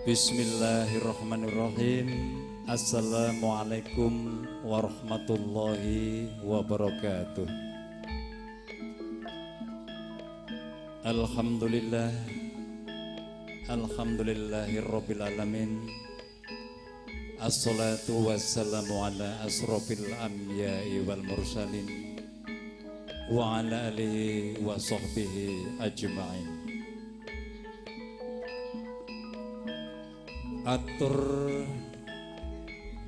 Bismillahirrahmanirrahim. Assalamualaikum warahmatullahi wabarakatuh. Alhamdulillah, alhamdulillahirabbil alamin. Assalatu wassalamu ala asrofil anbiya'i wal mursalin wa ala alihi wa sahbihi ajma'in. Atur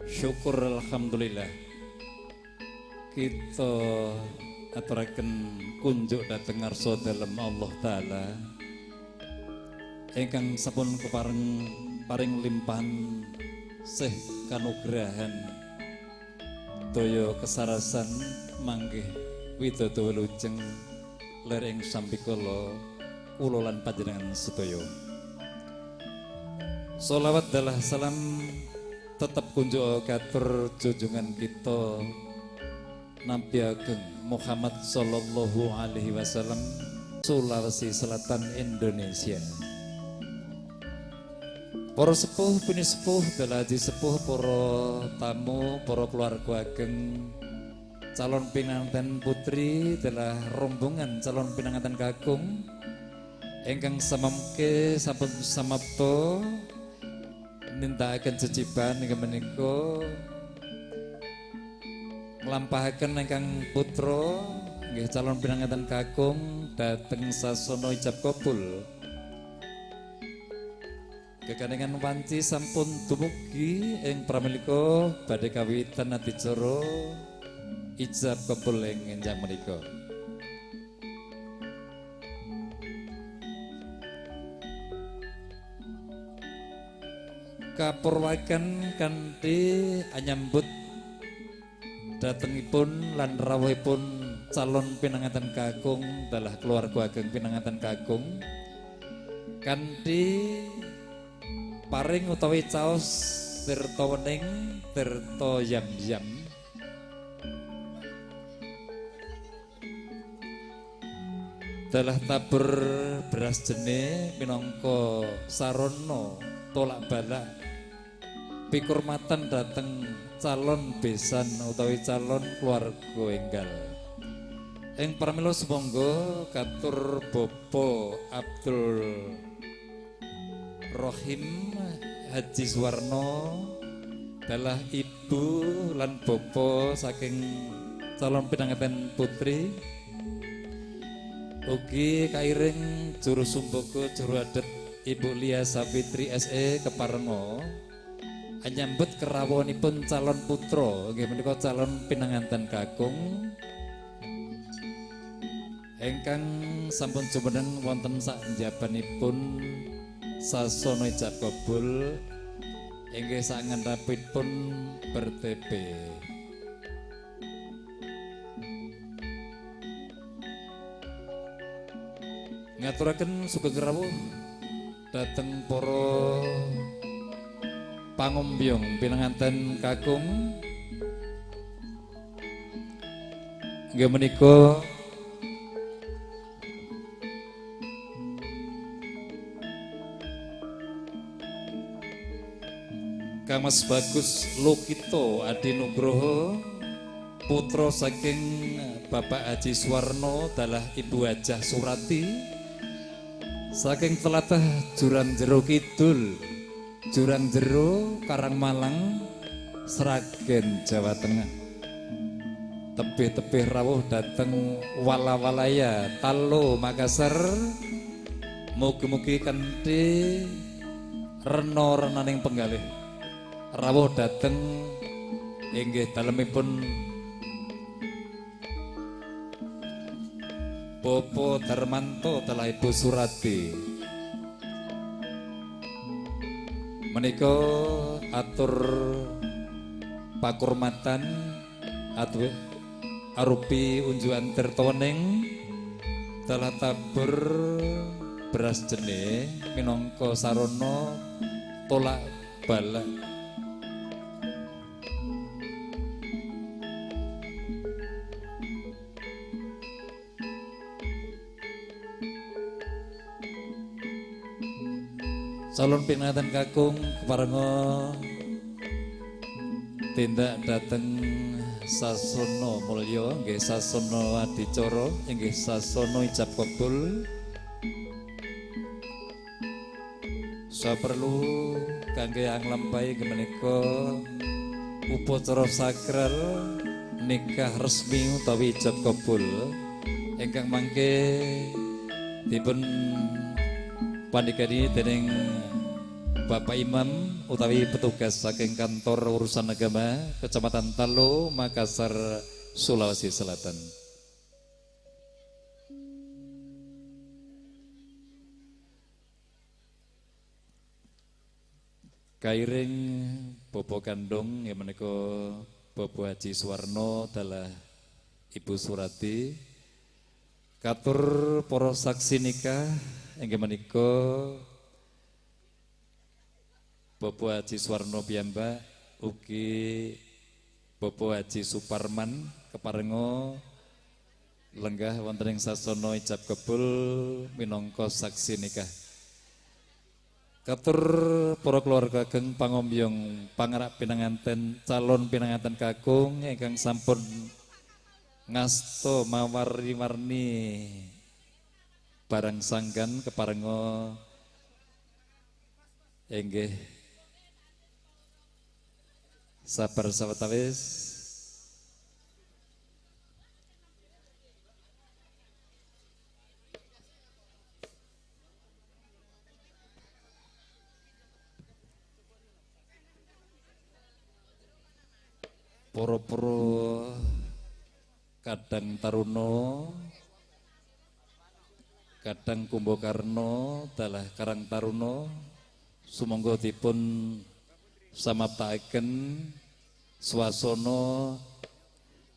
syukur alhamdulillah kita aturaken kunjuk dhateng ngarsa dalem Allah Ta'ala ingkang sampun kepareng paring limpahan sih kanugrahan daya kesarasan manggih widodo wilujeng lir ing sambikala kula lan panjenengan sedaya. Sholawat dalah salam tetap kunjuk katur junjungan kita Nabi Ageng Muhammad Sallallahu Alaihi Wasallam, Sulawesi Selatan, Indonesia. Para sepuh, pini sepuh, belaji sepuh, para tamu, para keluarga ageng, calon pinanten putri dalah rombongan calon pinanganten kakung ingkang samamke sampun samapta nindakaken ceciban inggih menika nglampahaken ingkang putra nggih calon pinanganten kakung dhateng sasana ijab kabul. Kekanengan wanci sampun dumugi ing pramilika badhe kawitan adicara ijab kabul ing enjang menika. Kapurwaken kanthi anyambut datengipun lan rawuhipun calon pinanganten kakung dalah keluarga ageng pinanganten kakung kanthi paring utawi caos tirta wening tirta yam-yam. Dalah tabur beras jene minangka sarana tolak balak pikurmatan dateng calon besan utawi calon keluarga enggal. Ing pramila sumangga katur Bapak Abdul Rohim Haji Suwarno dalah ibu lan bapa saking calon pinanganten putri ugi kairing juru sumbaga juru adet Ibu Lia Savitri SE keparenga anyambut kerawuhanipun calon putra nggih menika calon pinanganten kakung ingkang sampun jumeneng wonten saknjabanipun sasana ijab kabul inggih sakngandhapipun bertepe. Ngaturaken sugeng rawuh dhateng para pangombyong pinanganten kakung nggih menika Kang Mas Bagus Lokito Adinugroho putra saking Bapak Haji Suwarno dalah Ibu Hajah Surati saking telatah Jurang Jero Kidul, Jurang Jero Karangmalang, Sragen, Jawa Tengah. Tebih-tebih rawuh dateng Wala-walaya Talo Makassar. Mugi-mugi kanthi rena-renaning penggalih rawuh dateng inggih dalemipun Bapak Darmanto dalah Ibu Surati. Menika atur pakurmatan arupi unjukan tirta wening dalah tabur beras jene minangka sarana tolak balak. Calon pinanganten kakung keparenga tindak dhateng sasana mulya nggih sasana adicara inggih sasana ijab kabul. Saperlu kangge anglampahi menika upacara sakral nikah resmi utawi ijab kabul ingkang mangke dipun pandhikani dening Bapak Imam utawi petugas saking kantor urusan agama Kecamatan Tallo, Makassar, Sulawesi Selatan. Kairing Bapak kandung yang menika Bapak Haji Suwarno dalah Ibu Surati, katur para saksi nikah inggih menika Bapak Haji Suwarno piyambak ugi Bapak Haji Suparman keparenga lenggah wonten ing sasana ijab kabul minangka saksi nikah. Katur para keluarga ageng pangombyong pangarak pinanganten calon pinanganten kakung ingkang sampun ngasta mawarni-warni barang sanggan keparenga inggih sabar sawetawis. Poro-poro kadang taruna, kadang Kumbakarna dalah Karang Taruna, sumangga dipun samaptakaken swasana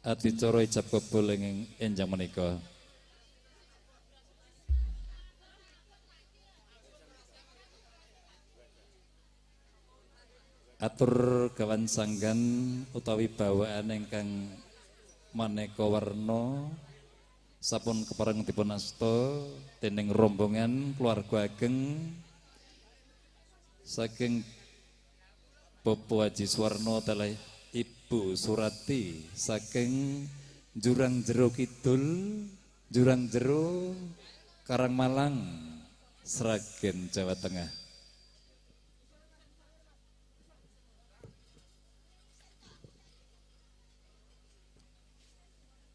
adicara ijab kabul ing enjang menika. Atur gawan sanggan utawi bawaan ingkang maneka warna sampun kepareng dipun asta dening rombongan keluarga ageng saking Bapak Haji Suwarno dalah Ibu Surati saking Jurang Jero Kidul, Jurang Jero, Karangmalang, Sragen, Jawa Tengah.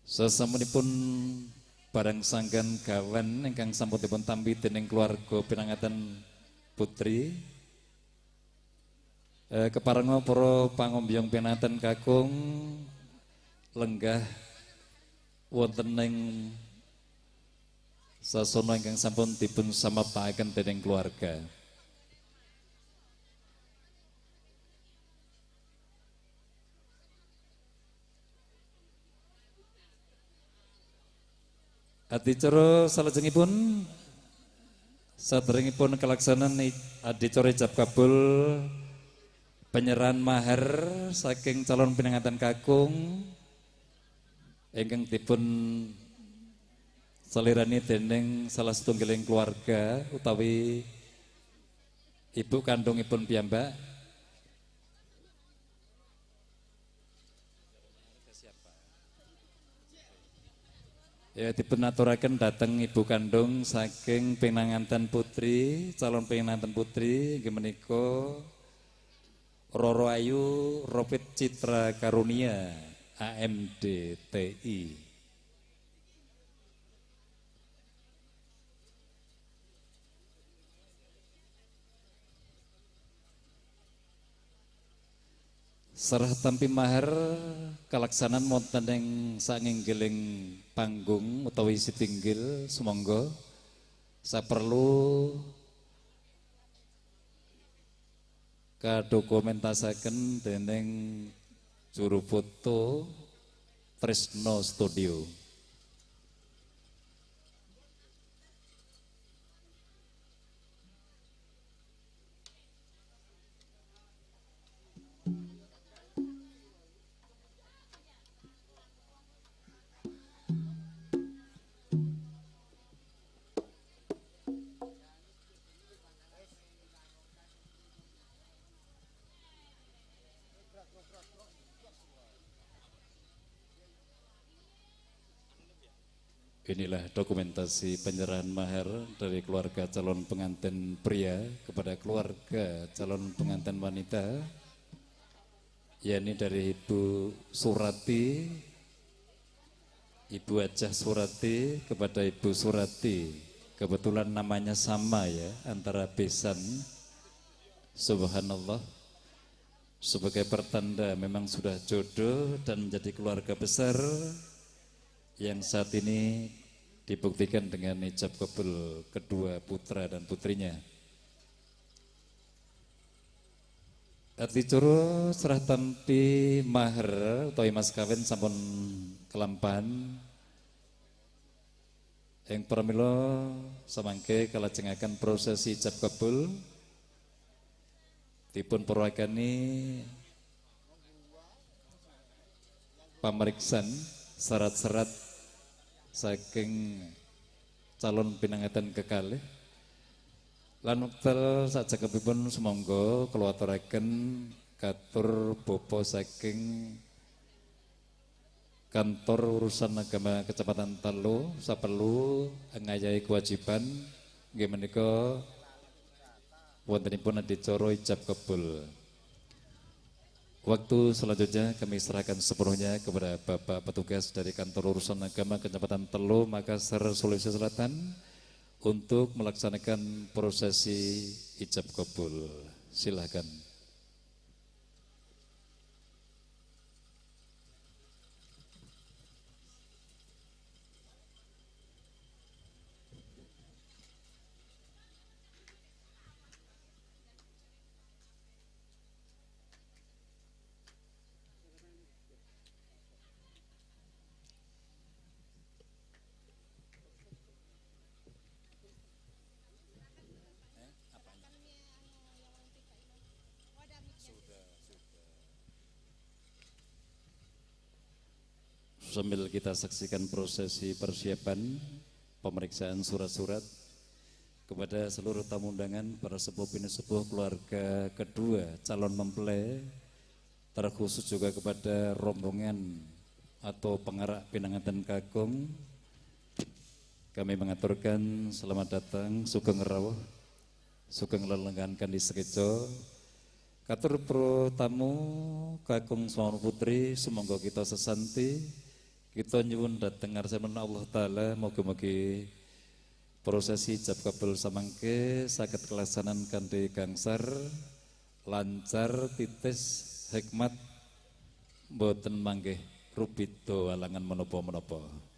Sasampunipun barang sanggan gawan ingkang sampun dipun tampi dening keluarga pinanganten putri, keparenga para pangombyong pinanganten kakung lenggah wonten ing sasana ingkang sampun dipun samaptakaken dening keluarga. Adicara salajengipun saderengipun kalaksanan adicara ijab kabul penyerahan mahar saking calon pinanganten kakung ingkang dipun salirani dening salah setunggiling keluarga utawi ibu kandungipun piyambak. Ya, dipun aturaken dhateng ibu kandung saking pinanganten putri, calon pinanganten putri inggih menika Roro Ayu Ropit Citra Karunia AMD TI. Serah tampi mahar kalaksanan wonten ing sanginggiling panggung utawi sitinggil sumangga saperlu kadokumentasaken dening juru foto Tresno Studio. Inilah dokumentasi penyerahan mahar dari keluarga calon pengantin pria kepada keluarga calon pengantin wanita, yakni dari Ibu Surati, Ibu Hajah Surati kepada Ibu Surati. Kebetulan namanya sama ya, antara besan. Subhanallah. Sebagai pertanda memang sudah jodoh dan menjadi keluarga besar yang saat ini dibuktikan dengan ijab kabul kedua putra dan putrinya. Adicara serah tampi mahar utawi mas kawin sampun kelampan. Ing pramila samangke kalajengaken prosesi ijab kabul dipun purwakani pamariksan syarat-syarat saking calon pinanganten kekalih lan wekdal sajakepipun sumangga kula aturaken katur bapa saking kantor urusan agama Kecamatan Tallo saperlu ngayahi kewajiban nggih menika wontenipun adicara ijab kabul. Waktu selanjutnya kami serahkan sepenuhnya kepada Bapak petugas dari Kantor Urusan Agama Kecamatan Tallo, Makassar, Sulawesi Selatan untuk melaksanakan prosesi ijab kabul. Silakan. Sambil kita saksikan prosesi persiapan pemeriksaan surat-surat kepada seluruh tamu undangan, para sepuh pinisepuh keluarga kedua calon mempelai, terkhusus juga kepada rombongan atau pengarak pinanganten kakung, kami mengaturkan selamat datang, sugeng rawuh, sugeng lelenggan kandi sekeco. Katur pro tamu kakung suami putri, sumangga kita sesanti. Kita nyuwun dhateng ngarsaipun Allah Ta'ala, mugi-mugi prosesi ijab kabul samangke saged kelaksanan kanthi gangsar, lancar, titis, hikmat, mboten manggih rubida alangan menapa-menapa.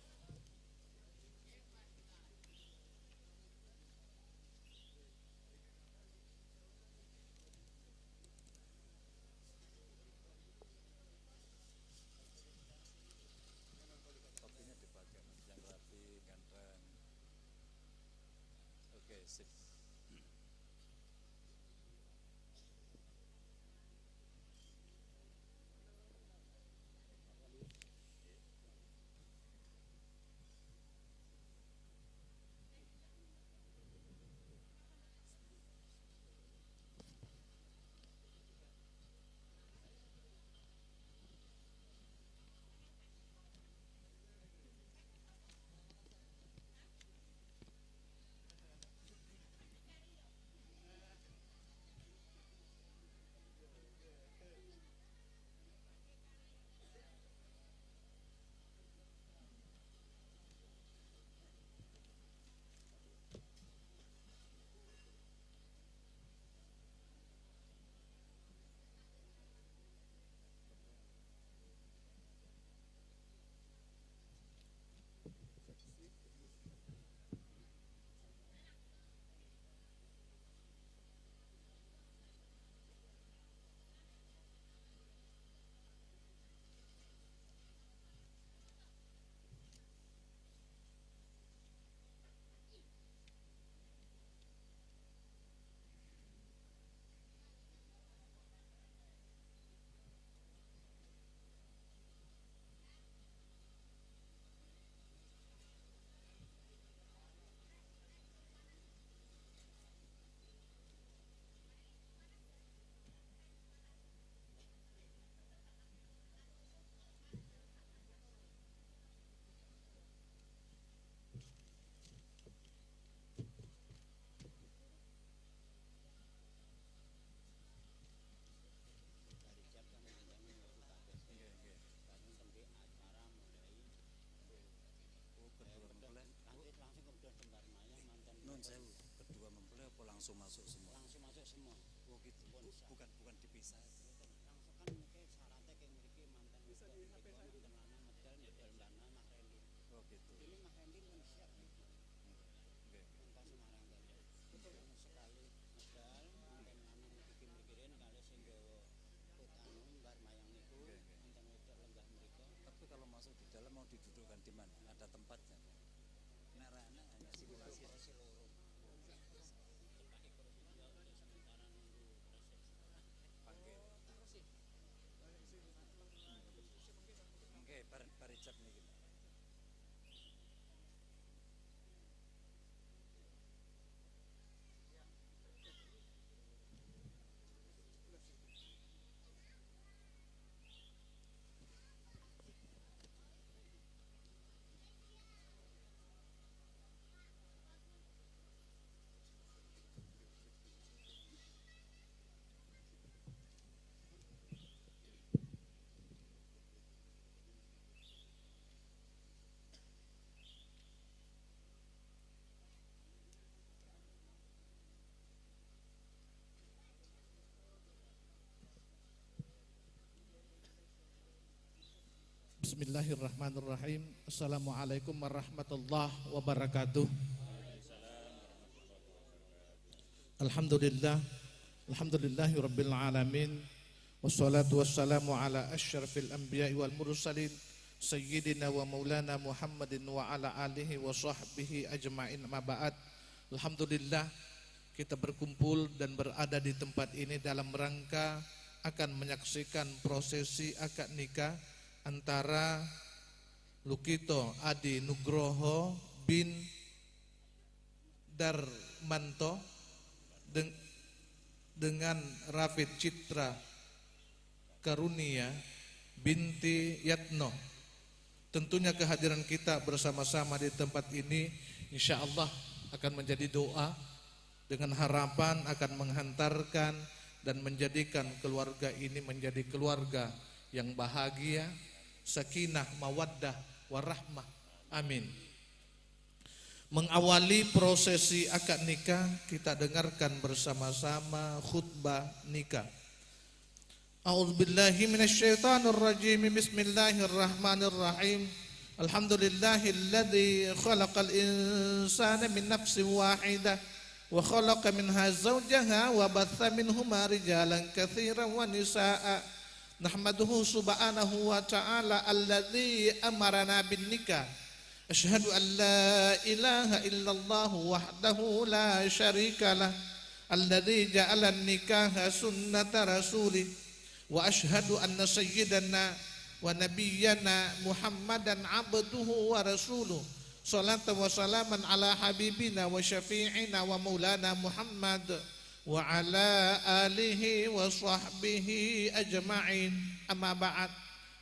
Langsung masuk semua. Langsung masuk semua. Oh gitu. Bukan dipisah. Langsung kan mungkin syaratnya kayak mriki manten wedok mriko manten lanang medal medal lanang Mas Randy. Oh gitu. Ini Mas Randy pun siap niki. Nggih. Entas Semarang kali. Sekali medal manten lanang iki mriki ren kali sing gawa put anu bar mayang niku manten wedok lenggah mriko. Tapi kalau masuk di dalam mau didudukkan di mana? Ada tempatnya. Nek ra enak hanya sirkulasi. Kursi loro. Oke, bar ijab niki. Bismillahirrahmanirrahim. Assalamualaikum warahmatullahi wabarakatuh. Alhamdulillah, alhamdulillahi rabbil alamin. Wassalatu wassalamu ala asyrafil anbiya'i wal mursalin sayyidina wa maulana Muhammadin wa ala alihi wa sahbihi ajma'in, ma ba'd. Alhamdulillah, kita berkumpul dan berada di tempat ini dalam rangka akan menyaksikan prosesi akad nikah antara Lukito Adi Nugroho bin Darmanto dengan Rafid Citra Karunia binti Yatno. Tentunya kehadiran kita bersama-sama di tempat ini insya Allah akan menjadi doa dengan harapan akan menghantarkan dan menjadikan keluarga ini menjadi keluarga yang bahagia, sakinah, mawaddah, warahmah. Amin. Mengawali prosesi akad nikah, kita dengarkan bersama-sama khutbah nikah. A'udzubillahi minasyaitonirrajim. Bismillahirrahmanirrahim. Alhamdulillahilladzi khalaqal insana min nafsin wahidah wa khalaqa minha zawjaha wa batha minhuma rijalan katsiran wa nisaa. Nahmaduhu subhanahu wa ta'ala alladzi amarana bin nikah. Asyhadu an la ilaha illallah wahdahu la syarika lah alladzi ja'ala an-nikaha sunnata rasulih. Wa asyhadu anna sayyidana wa nabiyyana Muhammadan abduhu wa rasuluh. Salatan wa salaman ala habibina wa syafi'ina wa maulana Muhammad wa ala alihi wa sahbihi ajma'in. Amma ba'd.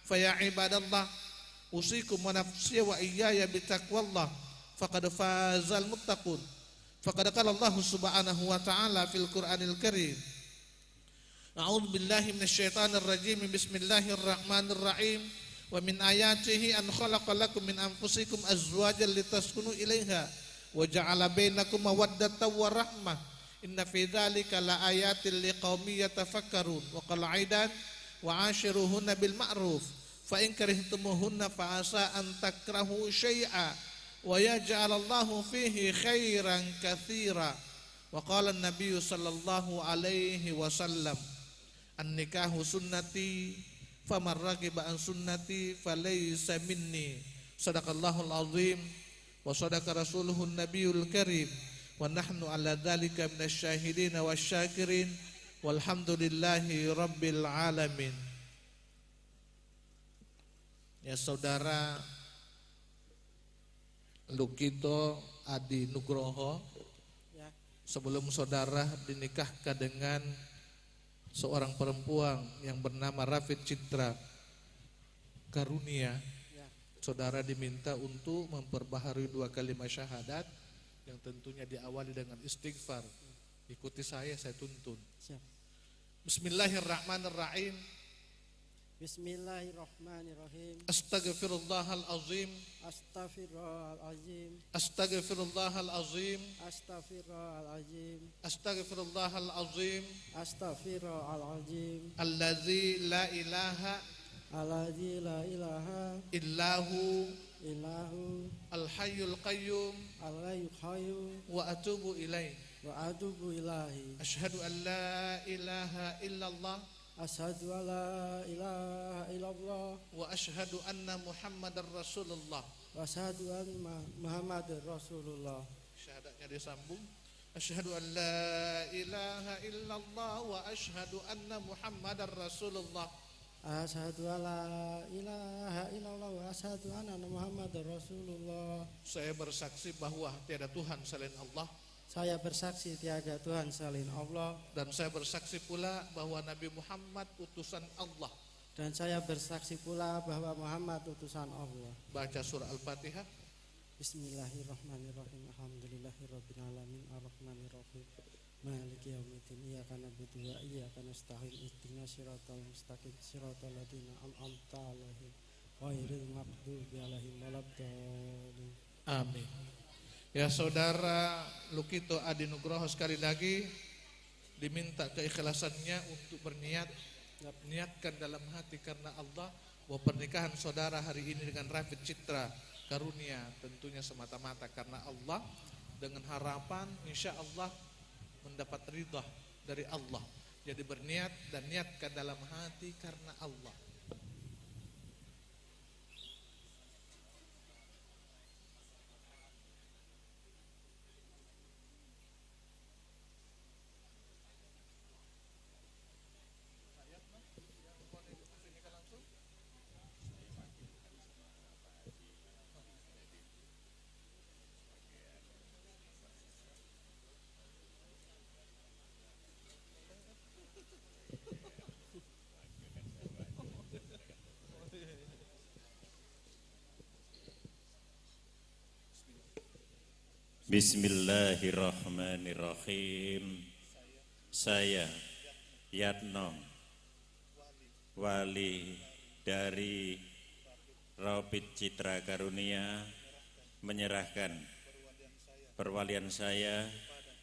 Fa ya ibadallah, usikum wa nafsi wa iyaya bitaqwallah faqad fazal muttaqun. Faqad qala Allah subhanahu wa ta'ala fil Qur'anil Karim. A'udzu billahi minasyaitonir rajim. Bismillahirrahmanirrahim. Wa min ayatihi an khalaqa lakum min anfusikum azwajan litaskunu ilaiha wa ja'ala bainakum mawaddatan wa rahmah. Inna fi dzalika laayatin liqaumin yatafakkarun. Wa qala aidan wa ashiruhunna bil ma'ruf fa in karihtumuhunna fa asa an takrahu syai'a wa yaj'alallahu fihi khairan katsira. Wa qala an-nabiy sallallahu alaihi wasallam, an-nikahu sunnati faman ragiba an sunnati falaysa minni. Sadaqallahul azim wa sadaqa rasuluhun nabiyul karim. Wa nahnu ala dzalika minasyahidin wasyakirin walhamdulillahi rabbil alamin. Ya, saudara Lukito Adi Nugroho, ya. Sebelum saudara dinikahkan dengan seorang perempuan yang bernama Rafid Citra Karunia, ya, saudara diminta untuk memperbaharui dua kalimat syahadat yang tentunya diawali dengan istighfar. Ikuti saya tuntun. Siap. Bismillahirrahmanirrahim. Bismillahirrahmanirrahim. Astaghfirullahalazim. Astaghfirullahalazim. Astaghfirullahalazim. Astaghfirullahalazim. Astaghfirullahalazim. Astaghfirullahalazim. Allazi la ilaha. Allazi la ilaha. Illahu. Illahu. Al-hayyul qayyum. Al-hayyul qayyum. Wa atubu ilaih. Wa atubu ilaihi. Asyhadu an la ilaha illallah. Asyhadu an la ilaha illallah. Wa asyhadu anna Muhammadar Rasulullah. Wa asyhadu anna Muhammadar Rasulullah. Syahadatnya disambung. Asyhadu an la ilaha illallah wa asyhadu anna Muhammadar Rasulullah. Asyhadu an la ilaha illallah wa asyhadu anna Muhammadar Rasulullah. Saya bersaksi bahwa tiada Tuhan selain Allah. Saya bersaksi tiada Tuhan selain Allah. Dan saya bersaksi pula bahwa Nabi Muhammad utusan Allah. Dan saya bersaksi pula bahwa Muhammad utusan Allah. Baca surah Al-Fatihah. Bismillahirrahmanirrahim. Alhamdulillahirabbil alamin arrahmanirrahim. Maliki yaumiddin. Iyyaka na'budu wa iyyaka nasta'in. Ihdinas siratal mustaqim. Siratal ladzina an'amta 'alaihim ghairil maghdubi 'alaihim waladdallin. Amin. Ya saudara Lukito Adi Nugroho, sekali lagi diminta keikhlasannya untuk berniat, niatkan dalam hati karena Allah bahwa pernikahan saudara hari ini dengan Rafid Citra Karunia tentunya semata-mata karena Allah, dengan harapan insya Allah mendapat ridha dari Allah. Jadi berniat dan niatkan dalam hati karena Allah. Bismillahirrahmanirrahim. Saya Yatno, wali dari Rafid Citra Karunia, menyerahkan perwalian saya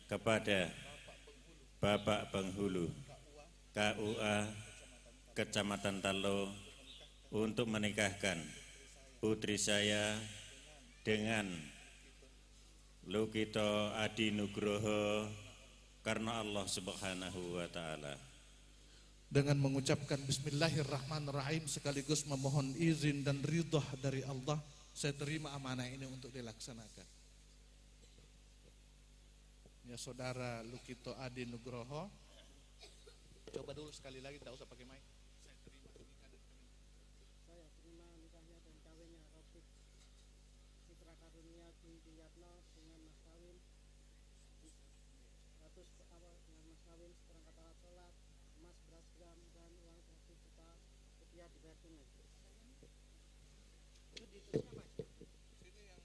kepada Bapak Penghulu KUA Kecamatan Talo untuk menikahkan putri saya dengan Lukito Adi Nugroho karena Allah Subhanahu wa Ta'ala. Dengan mengucapkan Bismillahirrahmanirrahim sekaligus memohon izin dan ridha dari Allah, saya terima amanah ini untuk dilaksanakan. Ya saudara Lukito Adi Nugroho, coba dulu sekali lagi, tidak usah pakai mic. Saya terima nikah dan kawin. Saya terima nikahnya dan kawinnya Rafid Citra Karunia binti Yatno dengan mas kawin 100 awal dengan mas kawin seperangkat alat sholat, emas beras gram dan uang 1 juta rupiah dibayar tunai. Itu ditulisnya apa? Sini yang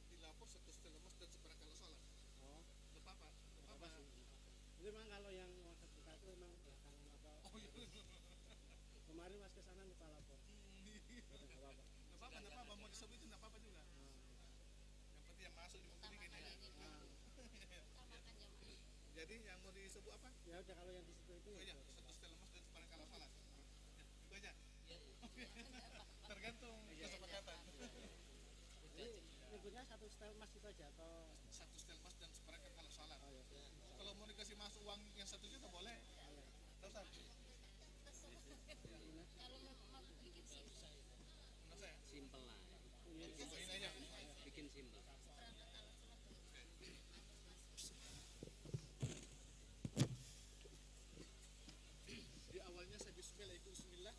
dilapor satu setel emas dan seperangkat alat sholat. Oh, nggak apa-apa. Nggak apa-apa. Itu memang kalau yang uang 1 juta itu memang belakangan apa? Oh iya. Kemarin mas kesana lupa lapor. Nggak apa-apa. Nggak apa-apa, nggak apa-apa. Mau disebutin nggak apa-apa juga. Yang penting yang masuk di mobil ini. Jadi yang mau disebut apa? Ya udah kalau yang disebut itu. Oh iya, satu setel emas dan seperangkat alat sholat. Itu aja. Tergantung kesepakatan. Jadi nyebutnya satu setel emas itu aja atau satu setel emas dan seperangkat alat sholat. Oh, iya. Kalau mau dikasih masuk uang yang 1 juta boleh. Nggak usah. Kalau mau bikin simpel. Simpel lah. Ini aja. Bikin simpel. Di awalnya saya bismillah, ikut bismillah.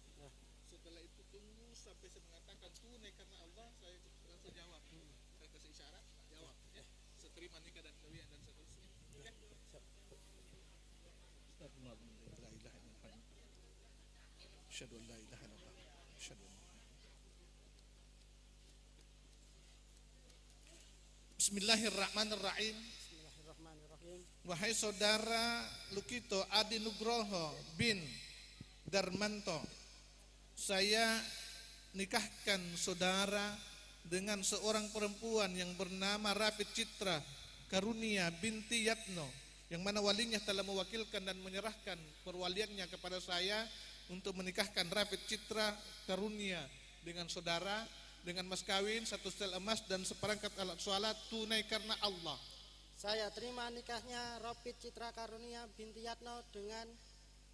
Setelah itu tunggu sampai saya mengatakan tunai karena Allah, saya langsung jawab. Saya kasih isyarat, jawab. Ya. Seterima nikah dan kawin dan seterusnya. Oke. La ilaha illallah. Asyhadu an la ilaha illallah. Asyhadu anna. Bismillahirrahmanirrahim. Bismillahirrahmanirrahim. Wahai saudara Lukito Adi Nugroho bin Darmanto, Saya nikahkan saudara dengan seorang perempuan yang bernama Rafid Citra Karunia binti Yatno, yang mana walinya telah mewakilkan dan menyerahkan perwaliannya kepada saya untuk menikahkan Rafid Citra Karunia dengan saudara dengan mas kawin 1 setel emas dan seperangkat alat sholat tunai karena Allah. Saya terima nikahnya Rafid Citra Karunia binti Yatno dengan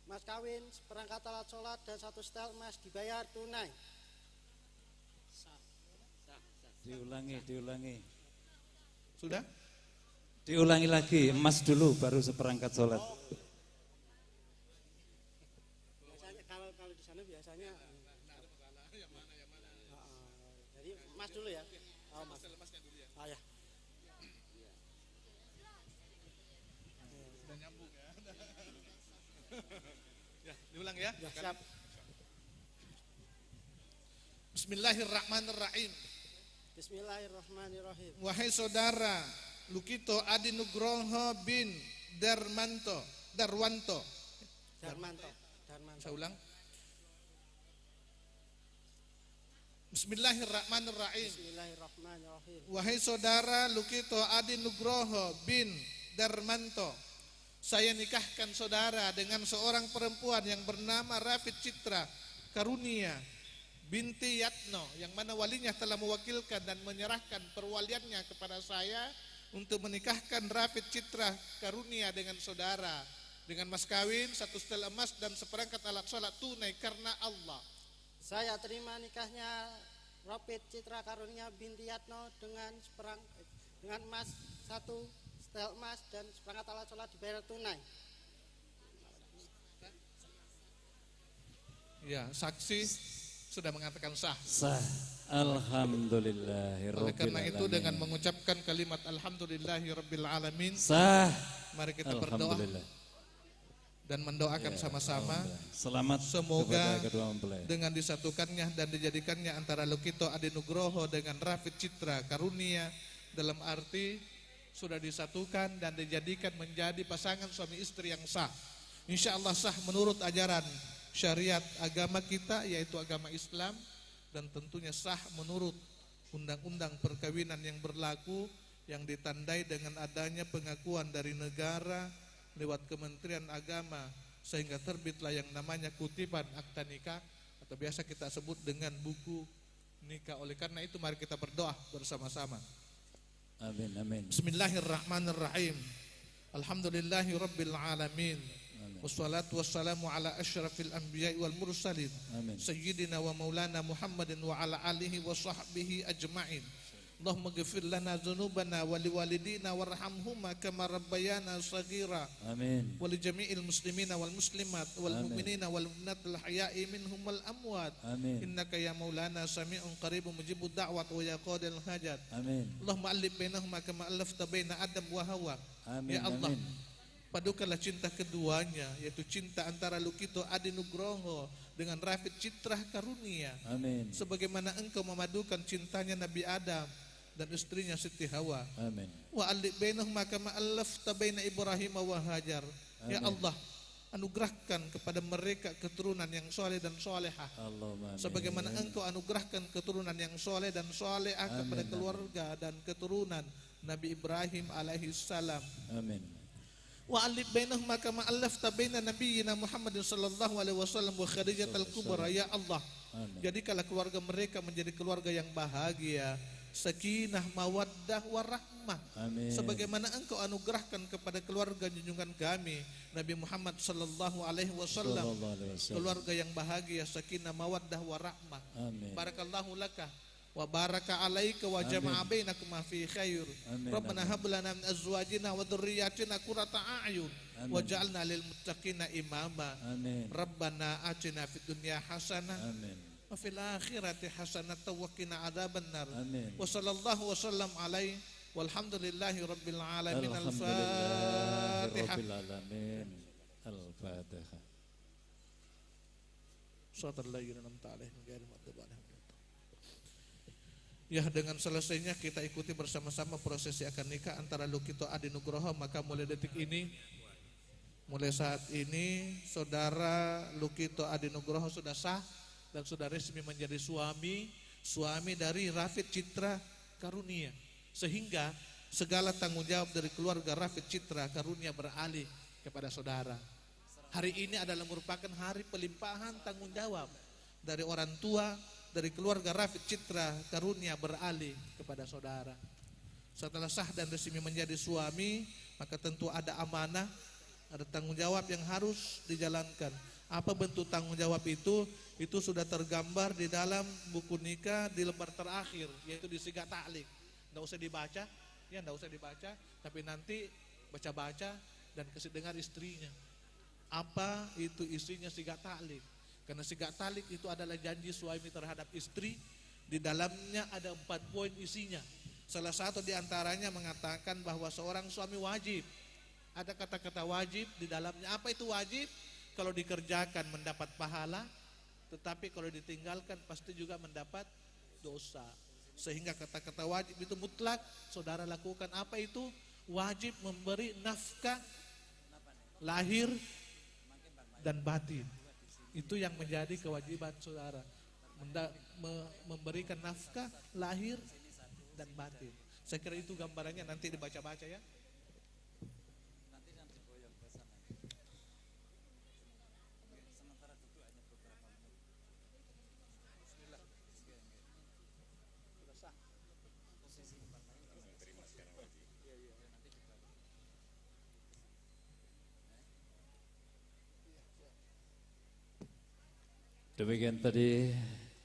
mas kawin seperangkat alat sholat dan 1 setel emas dibayar tunai. Sah. Sah, sah. Diulangi, diulangi. Sudah? Diulangi lagi, emas dulu baru seperangkat sholat. Oh. Biasanya kalau di sana biasanya yang mana, yang mana. Jadi emas dulu ya. Oh, emas. Emasnya dulu ya. Oh ya. Sudah nyambung ya. Ya, diulang ya. Ya, siap. Bismillahirrahmanirrahim. Bismillahirrahmanirrahim. Wahai saudara Lukito Adi Nugroho bin Darmanto, Darwanto. Darmanto. Darmanto. Saya ulang. Bismillahirrahmanirrahim. Bismillahirrahmanirrahim. Wahai saudara Lukito Adi Nugroho bin Darmanto, saya nikahkan saudara dengan seorang perempuan yang bernama Rafid Citra Karunia binti Yatno, yang mana walinya telah mewakilkan dan menyerahkan perwaliannya kepada saya untuk menikahkan Rafid Citra Karunia dengan saudara dengan mas kawin 1 setel emas dan seperangkat alat sholat tunai karena Allah. Saya terima nikahnya Rafid Citra Karunia binti Yatno dengan emas 1 setel emas dan seperangkat alat sholat dibayar tunai. Ya, saksi sudah mengatakan sah. Sah. Alhamdulillahirabbil Oleh karena itu alamin. dengan mengucapkan kalimat alhamdulillahirabbil alamin, sah. Mari kita berdoa dan mendoakan sama-sama. Selamat semoga kepada kedua mempelai. Dengan disatukannya dan dijadikannya antara Lukito Adi Nugroho dengan Rafid Citra Karunia, dalam arti sudah disatukan dan dijadikan menjadi pasangan suami istri yang sah. Insya Allah sah menurut ajaran syariat agama kita, yaitu agama Islam, dan tentunya sah menurut undang-undang perkawinan yang berlaku, yang ditandai dengan adanya pengakuan dari negara lewat Kementerian Agama, sehingga terbitlah yang namanya kutipan akta nikah atau biasa kita sebut dengan buku nikah. Oleh karena itu mari kita berdoa bersama-sama. Amin, amin. Bismillahirrahmanirrahim. Alhamdulillahirabbil alamin. Wassalatu wassalamu ala asyrafil anbiya'i wal mursalin. Amin. Sayyidina wa maulana Muhammadin wa ala alihi wa sahbihi ajma'in. Allahumma ghfir lana dzunubana wa liwalidina warhamhuma kama rabbayana shaghira. Amin. Wa li jami'il muslimina wal muslimat wal mu'minina wal mu'minat al ahya'i minhum wal amwat. Amin. Innaka ya maulana sami'un qaribun mujibud da'wat wa ya qadil hajat. Amin. Allahumma alif bainahuma kama alafta baina Adam wa Hawa. Amin. Ya Allah. Amin. Padukanlah cinta keduanya, yaitu cinta antara Lukito Adi Nugroho dengan Rafid Citra Karunia. Amin. Sebagaimana engkau memadukan cintanya Nabi Adam dan istrinya Siti Hawa. Amin. Wa alif bainahuma kama alafta baina Ibrahim wa Hajar. Amin. Ya Allah, anugerahkan kepada mereka keturunan yang soleh dan solehah. Allahumma amin. Sebagaimana engkau anugerahkan keturunan yang soleh dan solehah kepada keluarga dan keturunan Nabi Ibrahim alaihi salam. Amin. Wa alif bainahuma kama alafta baina nabiyyina Muhammadin sallallahu alaihi wasallam wa Khadijah al-Kubra. Ya Allah, amin. Jadikanlah keluarga mereka menjadi keluarga yang bahagia, sakinah, mawaddah, warahmah. Amin. Sebagaimana engkau anugerahkan kepada keluarga junjungan kami Nabi Muhammad sallallahu alaihi wasallam, keluarga yang bahagia, sakinah, mawaddah, warahmah. Amin. Barakallahu laka wa baraka alaika wa jama'a bainakuma fi khair. Rabbana hab lana min azwajina wa dhurriyyatina qurrata a'yun waj'alna lil muttaqina imama. Amin. Rabbana atina fid dunya hasanah Amin. wa fil akhirati hasanatan wa qina adzabannar. Amin. Wa sallallahu wa sallam alaihi walhamdulillahi rabbil alamin. Alhamdulillahi Al-Fatihah. rabbil alamin. Al-Fatihah. Shatal ladzina an'amta alaihim ghairil maghdubi alaihim. Ya, dengan selesainya kita ikuti bersama-sama prosesi akad nikah antara Lukito Adi Nugroho, maka mulai detik ini, mulai saat ini, saudara Lukito Adi Nugroho sudah sah dan sudah resmi menjadi suami, suami dari Rafid Citra Karunia. Sehingga segala tanggung jawab dari keluarga Rafid Citra Karunia beralih kepada saudara. Hari ini adalah merupakan hari pelimpahan tanggung jawab dari orang tua, dari keluarga Rafid Citra Karunia beralih kepada saudara. Setelah sah dan resmi menjadi suami, maka tentu ada amanah, ada tanggung jawab yang harus dijalankan. Apa bentuk tanggung jawab itu? Itu sudah tergambar di dalam buku nikah di lembar terakhir, yaitu di sigat taklik. Nggak usah dibaca, ya nggak usah dibaca, tapi nanti baca-baca dan kasih dengar istrinya. Apa itu isinya sigat taklik? Karena sigat taklik itu adalah janji suami terhadap istri, di dalamnya ada 4 poin isinya. Salah satu diantaranya mengatakan bahwa seorang suami wajib. Ada kata-kata wajib di dalamnya. Apa itu wajib? Kalau dikerjakan mendapat pahala, tetapi kalau ditinggalkan pasti juga mendapat dosa. Sehingga kata-kata wajib itu mutlak, saudara lakukan. Apa itu? Wajib memberi nafkah lahir dan batin. Itu yang menjadi kewajiban saudara. Memberikan nafkah lahir dan batin. Saya kira itu gambarannya, nanti dibaca-baca ya. Demikian tadi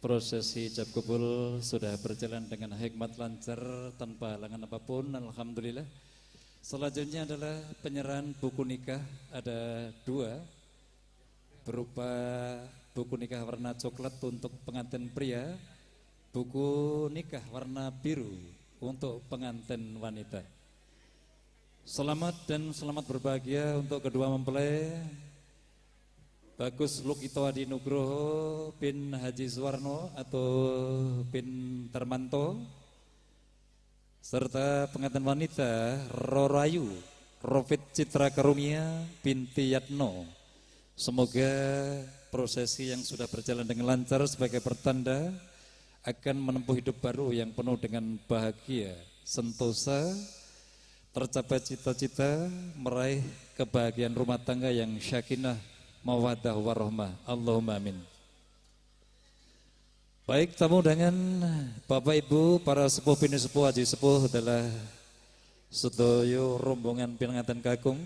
prosesi ijab kabul sudah berjalan dengan hikmat, lancar tanpa halangan apapun, alhamdulillah. Selanjutnya adalah penyerahan buku nikah, ada 2 berupa buku nikah warna coklat untuk pengantin pria, buku nikah warna biru untuk pengantin wanita. Selamat dan selamat berbahagia untuk kedua mempelai, Bagus Lukito Adi Nugroho bin Haji Suwarno atau bin Tarmanto, serta pengantin wanita Rorayu Rofit Citra Karunia binti Yatno. Semoga prosesi yang sudah berjalan dengan lancar sebagai pertanda akan menempuh hidup baru yang penuh dengan bahagia, sentosa, tercapai cita-cita, meraih kebahagiaan rumah tangga yang syakinah, mawaddah warahmah. Allahumma amin. Baik, tamu dengan Bapak Ibu, para sepuh bini sepuh, haji sepuh adalah sedoyo rombongan pinanganten kakung.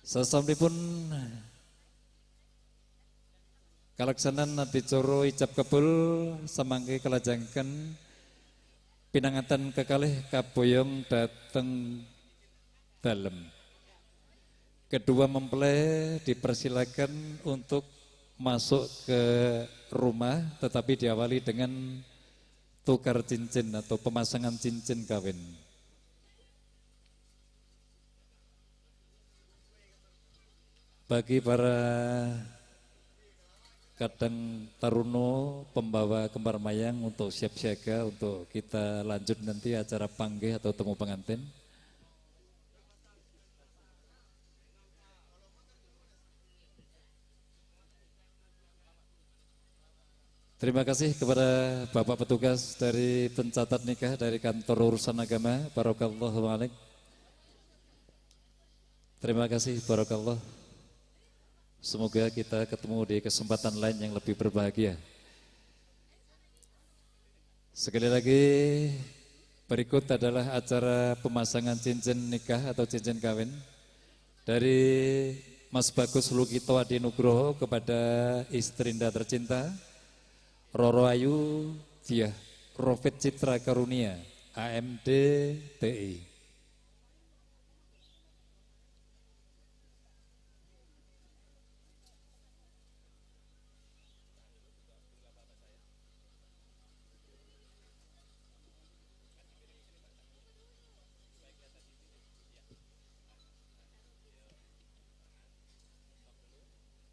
Sasampunipun kalaksanan adicara ijab kabul samangke kalajengken pinanganten kekalih kaboyong dateng dalem. Kedua mempelai dipersilakan untuk masuk ke rumah, tetapi diawali dengan tukar cincin atau pemasangan cincin kawin. Bagi para kadang taruno pembawa kembar mayang untuk siap siaga untuk kita lanjut nanti acara panggih atau temu pengantin. Terima kasih kepada Bapak petugas dari pencatat nikah dari kantor urusan agama. Barakallahu alaik. Terima kasih, barakallah. Semoga kita ketemu di kesempatan lain yang lebih berbahagia. Sekali lagi, berikut adalah acara pemasangan cincin nikah atau cincin kawin dari Mas Bagus Lukito Adi Nugroho kepada istrinda tercinta Roro Ayu Diah Rofit Citra Karunia AMD TI.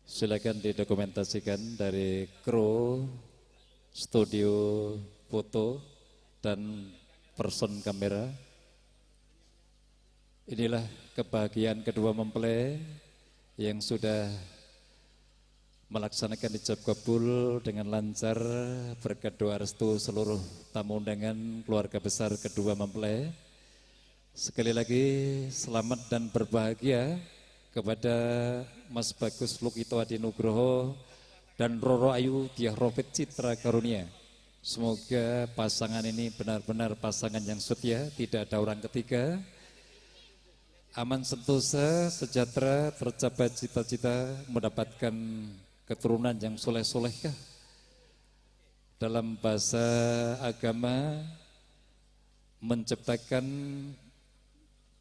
Silakan didokumentasikan dari kru studio foto dan person kamera. Inilah kebahagiaan kedua mempelai yang sudah melaksanakan ijab kabul dengan lancar berkat doa restu seluruh tamu undangan keluarga besar kedua mempelai. Sekali lagi selamat dan berbahagia kepada Mas Bagus Lukito Adi Nugroho dan Roro Ayu Diah Rofit Citra Karunia. Semoga pasangan ini benar-benar pasangan yang setia, tidak ada orang ketiga. Aman sentosa, sejahtera, tercapai cita-cita, mendapatkan keturunan yang soleh-solehkah. Dalam bahasa agama, menciptakan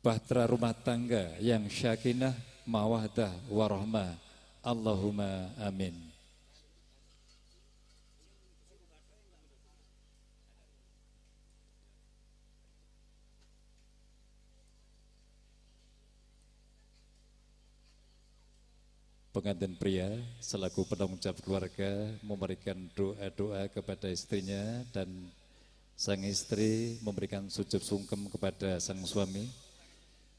bahtera rumah tangga yang syakinah, mawaddah, warahmah. Allahumma amin. Pengantin pria selaku penanggung jawab keluarga memberikan doa-doa kepada istrinya dan sang istri memberikan sujud sungkem kepada sang suami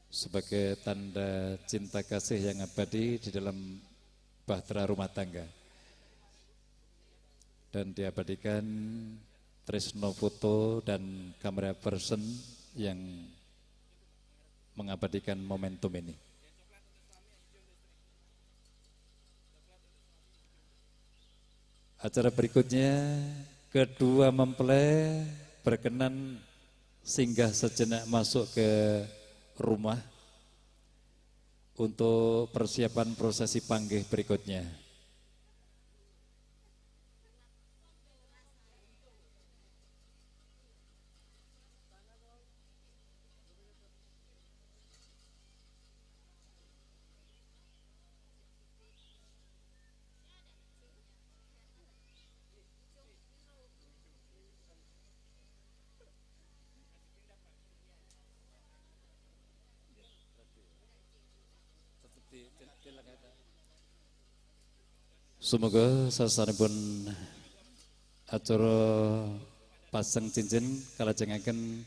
sebagai tanda cinta kasih yang abadi di dalam bahtera rumah tangga. Dan diabadikan Tresno Foto dan kamera person yang mengabadikan momentum ini. Acara berikutnya, kedua mempelai berkenan singgah sejenak masuk ke rumah untuk persiapan prosesi panggih berikutnya. Semoga sasampunipun acara pasang cincin kalajengaken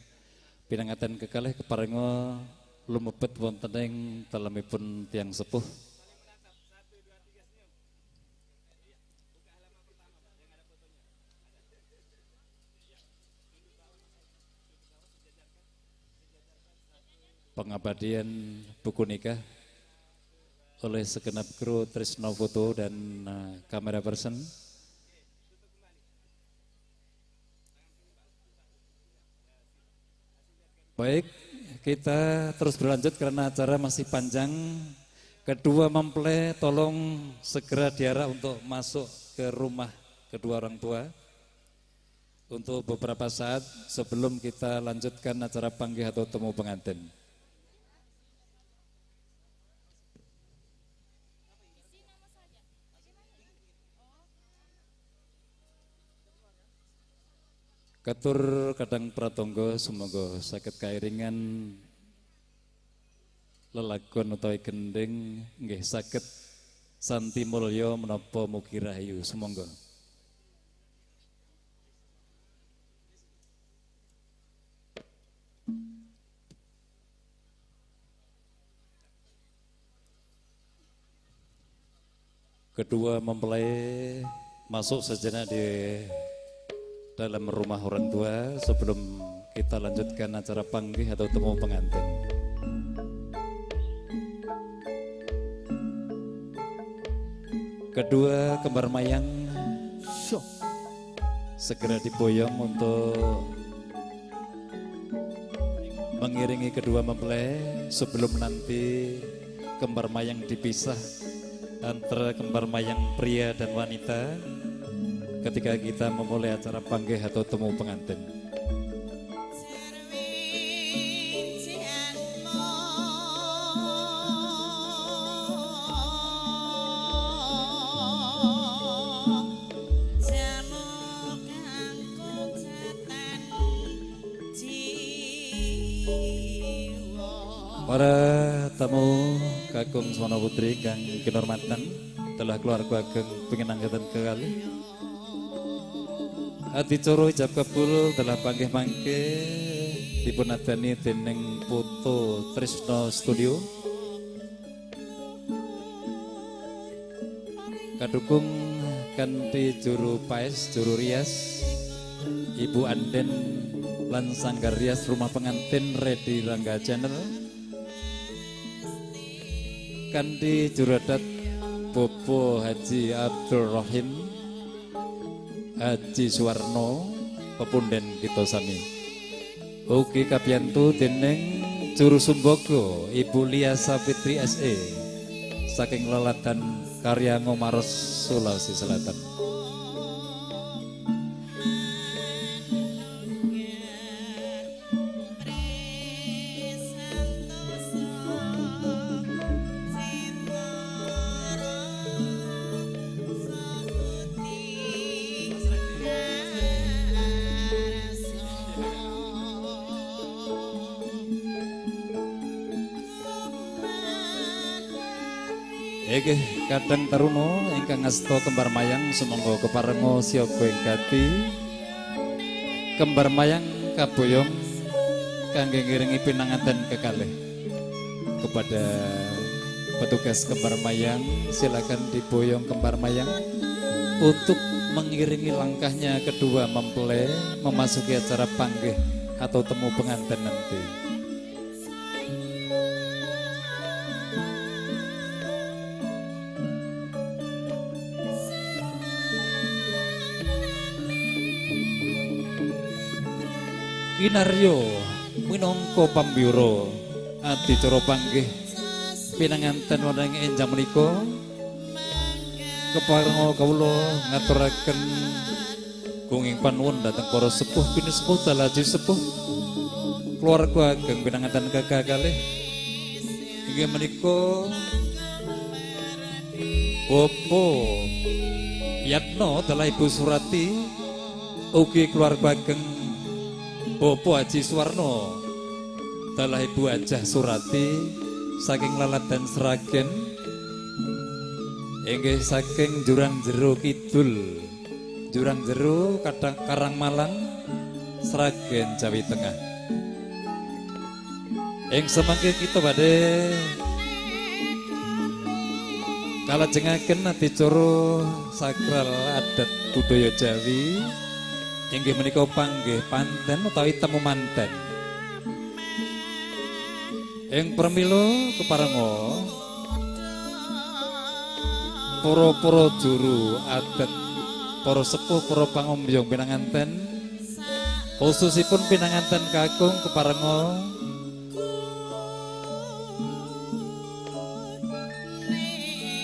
pinanganten kekalih keparenga lumebet wonten ing dalemipun tiyang sepuh. Pengabadian buku nikah oleh segenap kru Trisno Foto dan kamera person. Baik, kita terus berlanjut karena acara masih panjang. Kedua mempelai tolong segera diarak untuk masuk ke rumah kedua orang tua untuk beberapa saat sebelum kita lanjutkan acara panggih atau temu pengantin. Katur kadang pratangga sumangga saged kairingan lelagon utawi gendhing nggih saged santi mulya menapa mugi rahayu sumangga. Kedua mempelai masuk sejenak di dalam rumah orang tua sebelum kita lanjutkan acara panggih atau temu pengantin. Kedua kembar mayang segera diboyong untuk mengiringi kedua mempelai sebelum nanti kembar mayang dipisah antara kembar mayang pria dan wanita ketika kita memulai acara panggih atau temu pengantin. Para tamu kakung Swana Putri kang kinurmatan telah keluarga ageng pinginangketan kekalih. Adicara ijab kabul telah panggih mangke dipunadani dening Foto Trisno Studio. Kadukung kanthi juru paes, juru rias Ibu Anden lan Sanggar Rias Rumah Pengantin Redi Rangga Channel, kanthi juru adat Bopo Haji Abdul Rohim Haji Suwarno pepunden kita sami. Ugi kabiyantu dening juru sumbogo Ibu Lia Safitri SE saking Lelatan Karya Maros Sulawesi Selatan. Oke, kadang taruna ingkang ngasta kembar mayang sumangga keparenga siaga ing gati. Kembar mayang kaboyong kangge ngiringi pinanganten kekalih. Kepada petugas kembar mayang silakan diboyong kembar mayang untuk mengiringi langkahnya kedua mempelai memasuki acara panggih atau temu pengantin nanti. Kinaryo minangka pambiyura adicara panggih pinanganten wonten ing enjang menika keparenga kawula ngaturaken gunging panuwun dhateng para sepuh pinusepuh dalaji sepuh keluarga ageng pinanganten kekalih inggih menika Bapak Yatno dalah Ibu Surati ugi keluarga ageng Bapak Haji Suwarno dalah Ibu Hajah Surati saking Laladan Sragen inggih saking Jurang Jero Kidul, Jurang Jero Kadang Karangmalang Sragen Jawi Tengah. Ing semangke kita badhe kalajengaken adicara sakral adat budaya Jawi inggih menika panggih panten utawi temu manten. Ing pramila keparenga para-para juru adat, para sepuh, para pangombyong pinanganten, khususipun pinanganten kakung keparenga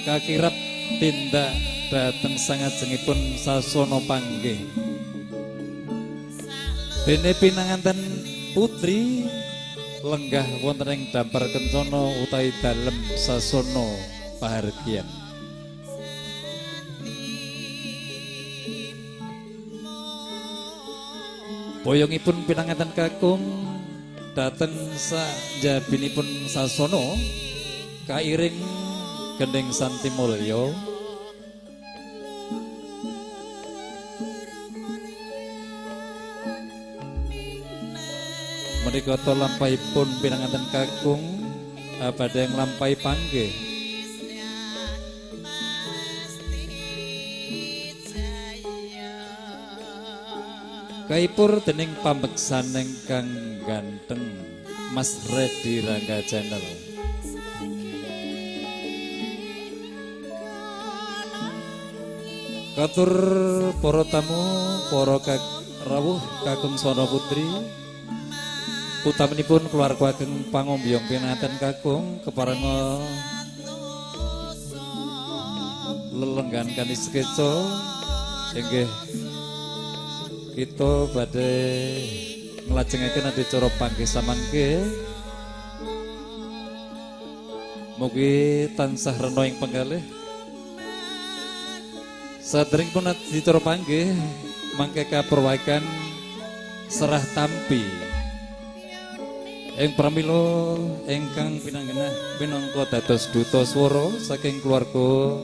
kakirap tindak dhateng sangajengipun sasana panggih. Dene pinanganten putri lenggah wonten ing dampar kencana utawi dalem sasana pahargyan. Boyongipun pinanganten kakung dhateng sajabinipun sasana kairing gendhing santi mulya. Menika lampahipun pinanganten kakung badhe nglampahi panggih. Kaipur dening pameksan ingkang ganteng Mas Redi Rangga Channel. Katur para tamu, para rawuh kakung swana putri, utaminipun keluarga ageng pangombyong pinanganten kakung keparenga lelenggan kanthi sekeca inggih kita badhe nglajengaken adicara panggih samangke. Mugi tansah rena ing penggalih. Saderengipun adicara panggih mangke kapurwakan serah tampi. Ing pramila ingkang pinanggenah minangka dados duta swara saking keluarga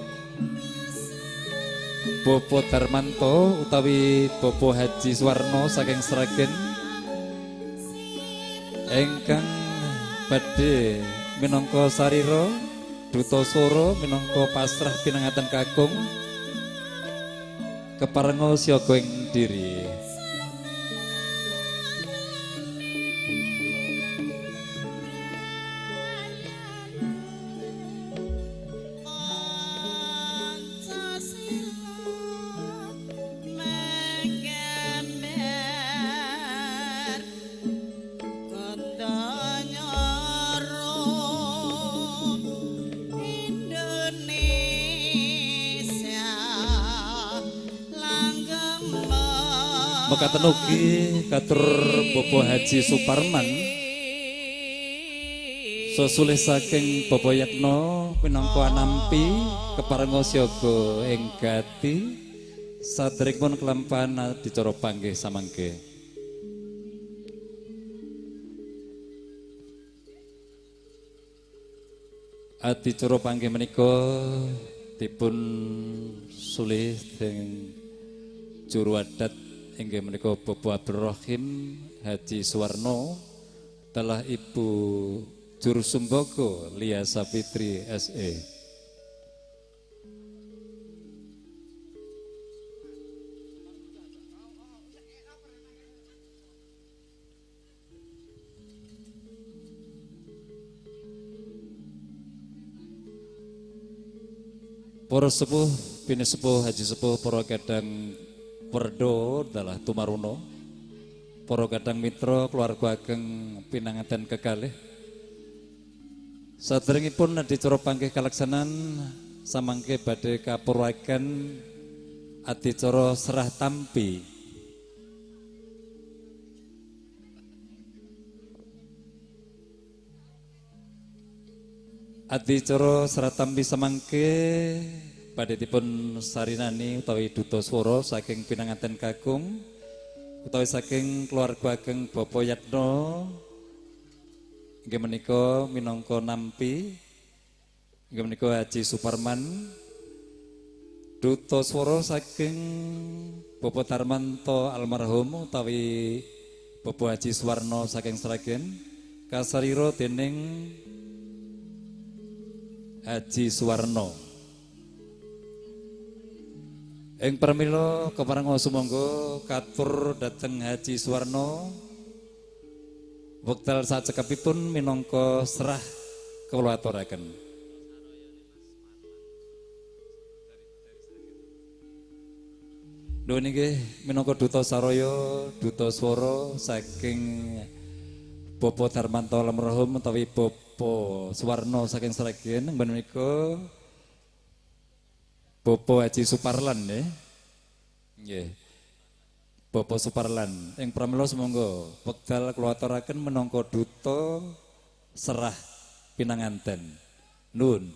Bapak Darmanto utawi Bapak Haji Suwarno saking Sragen ingkang badhe minangka sarira duta swara minangka pasrah pinanganten kakung Keparenga siaga ing diri. Mekaten ugi katur Bapak Haji Suparman sesulih saking Bapak Yatno minangka anampi keparenga siaga ing gati saderengipun kelampahan adicara panggih samangke. Adicara panggih menika dipun sulih dening juru adat inggih menika Bapak Abdul Rahim Haji Suwarno telah Ibu Juru Sumbogo Lia Sapitri SE. Para sepuh, pinisepuh, haji sepuh, para kadang werdo dalah tumaruno, para kadang mitra keluarga ageng pinanganten kekalih. Saderengipun adicara panggih kalaksanan samangke badhe kapurwaken adicara serah tampi. Adicara serah tampi samangke badhe dipun sarinani utawi duta swara saking pinanganten kakung utawi saking keluarga ageng Bapak Yatno inggih menika minangka nampi inggih menika Haji Suparman, duta swara saking Bapak Darmanto almarhum utawi Bapak Haji Suwarno saking Sragen kasarira dening Haji Suwarno. Ing pramila keparenga sumangga katur dhateng Haji Suwarno wekdal sacekapipun minangka serah kawula aturaken. Nuwun inggih minangka duta saraya, duta swara saking Bapak Darmanto almarhum utawi Bapak Suwarno saking Sragen menika Bapak Haji Suparlan nggih. Nggih. Bapak Suparlan ing pramila sumangga wekdal kula aturaken minangka duta serah pinanganten. Nuwun.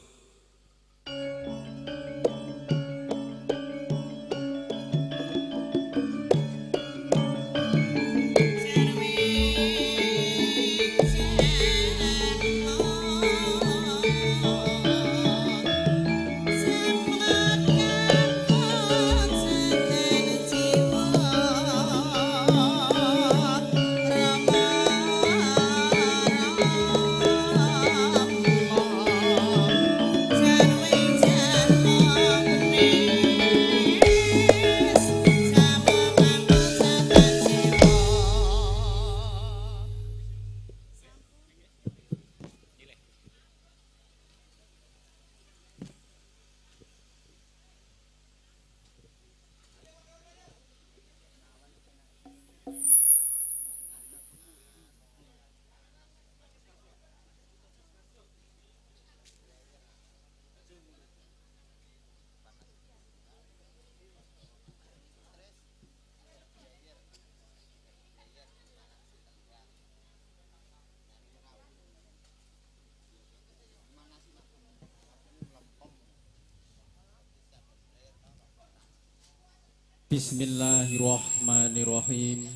Bismillahirrahmanirrahim.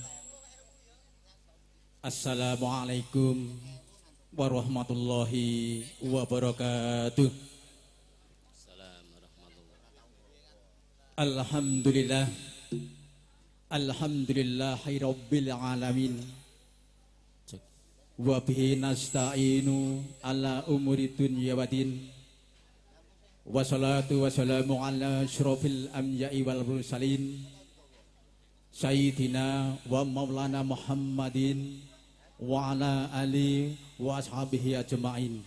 Assalamualaikum warahmatullahi wabarakatuh. Alhamdulillah, alhamdulillahi rabbil alamin. Wa bihi nasta'inu ala umuri dunya wa din. Wassalatu wassalamu ala asyrafil anbiya'i wal mursalin sayyidina wa maulana Muhammadin wa ala ali wa ashabihi ajma'in.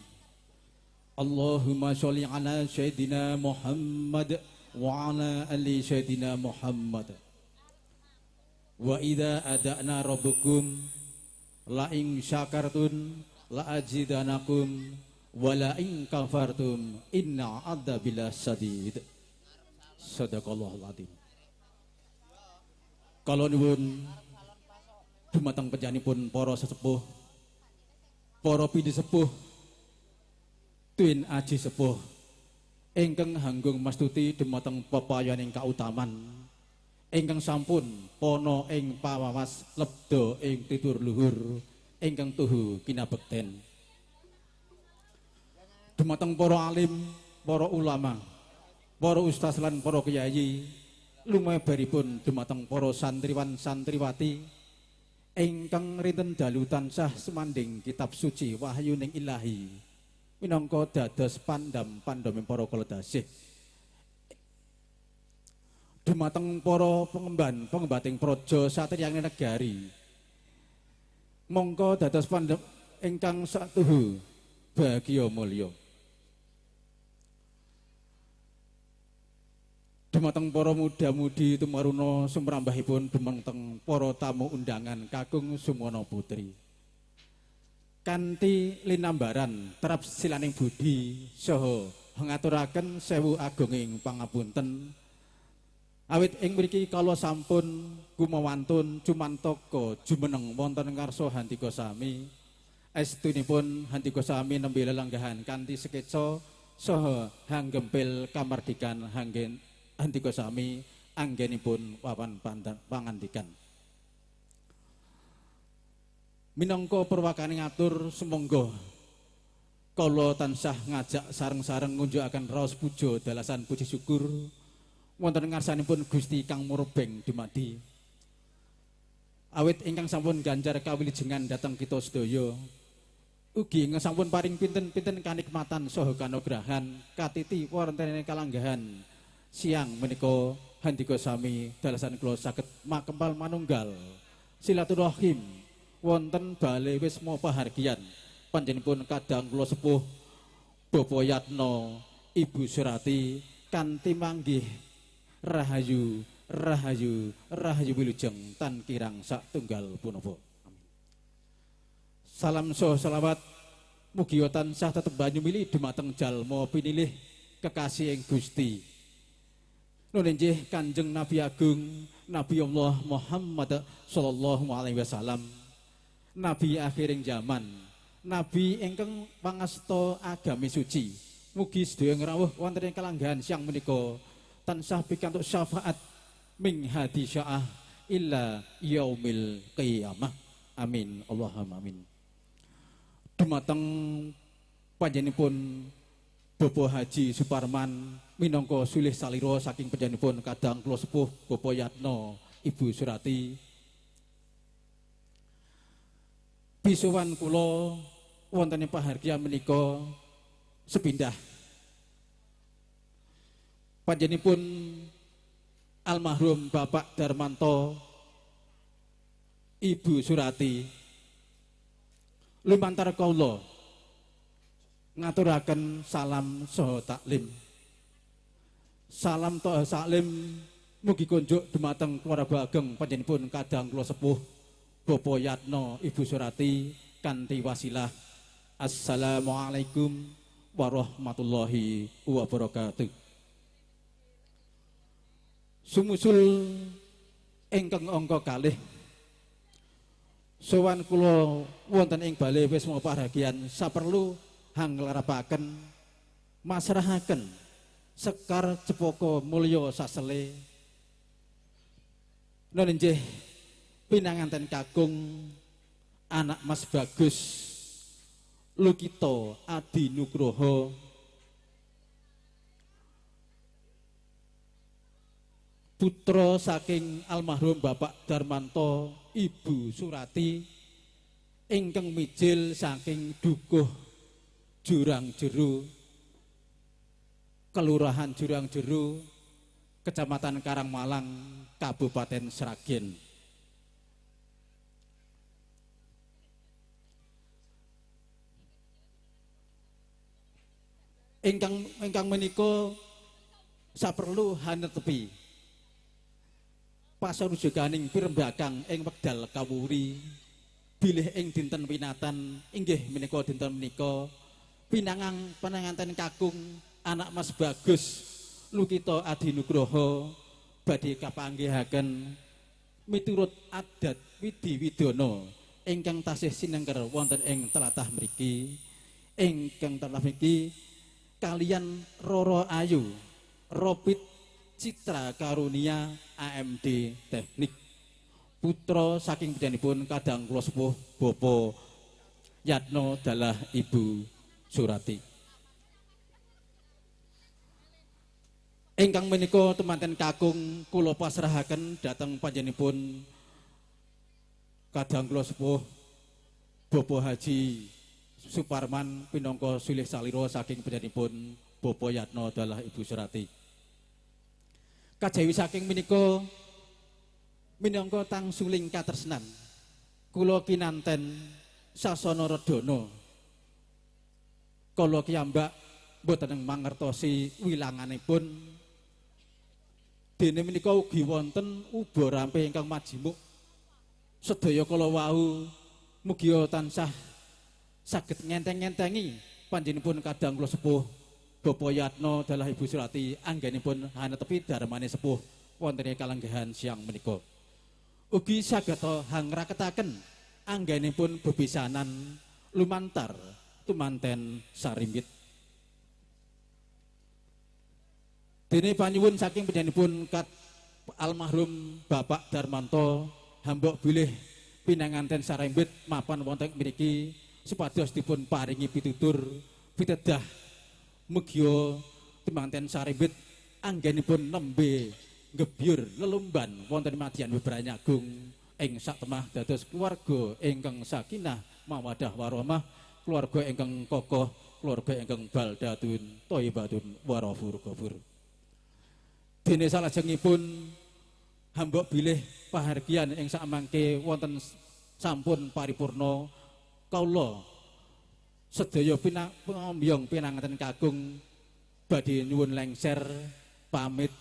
Allahumma sholli ala sayyidina Muhammad wa ala ali sayyidina Muhammad. Wa idza ada'na rabbukum la in syakartum la azidanakum wa la in kafartum inna adzabila sadid. Sadaqallahul adzim. Kala nuwun dumateng panjenenganipun para sesepuh, para pinisepuh, tuwin aji sepuh ingkang hanggung mastuti dumateng pepayaning kautaman ingkang sampun pono ing pawawas lebda ing titur luhur ingkang tuhu kinabekten. Dumateng para alim, para ulama, para ustaz lan para kiai, lumebaripun dumateng para santriwan santriwati ingkang rinten dalu tansah semanding kitab suci wahyuning ilahi minangka dados pandam-pandhame para kaledasih. Dumateng para pengemban pengembating praja satriyaning negari, mongko dados pandhem ingkang satuhu bagya mulya. Dumateng para muda-mudi tumaruna sumrambahipun dumateng para tamu undangan kakung sumana putri. Kanthi linambaran terap silaning budi saha ngaturaken sewu agunging pangapunten. Awit ing mriki kala sampun kumawantun cumantaka jumeneng wonten ngarsa handika sami. Estunipun handika sami nembe lelanggahan kanthi sekeca saha hanggempil kamardikan hanggen handika sami anggenipun wawan pangandikan. Minangka perwakane ngatur sumangga kala tansah ngajak sareng-sareng ngunjukaken raos puja dalasan puji syukur wonten ngarsanipun Gusti Kang Murbeng dumadi. Awit ingkang sampun ganjar kawilujengan dhateng kita sedaya, ugi ingkang sampun paring pinten-pinten kanikmatan saha kanugrahan katiti wonten kalanggahan siang menika handika sami dalasan kula saged makempal manunggal silaturahim wonten bale wisma pahargyan panjenenganipun kadang kula sepuh Bapak Yatno Ibu Surati kanthi manggih rahayu rahayu rahayu wilujeng tan kirang sak tunggal punapa. Amin. Salam saha selawat mugi tansah tetep banyu mili dumateng jalma pinilih kekasih ing Gusti. Nun inggih Kanjeng Nabi Agung Nabi Allah Muhammad sallallahu alaihi wasallam, nabi akhiring zaman, nabi ingkang pangasta agami suci. Mugi sedaya ngrawuh wonten ing kalanggahan siang menika tansah pikantuk syafaat ming hadi syaah illa yaumil qiyamah. Amin Allahumma amin. Dumateng panjenenganipun Bapak Haji Suparman minangka sulih salira saking panjenenganipun kadang kula sepuh Bapak Yatno Ibu Surati, bisuwan kula wonten ing pahargyan menika sepindah. Panjenenganipun almarhum Bapak Darmanto Ibu Surati lumantar kawula ngaturaken salam saha taklim. Salam saha taklim mugi kunjuk dumateng keluarga ageng panjenenganipun kadang kula sepuh Bapak Yatno Ibu Surati kanthi wasilah assalamualaikum warahmatullahi wabarakatuh. Sumusul ingkang angka kalih sowan kula wonten ing bale wisma pahargyan saperlu hanglarapaken masrahaken sekar cepaka mulya sasele. Nun inggih pinanganten kakung anak Mas Bagus Lukito Adi Nugroho putra saking almarhum Bapak Darmanto Ibu Surati ingkang mijil saking Dukuh Jurang Jero Kelurahan Jurang Jero, Kecamatan Karangmalang, Kabupaten Sragen. Ingkang menika saperlu hanetepi pasarujukaning pirembagang ing wekdal kawuri bilih ing dinten winatan inggih menika dinten menika pinangang penanganten kakung anak Mas Bagus Lukito Adinugroho badhe kapanggihaken miturut adat widi widana ingkang tasih sinengker wonten ing tlatah mriki ingkang tlatah mriki kalian Roro Ayu Robit Citra Karunia AMD Teknik putra saking panjenenganipun kadang kula sepuh Bapak Yatno dalah Ibu Surati. Ingkang menika temanten kakung kula pasrahaken dhateng panjenenganipun kadang kula sepuh Bapak Haji Suparman pinangka sulih salira saking panjenenganipun Bapak Yatno dalah Ibu Surati. Kajawi saking menika minangka tangsuling katresnan kula kinanten sasana redana kala kiyambak mboten mangertosi wilanganipun dene menika ugi wonten uba rampe ingkang majemuk sedaya kala wau mugia tansah saged ngenteng-ngentengi panjenenganipun kadang kula sepuh Bapak Yatno dalah Ibu Surati anggenipun hanetepi darmane sepuh wonten ing kalenggahan siang menika. Ugi saged hangraketaken anggenipun bebisanan lumantar tumanten sarimbit. Dene panyuwun saking panjenenganipun almarhum Bapak Darmanto hambok bilih pinanganten sarimbit mapan wonten mriki supados dipun paringi pitutur pitedah mugia temanten sarimbit anggenipun nembe ngebyur lelumban wonten madyan bebrayatan agung ing satemah dados keluarga ingkang sakinah mawadah warahmah, keluarga ingkang kokoh, keluarga ingkang baldatun thayyibatun warafur ghafur. Dene salajengipun hambok bilih pahargyan ing sakmangke wonten sampun paripurna kawula sedaya pinangambyong pinanganten kakung badhe nyuwun lengser pamit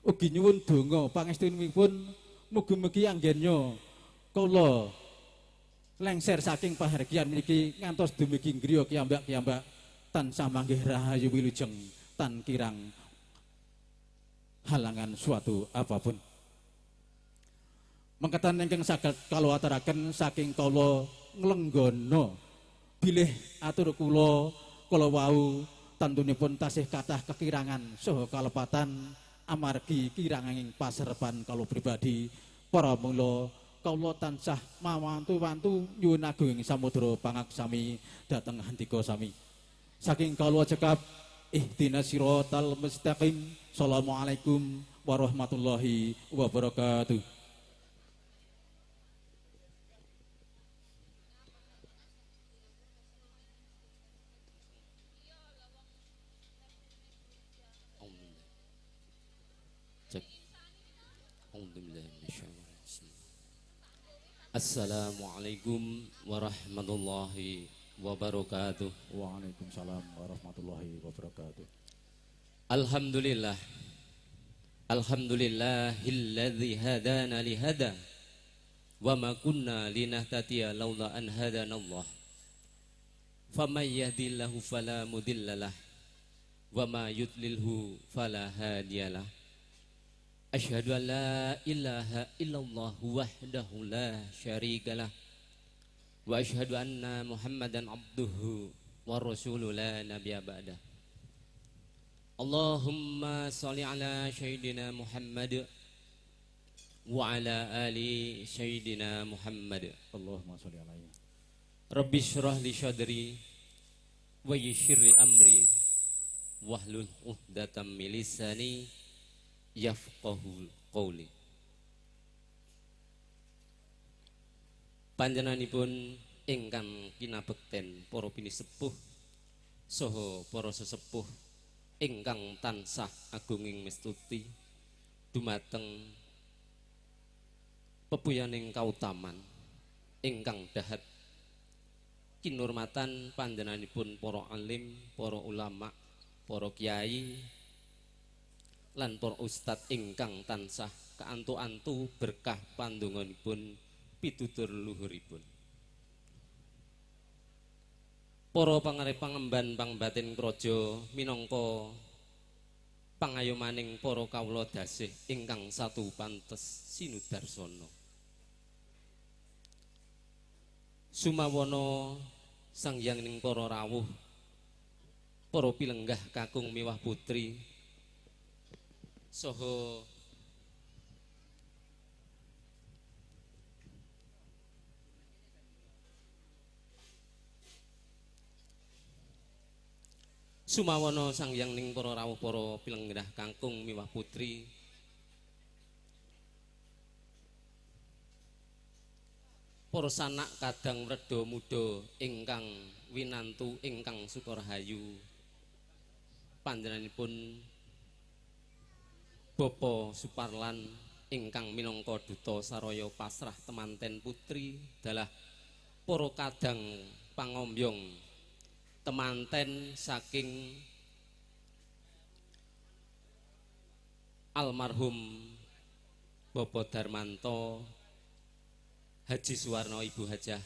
ugi nyuwun donga pangestunipun mugi-mugi anggenya kawula lengser saking pahargyan niki ngantos dumugi griya kiyambak-kiyambak tansah manggih rahayu wilujeng tan kirang halangan suatu apapun. Mengketan ingkang saged kawula aturaken saking kawula nglenggono bilih atur kula kala wau tantunipun tasih kathah kekirangan saha kalepatan amargi kiranging paserban kawula pribadi. Para mula kawula tansah mawantu-wantu nyuwun agunging samudra pangaksami dhateng handika sami. Saking kawula cekap ihdinas siratal mustaqim. Assalamualaikum warahmatullahi wabarakatuh. Assalamualaikum warahmatullahi wabarakatuh. Waalaikumsalam warahmatullahi wabarakatuh. Alhamdulillah, alhamdulillahilladzi hadana li hada wa ma kunna linahtadiya laula an hadanallah. Faman yahdillahu fala mudhillalah wa ma yudlilhu fala hadiyalah. Asyhadu an la ilaha illallah wahdahu la syarikalah wa asyhadu anna Muhammadan abduhu wa rasuluhu la nabiyya ba'dah. Allahumma sholli ala sayyidina Muhammad wa ala ali sayyidina Muhammad. Allahumma sholli alaihi. Rabbi shrah li sadri wa yassir li amri wahlul 'uqdatam min lisani yafqahu qawli. Panjenenganipun ingkang kinabekten para pinisepuh saha para sesepuh ingkang tansah agunging mistuti dumateng pepuyaning kautaman ingkang dahat kinurmatan panjenenganipun para alim, para ulama, para kiai lan para ustad ingkang tansah kaantu-antu berkah pandonganipun pitutur luhuripun. Para pangarep pangemban pangbatin praja minangka pangayomaning para kawula dasih ingkang satu pantes sinudarsana. Sumawana sanghyanging para rawuh, para pilenggah kakung miwah putri saha Sumawana sanghyanging para rawuh para pilenggah kakung miwah putri para sanak kadang wreda muda ingkang winantu ingkang sukarahayu panjenenganipun Bapak Suparlan ingkang minangka duta saraya pasrah temanten putri dalah para kadang pangombyong temanten saking almarhum Bapak Darmanto Haji Suwarno Ibu Hajah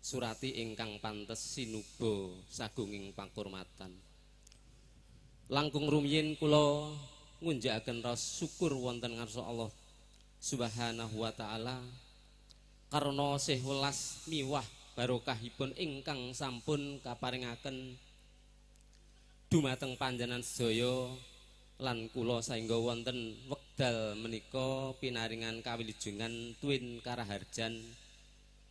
Surati ingkang pantes sinuba sagunging pakurmatan. Langkung rumiyin kula ngunjakaken raos syukur wonten ngarsa Allah Subhanahu wa taala karena sih welas miwah barokahipun ingkang sampun kaparingaken dumateng panjenengan sedaya lan kula saengga wonten wekdal menika pinaringan kawilujengan twin karaharjan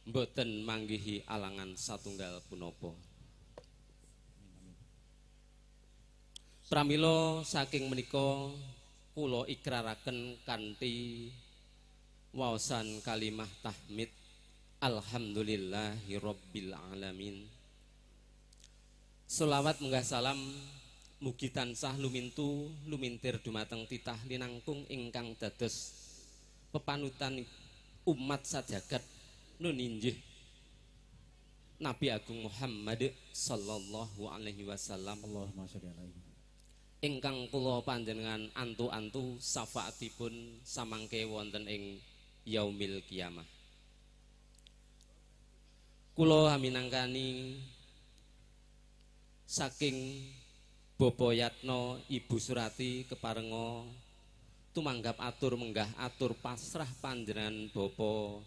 mboten manggihi alangan satunggal punapa. Pramila saking menika kula ikraraken kanthi waosan kalimah tahmid alhamdulillahirabbil alamin. Selawat munggah salam mugi tansah lumintu lumintir dumateng titah linangkung ingkang dados pepanutan umat sajagat nun injih Nabi Agung Muhammad sallallahu alaihi wasallam. Allahumma sholli alaihi. Ingkang kula panjenengan antu-antu syafaatipun samangke wonten ing yaumil kiamah. Kula minangkani saking Bapak Yatno Ibu Surati keparenga tumanggap atur menggah atur pasrah panjenengan Bapak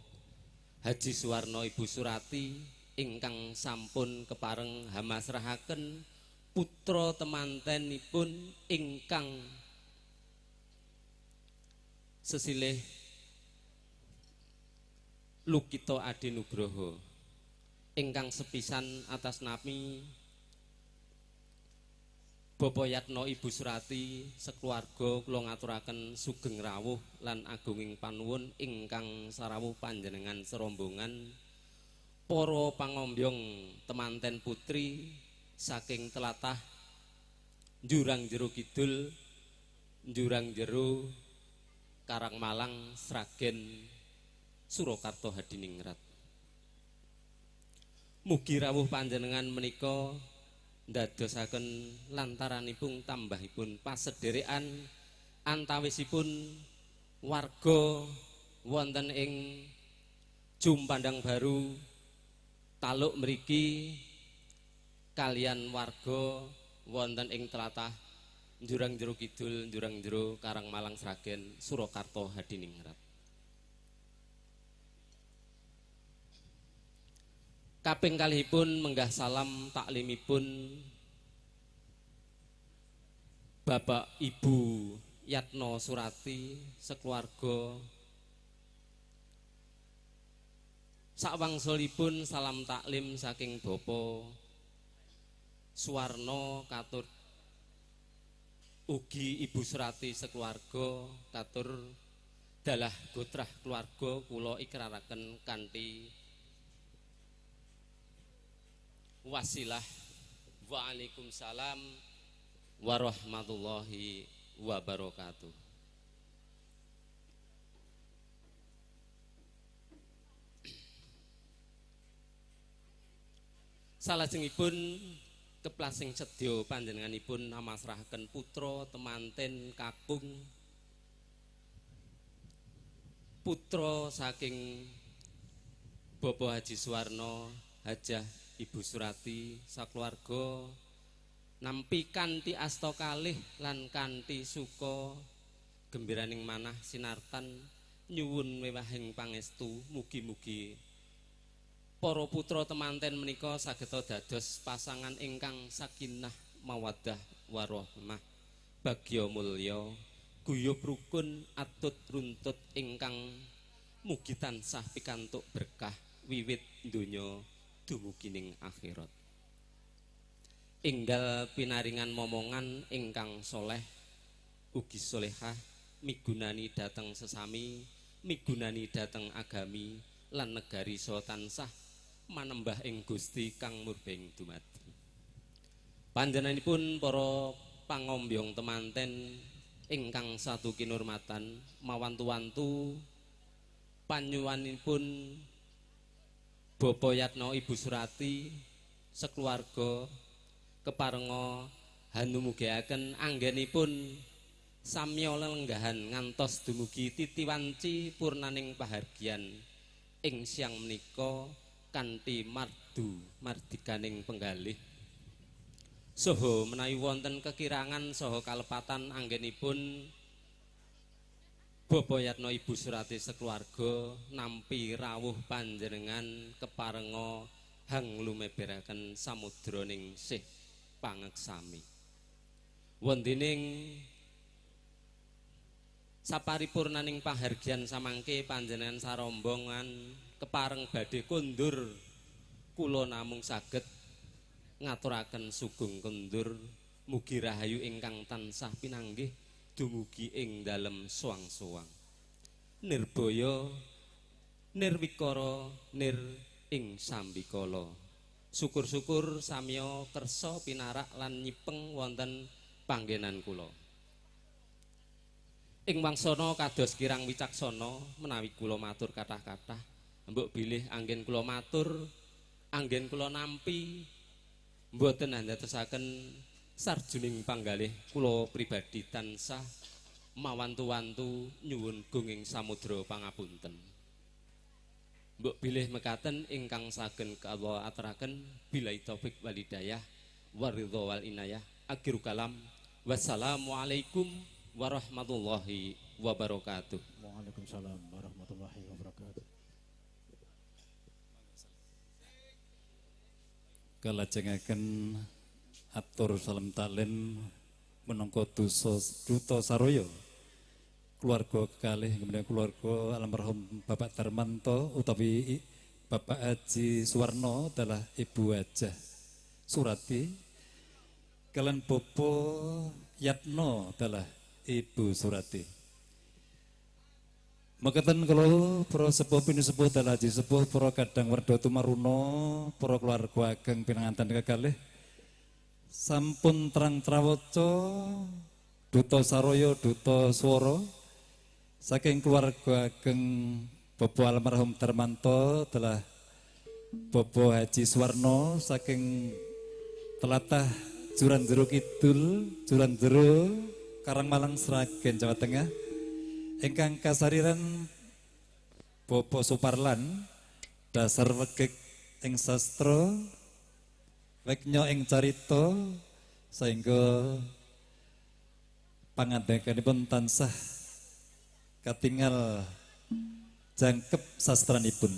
Haji Suwarno Ibu Surati ingkang sampun kepareng hamasrahaken putra temantenipun ingkang sesilih Lukito Adinugroho ingkang sepisan atas nami Bapak Yatno Ibu Surati sekeluarga kula ngaturaken sugeng rawuh lan agunging panuwun ingkang sarawuh panjenengan serombongan para pangombyong temanten putri saking telatah Jurang Jero Kidul, Jurang Jero Karangmalang, Sragen, Surakarta Hadiningrat. Mugi rawuh panjenengan menika ndadosaken lantaranipun tambahipun pasederekan antawisipun warga wonten ing Jumpandang Baru Taluk mriki kalian warga wonten ing tlatah Jurang Jero Kidul, Jurang Jero Karangmalang, Sragen, Surakarta Hadiningrat. Kaping kalihipun menggah salam taklimipun Bapak Ibu Yatno Surati sekeluarga. Sakwangsulipun salam taklim saking Bapak Suwarno katur ugi Ibu Surati sekeluarga katur dalah gotrah keluarga kula ikraraken kanthi wasilah waalaikumsalam warahmatullahi wabarakatuh. Salajengipun keplasing sedya panjenenganipun namasrahaken putra temanten kakung putra saking Bapak Haji Suwarno, Hajah Ibu Surati sakeluarga nampi kanthi asta kalih lan kanthi suka gembiraning manah sinartan nyuwun wewahing pangestu mugi-mugi para putra temanten menika sageta dados pasangan ingkang sakinah mawaddah warahmah bagya mulya guyub rukun atut runtut ingkang mugi tansah pikantuk berkah wiwit donya dumugi ning akhirat. Enggal pinaringan momongan ingkang soleh ugi solehah migunani dhateng sesami, migunani dhateng agami lan negari saha tansah manembah ing Gusti kang murbeng dumadi. Panjenenganipun para pangombyong temanten ingkang satu kinurmatan mawantu-wantu panyuwanipun Bapak Yatno Ibu Surati sekeluarga keparenga hanumugeaken anggenipun samya lelenggahan ngantos dumugi titiwanci purnaning pahargyan ing siang menika kanthi mardu mardikaning penggalih. Saha menawi wonten kekirangan saha kalepatan anggenipun Bapak Yatno Ibu Surati sekeluarga nampi rawuh panjenengan keparenga hang lumeberaken samudra ningsih pangeksami. Wontening saparipurnaning pahargyan samangke panjenengan sarombongan kepareng badhe kondur kula namung saged ngaturaken sugeng kondur mugi rahayu ingkang tansah pinanggih dumugi ing dalem suwang-suwang nirbaya nirwikara nir ing sambikala. Syukur-syukur samya kersa pinarak lan nyipeng wonten panggenan kula. Ing wangsana kados kirang wicaksana menawi kula matur kathah-kathah mbok bilih anggen kula matur anggen kula nampi mboten andadosaken sarjuning panggalih kula pribadi tansah mawantu-wantu nyuwun gunging samudra pangapunten. Mbok bilih mekaten ingkang saged kawula aturaken billahi taufik wal hidayah waridha wal inayah. Akhirul kalam, wassalamualaikum warahmatullahi wabarakatuh. Waalaikumsalam warahmatullahi wabarakatuh. Kalajengaken atur salam taklim menangka duta saroyo keluarga kekalih kemudian keluarga almarhum Bapak Darmanto utawi Bapak Haji Suwarno adalah Ibu Hajah Surati kalian Bopo Yatno adalah Ibu Surati. Mekaten kalau para sepuh pinusepuh dalah haji sepuh para kadang werda tumaruna para keluarga ageng pinanganten kekalih sampun terang trawaca duta saroyo duta swara saking keluarga ageng Bapak almarhum Darmanto telah Bapak Haji Suwarno saking telatah Juran Jero Kidul, Juran Jero Karangmalang Sragen Jawa Tengah ingkang kasariran Bapak Suparlan dasar wegik ing sastra weknya ing carita sehingga pangandikanipun tansah katingal jangkep sastranipun.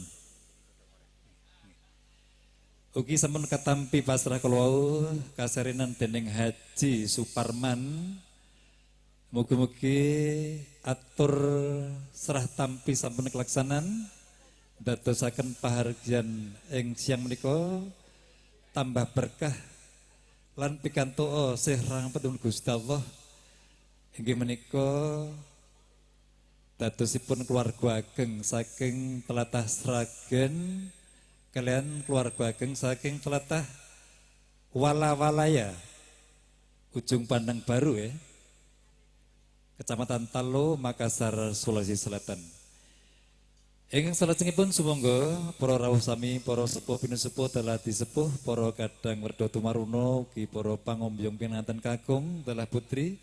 Ugi sampun katampi pasrah kala wau kasarinan dening Haji Suparman. Mugi-mugi atur serah tampi sampun kelaksanan dadosaken pahargyan ing siang menika tambah berkah lan pikantuk sih rahmatun Gusti Allah inggih menika dadosipun keluarga ageng saking telatah Sragen kalian keluarga ageng saking telatah Wala-walaya Ujung Pandang Baru ya, Kecamatan Talo, Makassar, Sulawesi Selatan. Ingkang salajengipun sumangga para rawuh sami, para sepuh pinusepuh dalah disepuh, para kadang werda tumaruna, ugi para pangombyong pinanganten kakung dalah putri.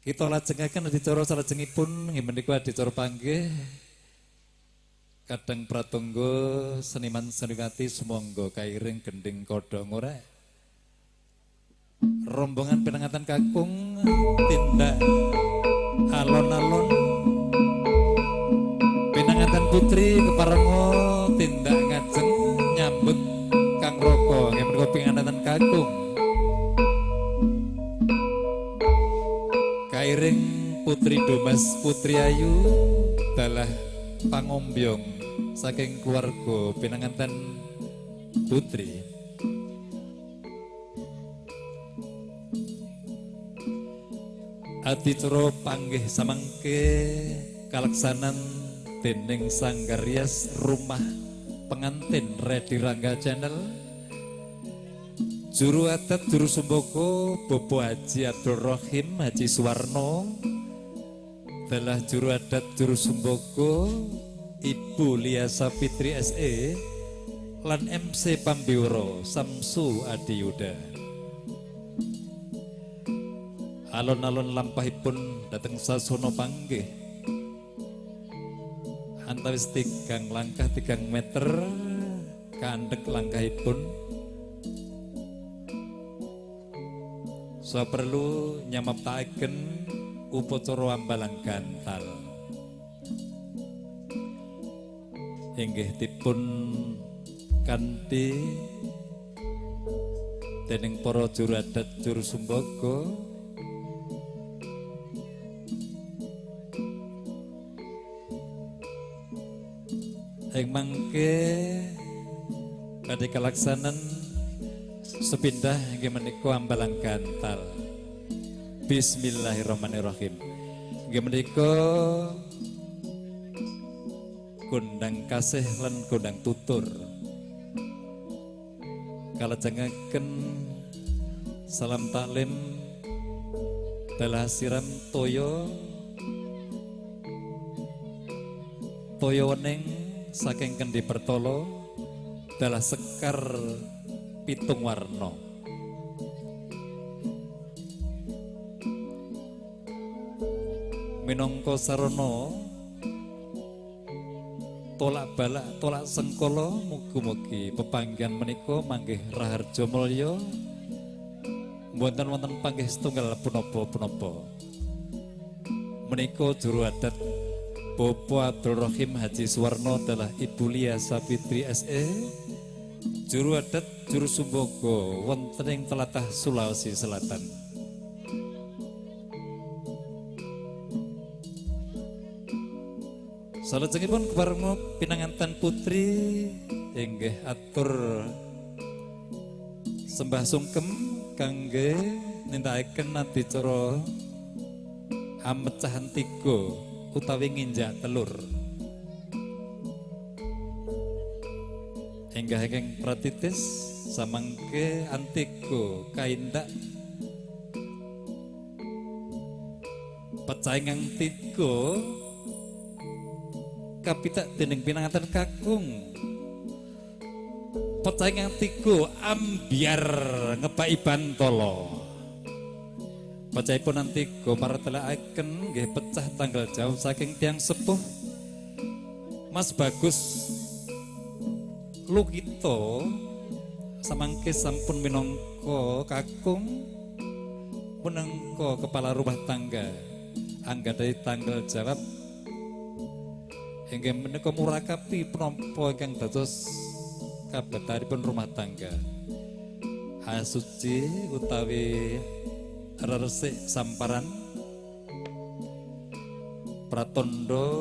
Kita lajengaken adicara salajengipun inggih menika adicara panggih kadang pratangga seniman seniwati sumangga kairing gending kodho ngorek. Rombongan pinanganten kakung tindak alon-alon, pinanganten putri keparenga tindak ngajeng nyambut Kang Raka nggih menika pinanganten kakung. Kairing Putri Domas Putri Ayu dalah pangombyong saking keluarga pinanganten putri. Adicara panggih samangke kalaksanan dening Sanggar Rias Rumah Pengantin Redi Rangga Channel. Juru adat juru sumboko Bopo Haji Abdul Rohim Haji Suwarno dalah juru adat juru sumboko Ibu Lia Sapitri SE lan MC Pambiwara Samsu Adiyuda. Alon-alon lampahipun dateng sasana panggih antawis 3 langkah 3 meter kandhek langkahipun. So perlu nyamaptaken upacara ambalang gantal. Inggih dipun kanthi dening para juru adat juru sumbaga. Ing mangke badhe kalaksanan sepindah inggih menika ambalang gantal. Bismillahirrahmanirrahim. Inggih menika gondang kasih lan gondang tutur. Kalajengaken salam taklim dalah siram toya toya wening saking Kendi Pertolo dalah sekar pitung warna. Minangka sarana tolak balak tolak sengkala, mugi-mugi pepanggihan menika manggih raharja mulya, mboten wonten panggih setunggal punapa-punapa. Menika juru adat Bopo Abdul Rohim Haji Suwarno adalah Ibu Lia Sapitri SE, juru adat juru sumbaga wonten ing tlatah Sulawesi Selatan. Salajengipun keparenga pinanganten putri inggih atur sembah sungkem kangge nindakaken adicara amecahan tiga utawi nginjak telur. Enggah ingkang pratitis samangke antigo kaindak pecah ingkang tiga kapitak dening pinanganten kakung. Pecah ingkang tiga ambyar ngebaki bantala. Pecahipun antigo martelakaken nggih pecah tanggal jauh saking tiyang sepuh Mas Bagus Lukito samangke sampun minangka kakung minangka kepala rumah tangga anggadhahi tanggal jawab inggih menika murakapi penampa ingkang dados kabetaripun rumah tangga. Asuci utawi reresik samparan pratandha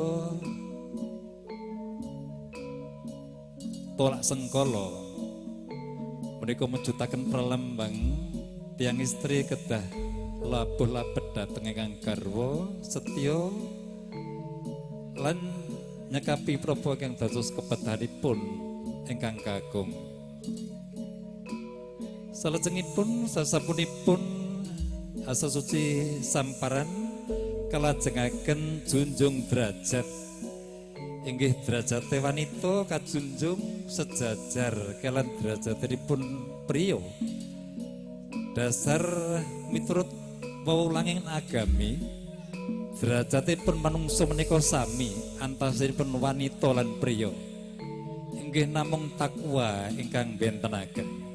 tolak sengkala menika mujutaken pralambang tiyang istri kedah labuh labet dhateng ingkang garwa setya lan nyekapi prapa ingkang dados kebedahanipun ingkang kakung. Salajengipun sasampunipun Asa Suci Samparan kalajengaken junjung derajat. Inggih derajate wanita kajunjung sejajar kalian derajatipun priya. Dasar miturut wewulanging agami, derajatipun manungsa menika sami antawisipun wanita lan priya. Inggih namung takwa ingkang bentenaken.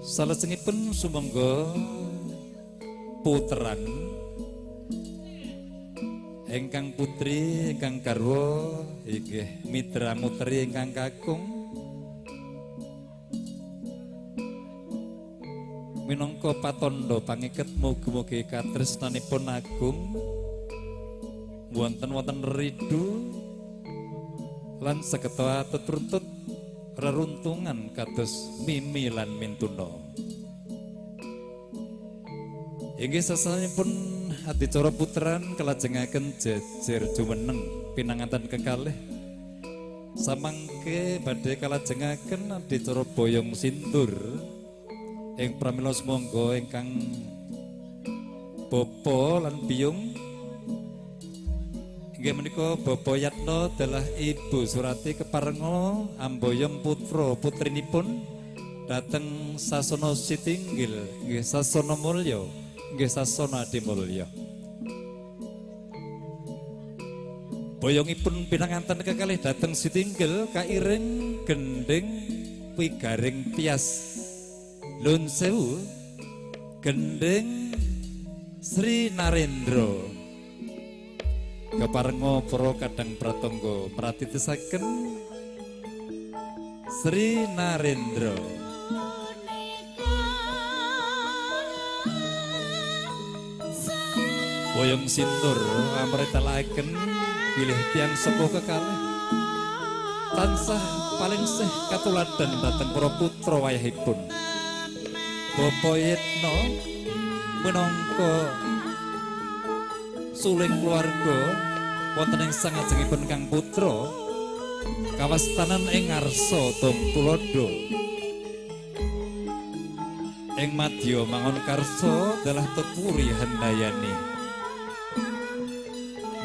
Salajengipun sumangga puteran ingkang putri ingkang garwa inggih mitra mutri ingkang kakung minangka patandha pangiket mugi-mugi katresnanipun agung wonten-wonten ridu lan sageta tetruntut reruntungan kados mimi lan mintuna. Inggih sasampunipun adicara puteran kalajengaken jejer jumeneng pinanganten kekalih. Samangke badhe kalajengaken adicara boyong sindur ing pramila sumangga ingkang bapa lan biyung. Inggih menika Bapak Yatno dalah Ibu Surati keparenga amboyong putra putrinipun dhateng sasana sitinggil nggih sasana mulya nggih sasana adimulya. Boyongipun pinanganten kekalih dhateng sitinggil kairing gendhing wigaring tias. Lun sewu gendhing Sri Narendra. Keparenga para kadang pratangga pratitisaken Sri Narendra. Boyong sindur amretalaken bilih tiyang sepuh kekalih tansah paling sih katuladan dhateng para putra wayahipun. Bapak Yetno minangka suling keluarga wonten ing sangajengipun kang putra kawastanan ing ngarsa Dong Tulodo. Ing madya mangon karsa dalah teturi handayani.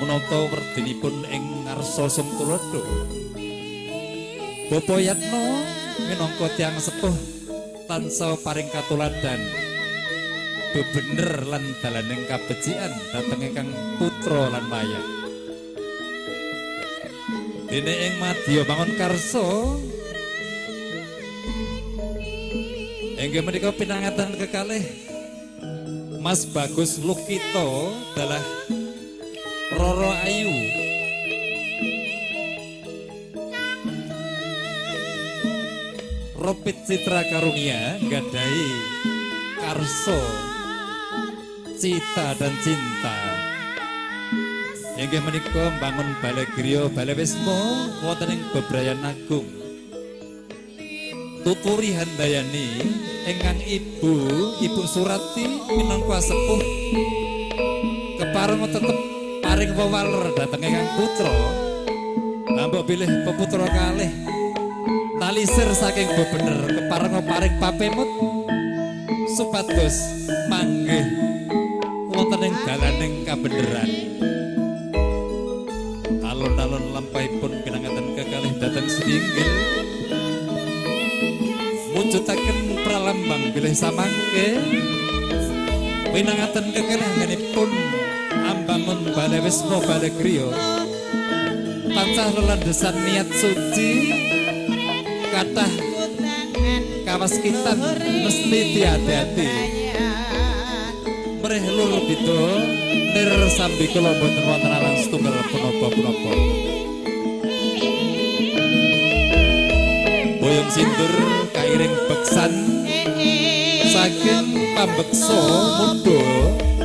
Menata werdinipun ing ngarsa Song Tulodo. Bapak Yatno minangka tiyang sepuh tansah paring katuladan bebener lan dalaning kabecikan dhateng ingkang putra lan maya. Dene ing madya bangun karsa inggih menika pinanganten kekalih Mas Bagus Lukito dalah Roro Ayu. Ropit Citra Karunia nggadahi karsa cita dan cinta. Inggih menika mbangun balai griya balai wisma wonten ing bebrayan agung. Tuturi handayani ingkang ibu, Ibu Surati minangka sepuh keparenga tetep paring wewaler dhateng ingkang putra. Ambok bilih peputra kalih talisir saking bebener keparenga paring papemut supados manggih wonten ing dalaning kabeneran. Alun-alun lampahipun pinanganten kekalih dhateng sedinggil mujudaken pralambang bilih samangke pinanganten kekalih anggenipun ambangun balai wisma balai griya tansah lelandesan niat suci kathah kawaskitan mesti diati-ati. Mrih lur bida nir sambi kula mboten wonten alang setunggal punapa-punapa. Boyong sindur kairing beksan saking pambeksa muda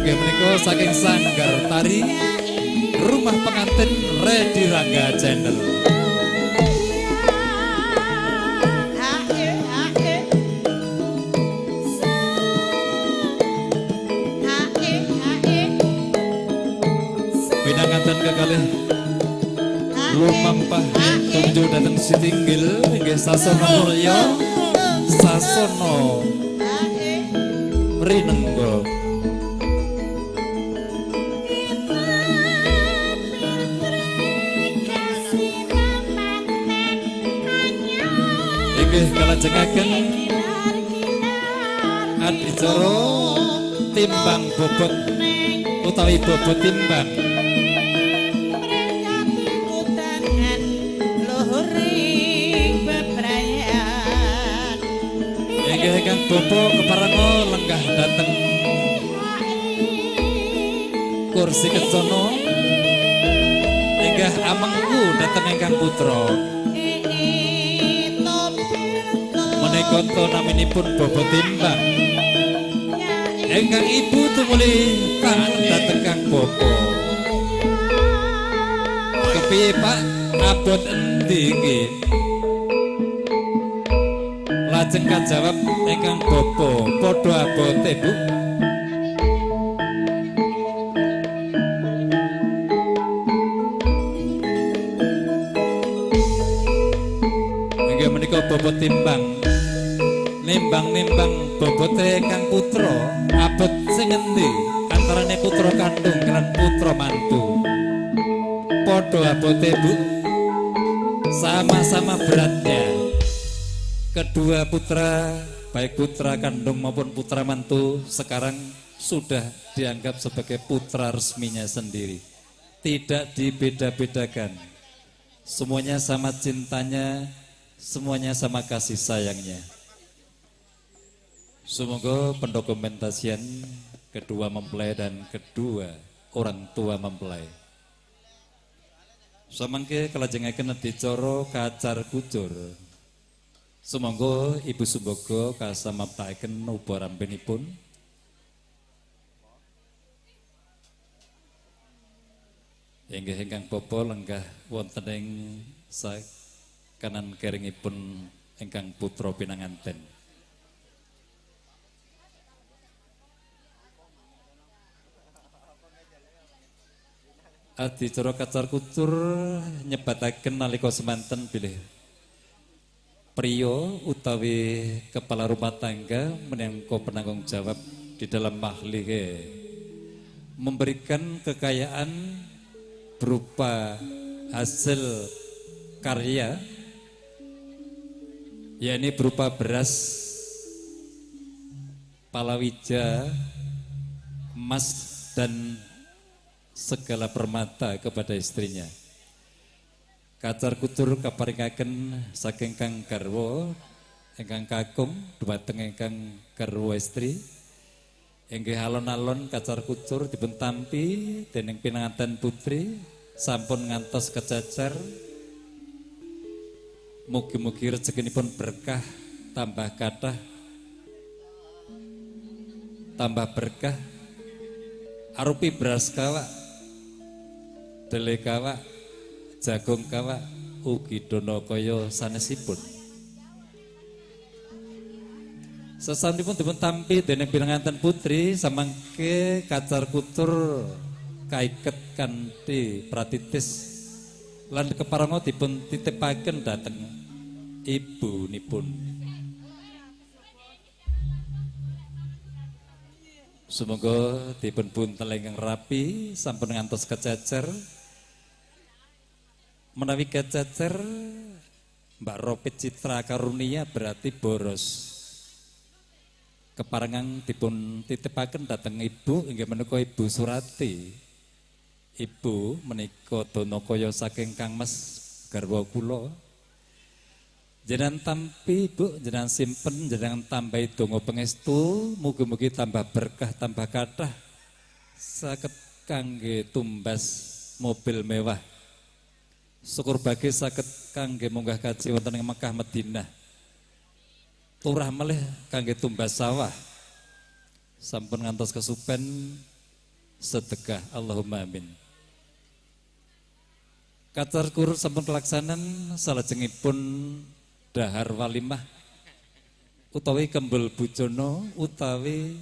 nggih menika saking sanggar tari Rumah Pengantin Redi Rangga Channel. Pinanganten kekalih Lumampah tumuju dhateng Sitinggil inggih sasana mulya sasana rinengga. Inggih kalajengaken adicara timbang bobot utawi bobot timbang. Inggih ingkang bapa keparenga lenggah dhateng kursi kencana inggah amengku dhateng ingkang putra. Menika naminipun bobot timbang. Ingkang ibu tumuli tangan dhateng kang bapa. Kepiye Pak abot endi iki? Lajeng kajawab ingkang bapa, padha abote Bu. Inggih menika bobot timbang. Nimbang-nimbang bobote ingkang putra, abot sing endi antarane putra kandung lan putra mantu? Padha abote Bu. Sama-sama beratnya. Kedua putra, baik putra kandung maupun putra mantu, sekarang sudah dianggap sebagai putra resminya sendiri. Tidak dibeda-bedakan. Semuanya sama cintanya, semuanya sama kasih sayangnya. Semoga pendokumentasian kedua mempelai dan kedua orang tua mempelai. Samangke kalajengaken adicara kacar kucur. Sumangga Ibu Sumbaga kasamaptaken uba rampenipun. Inggih ingkang bapa lenggah wonten ing kanan keringipun ingkang putra pinanganten. Adicara kacar kucur nyebataken nalika semanten bilih priya utawi kepala rumah tangga minangka penanggung jawab di dalam mahlihe memberikan kekayaan berupa hasil karya, yakni berupa beras, palawija, emas dan segala permata kepada istrinya. Kacar kucur kaparingaken saking kang garwa ingkang kakung dumateng ingkang garwa istri. Inggih alon-alon kacar kucur dipun tampi dening pinanganten putri sampun ngantos kecacar. Mugi-mugi rezekinipun berkah, tambah kathah, tambah berkah. Arupi beras kawak, dele kawak, jagung kawak, ugi dono kaya sanesipun. Sesampunipun dipun tampi dening pinanganten putri samangke kacar kucur kaiket kanthi pratitis lan keparenga dipun titipaken dhateng ibunipun. Sumangga dipun buntel ingkang rapi sampun ngantos kececer. Menawi kececer Mbak Ropit Citra Karunia berarti boros. Keparengan dipun titipaken dhateng ibu inggih menika Ibu Surati. Ibu menika dana kaya saking Kang Mas garwa kula. Jenengan tampi Ibu, jenengan simpen, jenengan tambahi donga pangestu, mugi-mugi tambah berkah, tambah kathah saged kangge tumbas mobil mewah. Syukur bagi saged kangge munggah kaji wonten ing Mekah Madinah. Turah melih kangge tumbas sawah. Sampun ngantos kesupen sedekah Allahumma amin. Kacar kur sampun kelaksanan salajengipun dahar walimah utawi kembel bujono utawi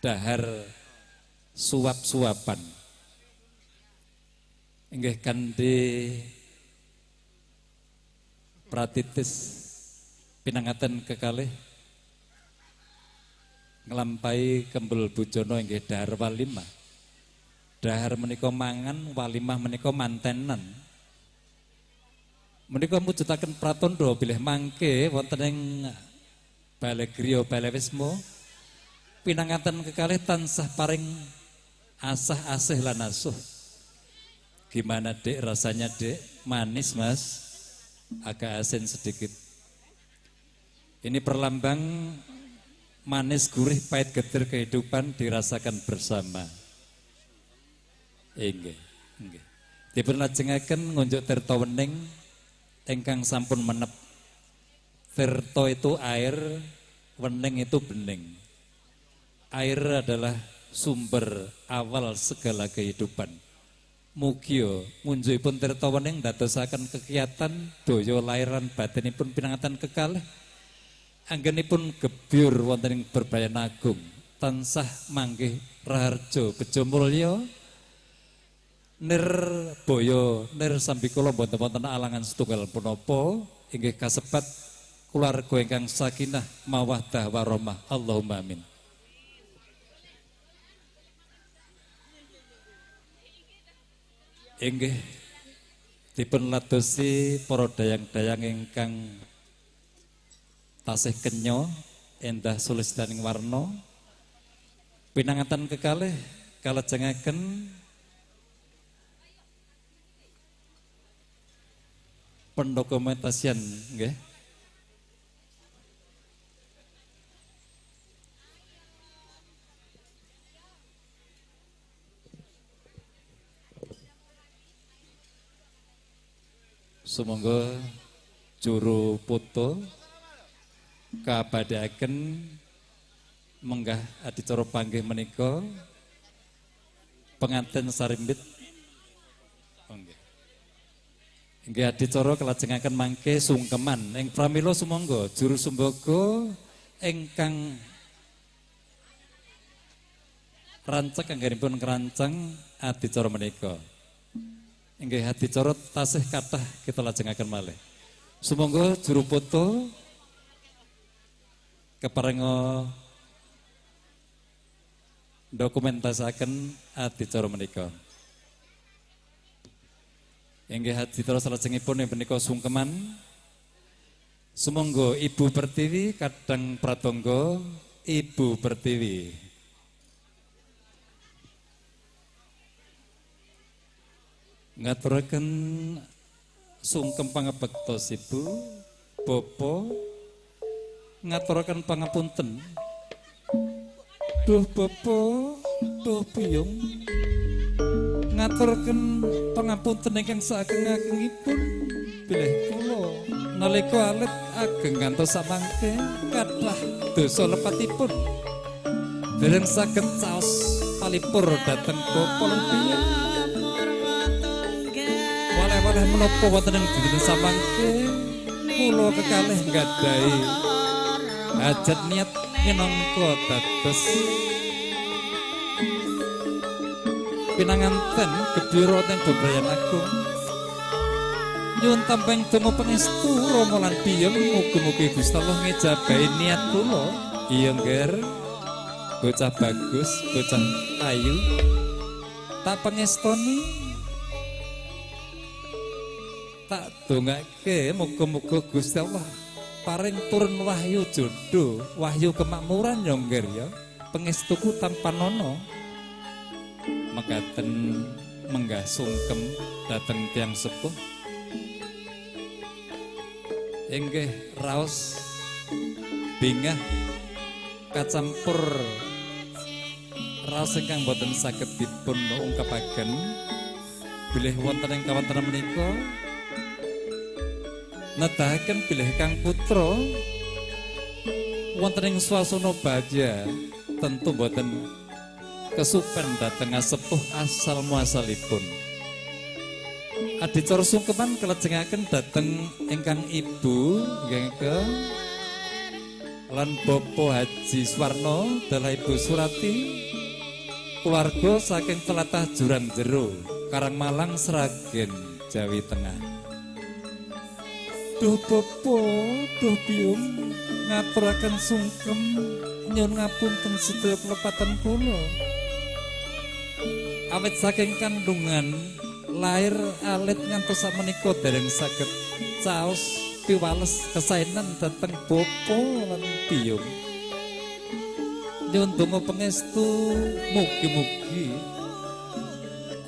dahar suap-suapan. Inggih kanthi pratitis pinangaten kekalih nglampahi kembul bujana inggih dahar walimah. Dahar menika mangan, walimah menika mantenan. Menika mujudaken pratandha bilih mangke wonten ing Balai Griya Balai Wisma pinanganten kekalih tansah paring asah asih lan asuh. Gimana Dek rasanya Dek? Manis Mas, agak asin sedikit. Ini perlambang manis gurih pahit getir kehidupan dirasakan bersama. Inggih, inggih. Dipun lajengaken ngunjuk tirta wening ingkang sampun menep. Tirta itu air, wening itu bening. Air adalah sumber awal segala kehidupan. Mugia ngunjukipun tirta wening ndadosaken kegiatan daya lahir lan batinipun pinanganten kekalih anggenipun gebyur wonten ing berbayan agung tansah manggih raharja bejo mulya nirbaya nir sambikala boten wonten alangan setunggal punapa inggih kasebat keluarga ingkang sakinah mawaddah warahmah. Allahumma amin. Inggih dipun ladosi para dayang-dayang ingkang tasih kenya endah sulistaning warna pinanganten kekalih kalajengaken pendokumentasian nggih. Sumangga juru foto kabadhaken menggah adicara panggih menika pengantin sarimbit. Oh, nggih. Nggih adicara kelajengaken mangke sungkeman. Ing pramila sumangga juru sumbaga ingkang rancak anggenipun ngrancang adicara menika. Inggih adicara tasih kathah kita lajengaken malih. Sumangga juru foto keparenga dokumentasaken adicara menika. Inggih adicara salajengipun ing menika sungkeman. Sumangga Ibu Pertiwi kadang pratangga Ibu Pertiwi. Ngaturaken sungkem pangabektos Ibu, Bapak, ngaturaken pangapunten. Duh Bapak, duh Biyung, ngaturaken pangapunten ingkang saageng-agengipun bilih kula nalika alit ageng ngantos samangke kathah dosa lepatipun. Dereng saged caos palipur dhateng Bapak lan Biyung. Waleh-waleh menapa wonten ing dinten samangke kula kekalih nggadahi hajat niat minangka dados pinanganten gebyur wonten bebrayan agung. Nyuwun tampeng donga pangestu Rama lan Biyung mugi-mugi Gusti Allah ngejabahi niat kula. Iya ngger, bocah bagus, bocah ayu, tak pangestoni, tak dongake muga-muga Gusti Allah paring turun wahyu jodoh, wahyu kemakmuran ya ngger ya. Pangestuku tanpa nono. Mekaten menggah sungkem dhateng tiyang sepuh. Inggih raos bingah kacampur raos ingkang boten saged dipun ungkapaken bilih wonten ing kawontenan menika nedahaken bilih kang putra wonten ing swasana bahagia tentu boten kesupen dhateng asepuh asal muasalipun. Adicara sungkeman kelajengaken dhateng ingkang ibu nggih lan Bapak Haji Suwarno dalah Ibu Surati keluarga saking telatah Jurang Jero. Karangmalang Sragen, Jawi Tengah. Duh bapa, duh biyung ngaturaken sungkem nyuwun ngapunten sedaya pelepatan kula. Awit saking kandungan lahir alit ngantos sakmenika dereng saged caos piwales kesaenan dhateng bapa lan biyung. Nyuwun donga pangestu mugi-mugi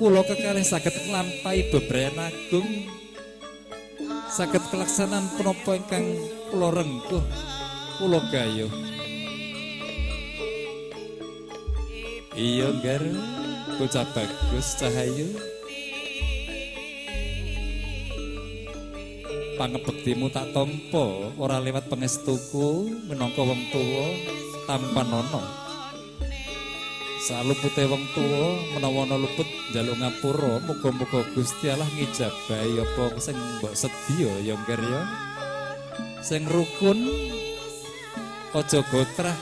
kula kekalih saged nglampahi bebrayan agung, saged kelaksanan punapa ingkang kula rengkuh kula gayuh. Iya ngger, bocah bagus cahayu, pangebektimu tak tampa ora lewat pangestuku minangka wong tuwa tanpa nono. Salupute wong tuwa menawa ana luput njaluk ngapura, muga-muga Gusti Allah ngijabahi apa sing mbok sedya ya ngger ya. Sing rukun aja gotrah,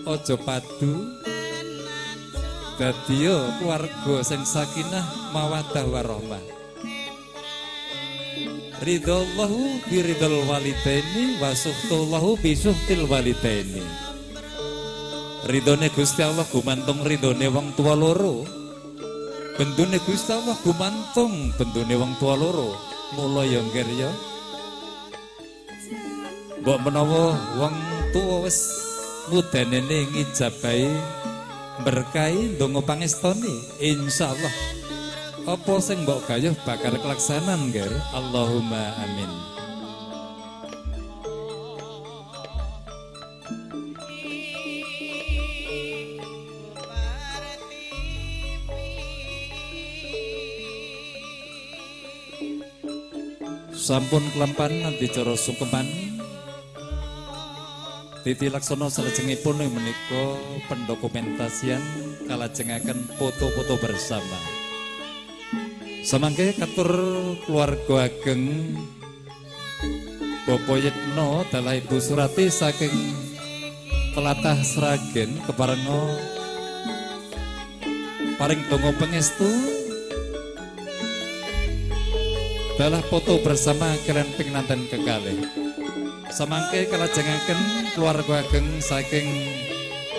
aja padu, dadiya keluarga sing sakinah mawaddah warahmah. Ridallahu bi ridal walidaini wa suhtullahu bi suhtil walidaini. Ridone Gusti Allah gumantung ridone wong tua loro. Bendune Gusti Allah gumantung bendune wong tua loro. Mula ya ngger ya, mbok menawa wong tuwa wis mudanene ngijabahi berkahi ndonga pangestoni, insyaallah apa sing mbok gayuh bakal kelaksanan ngger. Allahumma amin. Sampun kelampan adicara sungkeman titi laksana salajengipun menika pendokumentasian kalajengaken foto-foto bersama. Samangke katur keluarga ageng Bapak Yitno dalah Ibu Surati saking Telatah Sragen keparenga paring donga pangestu dalah foto bersama kalian penganten kekalih. Samangke kalajengaken keluarga ageng saking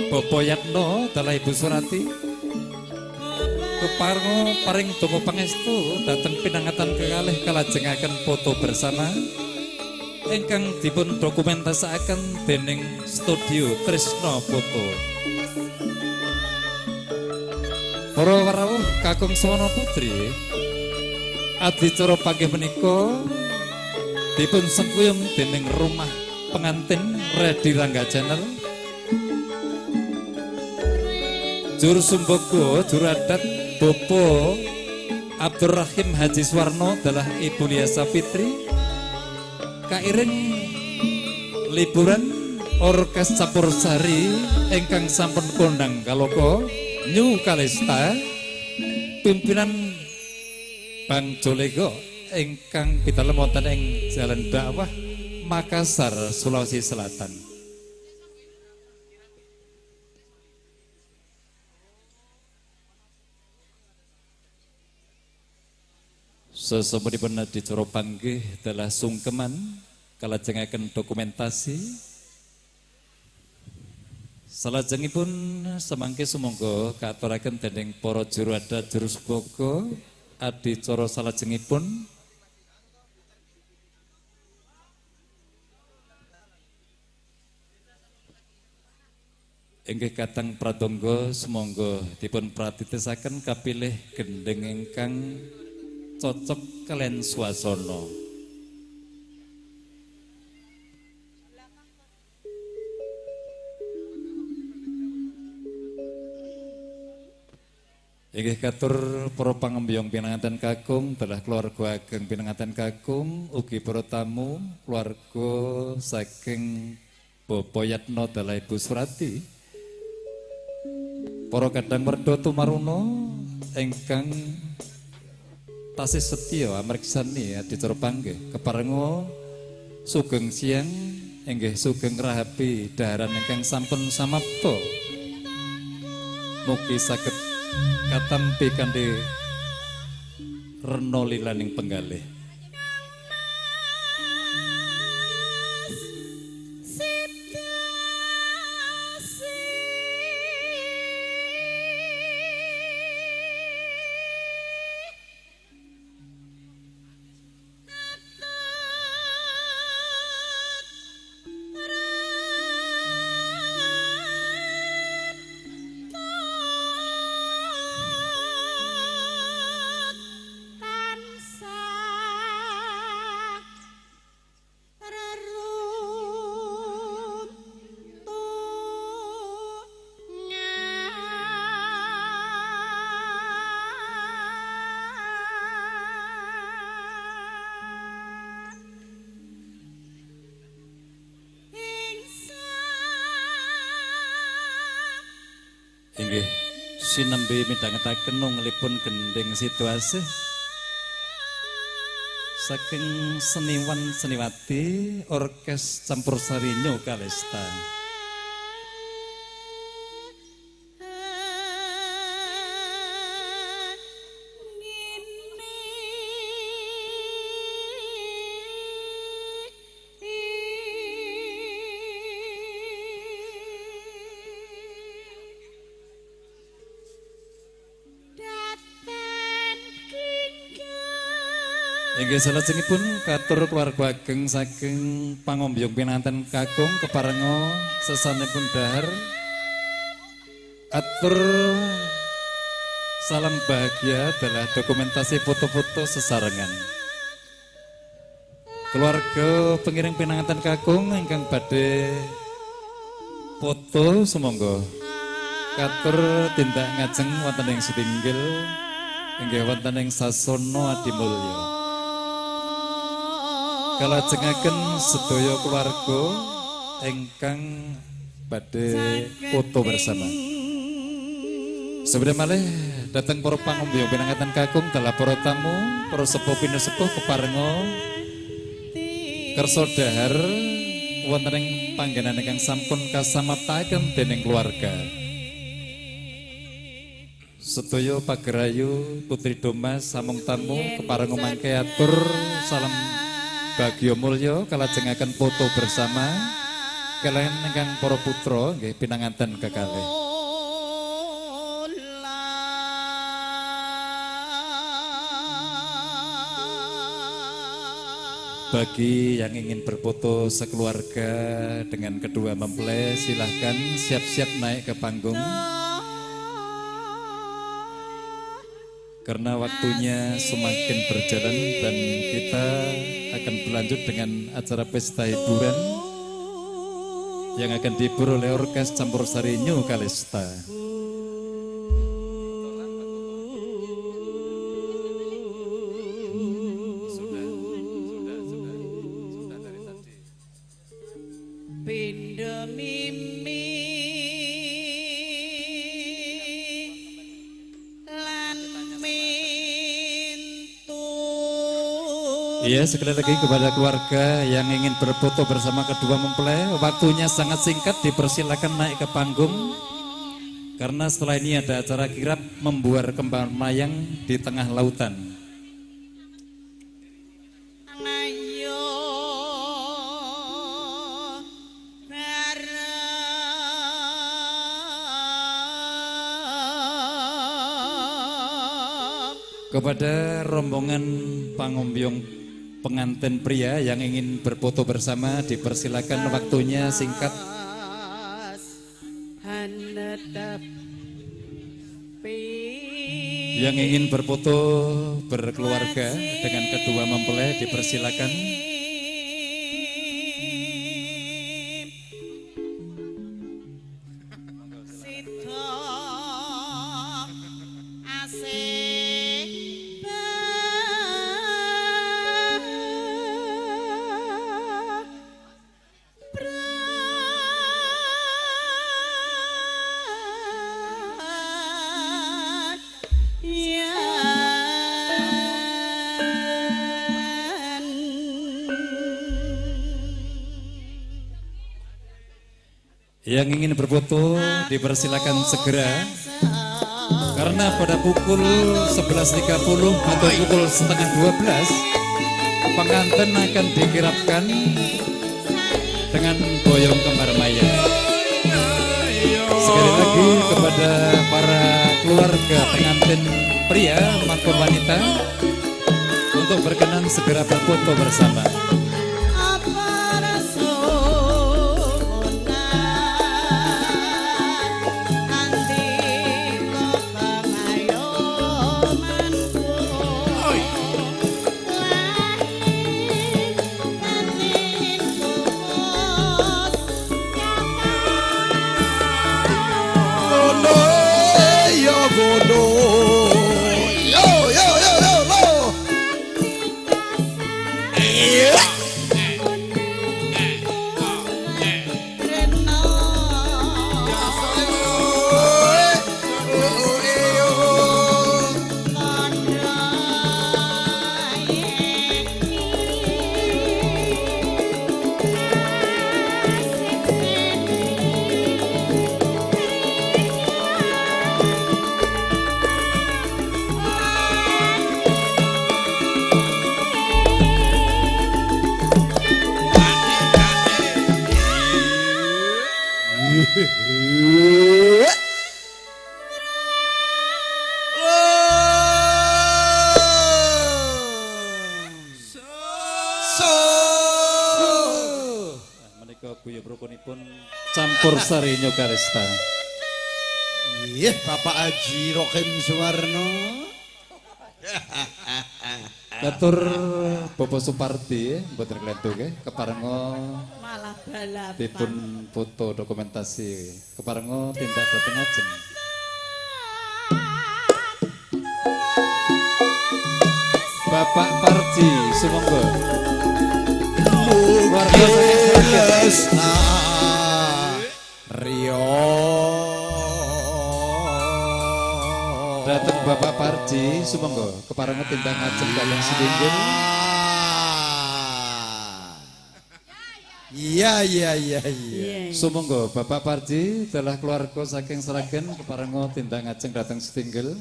Bapak Yatno dalah Ibu Surati keparenga paring donga pangestu dhateng pinangatan kekalih kalajengaken foto bersama ingkang dipun dokumentasikaken dening Studio Trisno Foto. Para warawuh kakung sawana putri, adicara panggih menika dipun sengkuyung dening rumah pengantin Redi Rangga Channel, Juru Sumbogo, juru adat Bopo Abdurrahim Haji Suwarno dalah Ibu Lia Safitri, kairing liburan Orkes Campur Sari ingkang sampun kondang kaloka New Kalista, pimpinan Bang Jolego ingkang pitalem wonten ing Jalan Dakwah Makassar, Sulawesi Selatan. Sesampunipun adicara panggih dalah sungkeman kalajengaken dokumentasi. Salajengipun semangke sumangga kaaturaken dening para juru adat juru seboga adicara salajengipun inggih katang pradonga sumangga dipun pratitisaken kapilih gendheng ingkang cocok kalian swasana. Inggih katur para pangembyong pinanganten kakung, dalah keluarga ageng pinanganten kakung, ugi para tamu keluarga saking Bapak Yatno dalah Ibu Surati, para kadang werda tumaruna ingkang tasih setya amriksani adicara panggih keparenga sugeng siang inggih sugeng rahapi daharan ingkang sampun samapta. Mugi saged katampi kanthi rena lilaning penggalih. Inggih, sinembe midhangetaken nunglipun gendhing situasi saking seniwan seniwati orkes campursari New Kalista. Inggih, salajengipun katur keluarga ageng saking pangombyong pinanten kakung keparenga sesanipun dahar atur salam bahagia adalah dokumentasi foto-foto sesarengan. Keluarga pengiring pinanganten kakung ingkang badhe foto sumangga katur tindak ngajeng wonten ing sitinggil inggih wonten ing sasana adimulya. Kalajengaken sedaya keluarga ingkang badhe foto bersama. Sebenarnya malih datang para pangombyong pinanganten kakung dalah para tamu, para sepuh pinusepuh keparenga kersa dahar wonten ing panggenan ingkang sampun kasamaptaken dening keluarga. Sedaya pagerayu putri Domas samung tamu keparenga mangke atur salam bagya mulya kalajengaken foto bersama kaliyan ingkang para putra nggih pinanganten kekalih. Bagi yang ingin berfoto sekeluarga dengan kedua mempelai silahkan siap-siap naik ke panggung. Karena waktunya semakin berjalan dan kita akan berlanjut dengan acara pesta hiburan yang akan dihibur oleh orkes campursari New Kalista. Sudah dari tadi. Iya, sekali lagi kepada keluarga yang ingin berfoto bersama kedua mempelai, waktunya sangat singkat, dipersilakan naik ke panggung. Karena setelah ini ada acara kirap membuar kembang mayang di tengah lautan. Kepada rombongan pangombyong pengantin pria yang ingin berfoto bersama dipersilakan, waktunya singkat. Yang ingin berfoto berkeluarga dengan kedua mempelai dipersilakan. Yang ingin berfoto dipersilakan segera. Karena pada pukul 11.30 atau pukul 11.30 pengantin akan dikirapkan dengan boyong kembar mayat. Sekali lagi kepada para keluarga pengantin pria maupun wanita untuk berkenan segera berfoto bersama. Campur sari Nyokarista. Iya, Bapak Haji Rokim Suwarno. Katur Bapak Supardi mboten klentu nggih keparenga malah balapan dipun foto dokumentasi keparenga tindak dhateng ajeng. Bapak Parji sumangga. Warga saking Rio. Dateng Bapak Parji sumangga keparenga tindak ngajeng kaliyan sedinggil. Iya iya iya iya. Sumangga Bapak Parji telah keluarga saking Sragen keparenga tindak ngajeng dateng setinggil.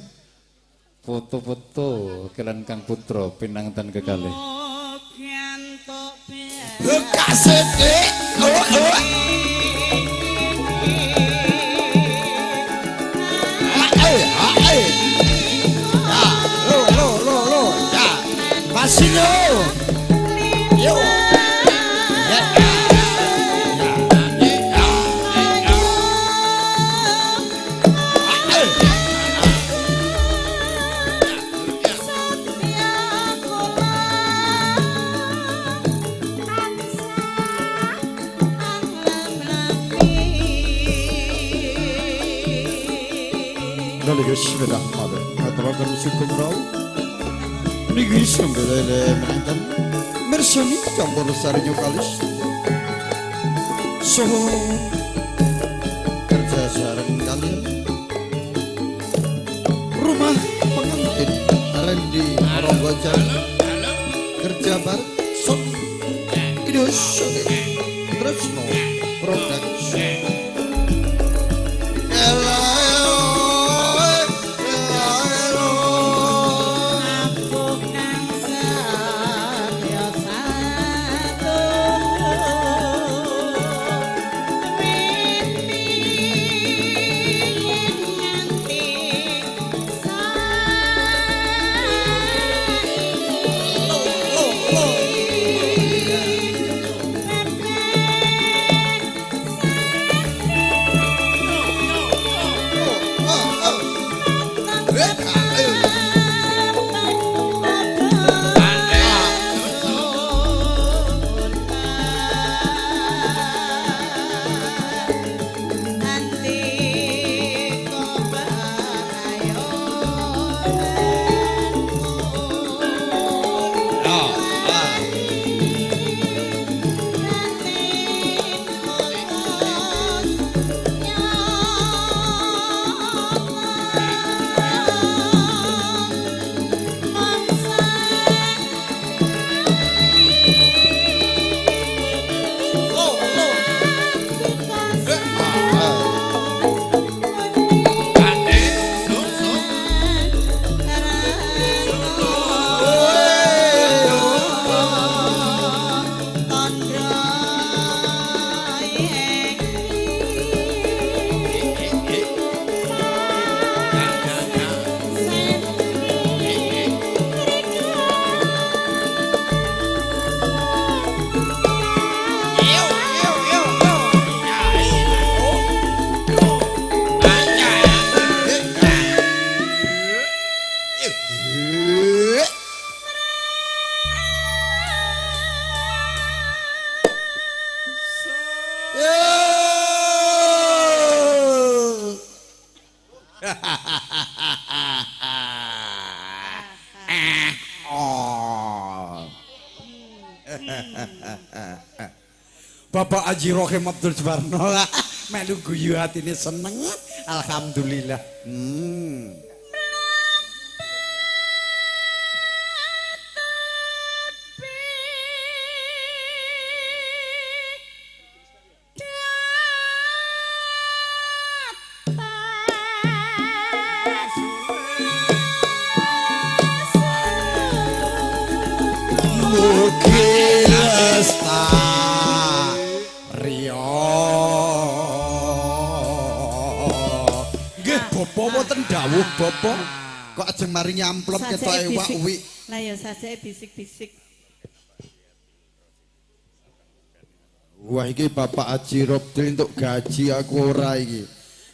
Foto-foto kalian Kang Putra pinanganten kekalih. Niki sembelele menanten mirsani campur sari Nyokalis soho kerja sareng kalian rumah pengantin Randy Ronggojan kerja bareng sok Idus Tresno Production. Bapak Haji Rohim Abdul Suwarno lah melu guyu atine seneng. Alhamdulillah. Mugi lestari. Nggih bapa wonten dawuh bapa. Kok ajeng maringi amplop ketoke wak wik. Lah ya sajake bisik-bisik. Wah iki Bapak Haji Robdil entuk gaji aku ora iki.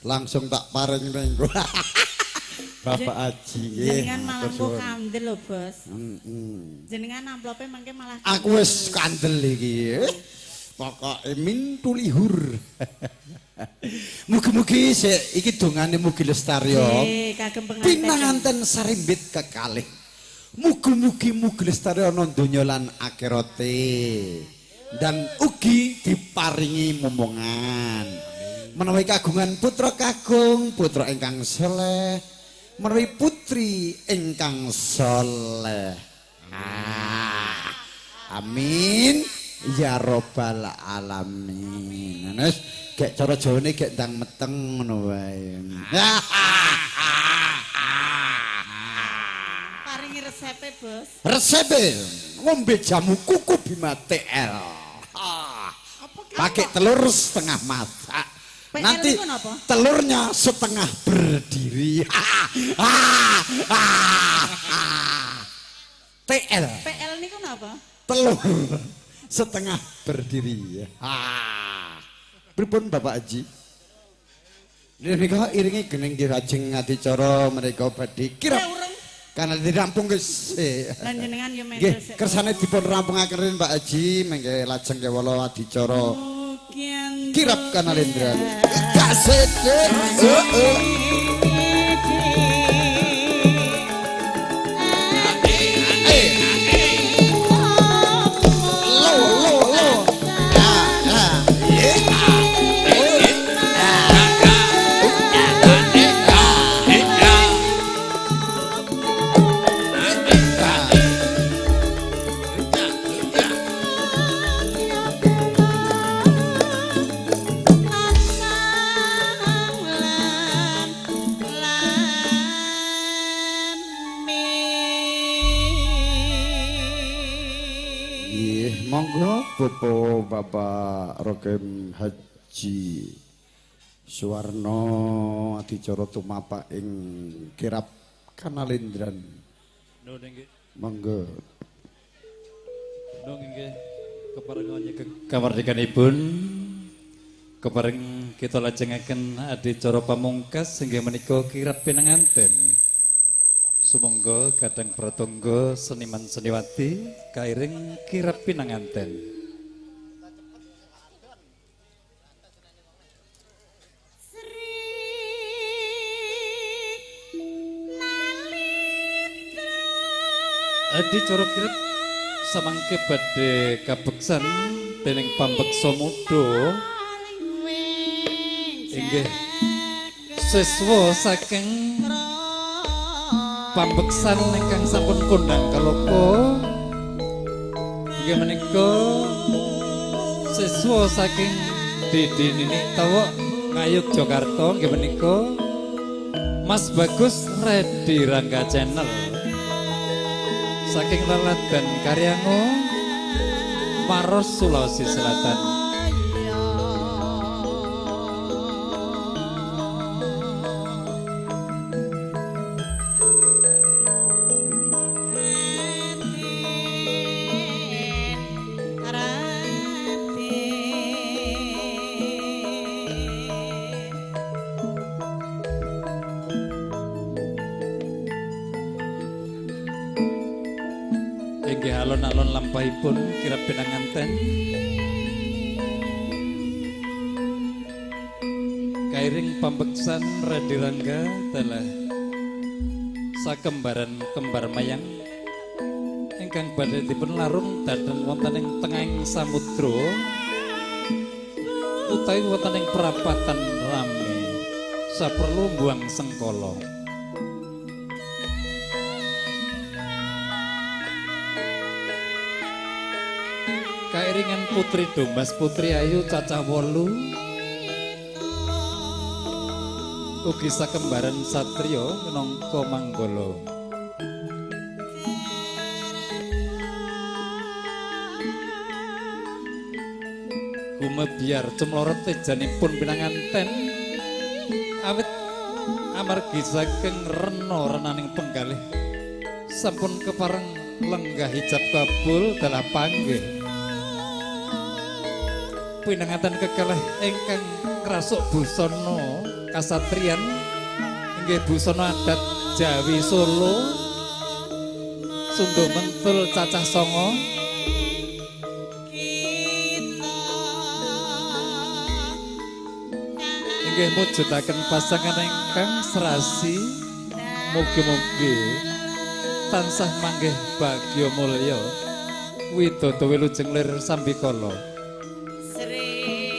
Langsung tak paring ning Bapak Haji nggih. Jenengan malah kok kandel lho, Bos. Jenengan amplope mangke malah aku wis kandel iki. Pokoke mintulihur. Mugi-mugi sik iki dongane mugi lestari ya. Nggih, kagem penganten. Pinanganten sarimbit kekalih. Mugi-mugi mugi lestari ana donya lan akhirate. Dan ugi diparingi momongan. Menawi kagungan putra kakung, putra ingkang saleh, menawi putri ingkang saleh. Amin ya robbal alamin. Wis gek cara Jawane gek ndang meteng ngono wae. Paringi resepe, Bos. Resepe ngombe jamu kuku Bima TL. Pakai telur setengah masak. Nanti telurnya setengah berdiri. TL. PL niku napa? Telur setengah berdiri. Pripun Bapak Haji? Menika iringe geneng nggih lajeng adicara mereka badhe kirap. Karena dirampung wis. Lan jenengan yo mendel. Nggih, kersane dipun rampungaken Pak Haji mengke lajeng kewala adicara kirap kanalendra. Gak sedek. Heeh. Bapak Bapak Rokem Haji Suwarno adicara tumapak ing kirap kanalendran. Monggo. Nuwun nggih keparengan kamardikanipun kepareng kita lajengaken adicara pamungkas inggih menika kirap pinanganten. Sumangga kadang pratangga seniman seniwati kairing kirap pinanganten. Adicara kirap samangke badhe kabeksan dening pambeksa muda inggih siswa saking pambeksan ingkang sampun kondhang kaloka inggih menika siswa saking Didi Nini Tawok Ngayogyakarta inggih menika Mas Bagus Redi Rangga Channel saking Laladan Karyango Maros Sulawesi Selatan. Inggih alon-alon lampahipun kirap pinanganten kairing pambeksan Redi Rangga dalah sakembaran kembar mayang ingkang badhe dipun larung dhateng wonten ing tengahing samudra utawi wonten ing prapatan rame saperlu mbuang sengkala. Kairingan putri Domas Putri Ayu cacah 8 ugi sakembaran satriya minangka manggala. Gumebyar cemlorot tejanipun pinanganten awit amargi saking rena renaning penggalih sampun kepareng lenggah hijab kabul dalah panggih. Pinanganten kekalih ingkang ngrasuk busana kasatriyan inggih busana adat Jawi Solo Sunda Mentul cacah 9 inggih mujudaken pasangan ingkang serasi mugi-mugi tansah manggih bagya mulya widodo wilujeng lir sambikala.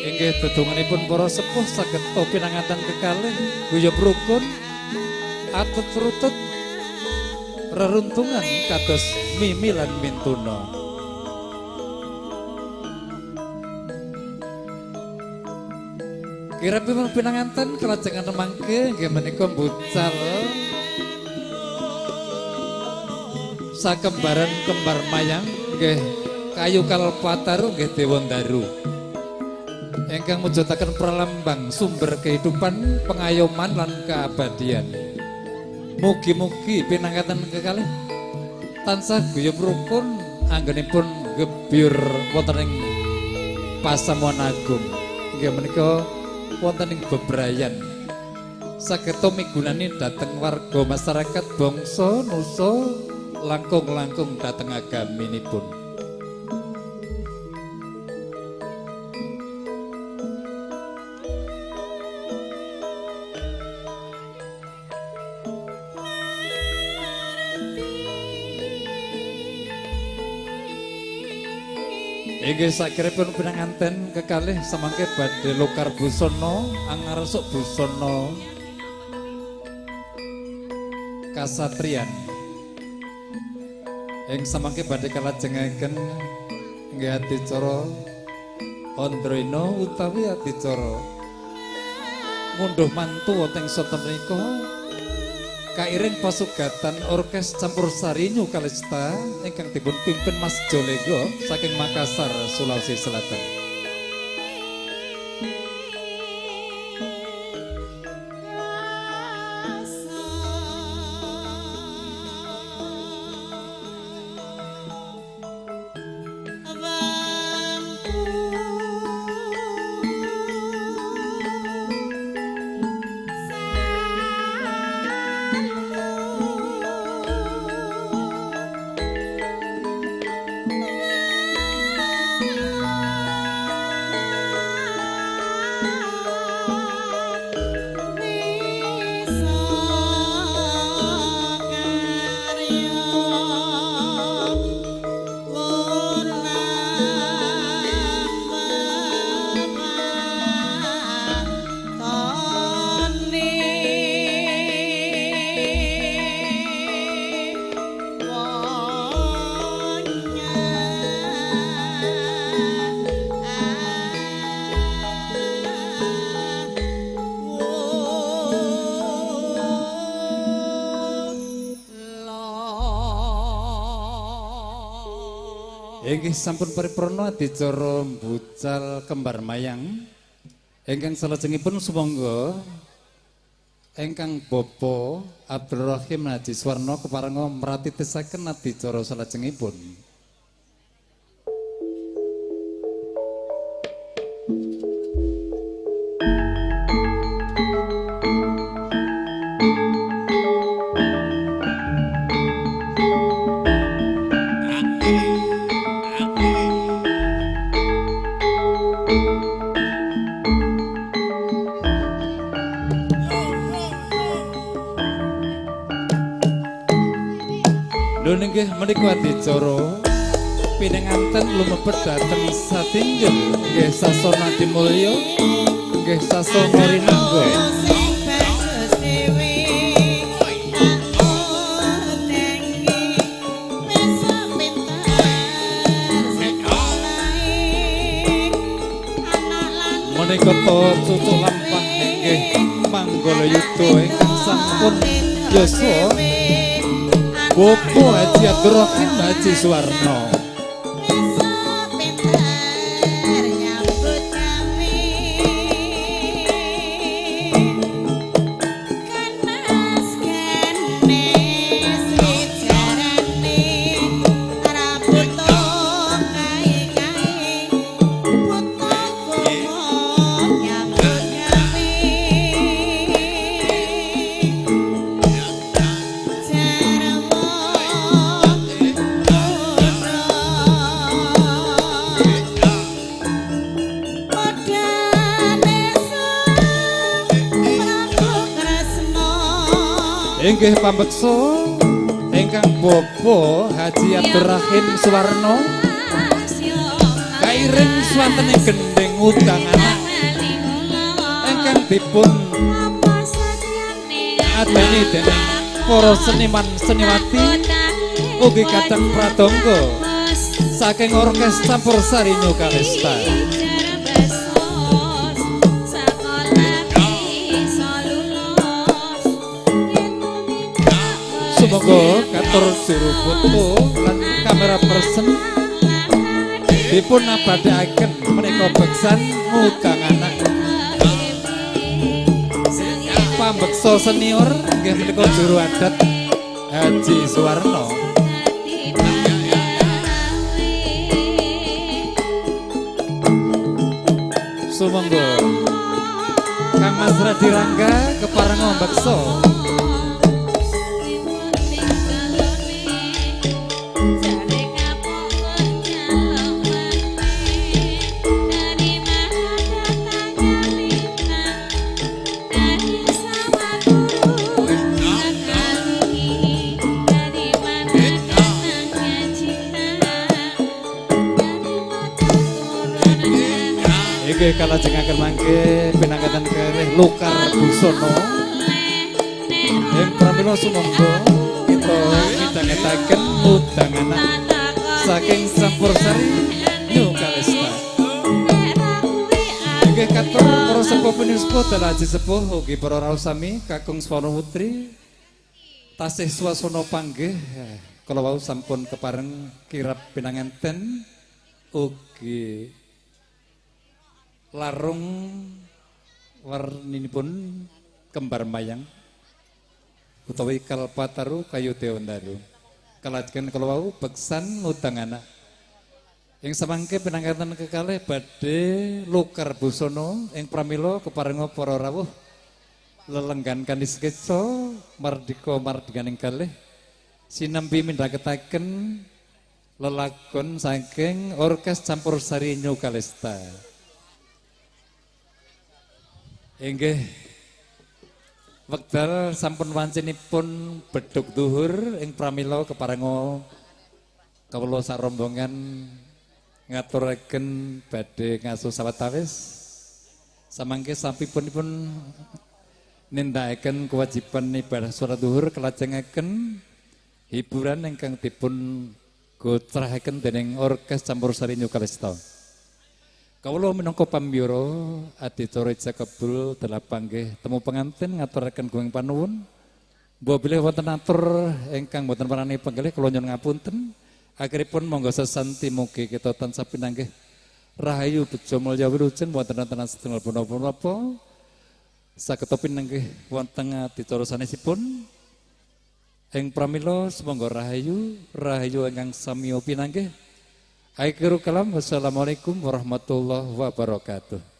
Inggih dedonganipun para sepuh saged pinanganten kekalih guyub rukun atut rutut reruntungan kados mimi lan mintuna. Kirapipun pinanganten kelajengan mangke inggih menika mbucal sakembaran kembar mayang nggih kayu kalpataru nggih Dewandaru ingkang mujudaken pralambang sumber kehidupan, pengayoman lan keabadian. Mugi-mugi pinanganten kekalih tansah guyub rukun anggenipun gebyur wonten ing pasamuan agung. Inggih menika wonten ing bebrayan saged migunani dhateng warga masyarakat bangsa nusa langkung-langkung dhateng agaminipun. Inggih sakiripun pinanganten kekalih samangke badhe lokar busana angaresuk busana kasatriyan. Ing samangke badhe kalajengaken inggih adicara Andrayana utawi adicara ngunduh mantu wonten sonten menika kairing pasugatan orkes campursari New Kalista ingkang dipun pimpin Mas Jolego saking Makassar, Sulawesi Selatan. Inggih sampun paripurna adicara mbucal kembar mayang ingkang salajengipun sumangga ingkang Bapak Abdul Rahim Haji Suwarno keparenga mratitisaken adicara salajengipun. Lho nggih menika adicara Pinanganten lumebet dhateng satinggel nggih sasana Dimulya nggih sasana Rinangga. Menika to cucuk lampah nggih manggala yuda ingkang sampun yuswa Bapak Haji Abdurrahim Haji Suwarno. Inggih pambeksa ingkang Bapak Haji Abdurrahim Suwarno kairing swantene gendheng udang anak ingkang dipun adani dening para seniman seniwati ugi kadang pradangga saking orkes campursari New Kalista. Sumangga katur juru foto lan kamera person dipun abadhakaken menika beksan ngudang anak. Pambeksa senior nggih menika juru adat Haji Suwarno. Sumangga Kang Mas Radi Rangga keparenga mbeksa. Inggih kalajengaken mangke pinangkatan kalih Lokar Busana. Ing pramila sumangga kita midhangetaken udang anak saking campursari New Kalista. Inggih katur para sepuh pinusepuh dalah aji sepuh ugi para rawuh sami kakung swana putri tasih swasana panggih kala wau sampun kepareng kirap pinanganten ugi larung warninipun kembar mayang utawi kalpataru kayu dewandaru. Kalajengan kala wau beksan ngudang anak. Ing samangke pinangkatan kekalih badhe Lokar Busana ing pramila keparenga para rawuh lelenggan kanthi sketsa mardika mardikaning kalih sinambi mindhaketaken lelagon saking orkes campursari New Kalista. Inggih wekdal sampun wancinipun bedhug duhur ing pramila keparenga kawula sarombongan ngaturaken badhe ngaso sawetawis samangke sampipun nindakaken kewajiban ibadah salat duhur kelajengaken hiburan ingkang dipun gocrahaken dening orkes campursari New Kalista. Kawula minangka pambyara adicara ijab kabul delapanggih temu pengantin ngaturaken gunging panuwun. Mbok bilih wonten atur ingkang boten parani penggalih kula nyuwun ngapunten. Akhiripun monggo sesanti mugi kita tansah pinanggih rahayu bejo mulya wilujeng wonten wonten setunggal punapa-punapa. Saged pinanggih wonten adicara sanesipun. Ing pramila sumangga rahayu, rahayu ingkang samiya pinanggih. Akhirul kalam, wassalamualaikum warahmatullahi wabarakatuh.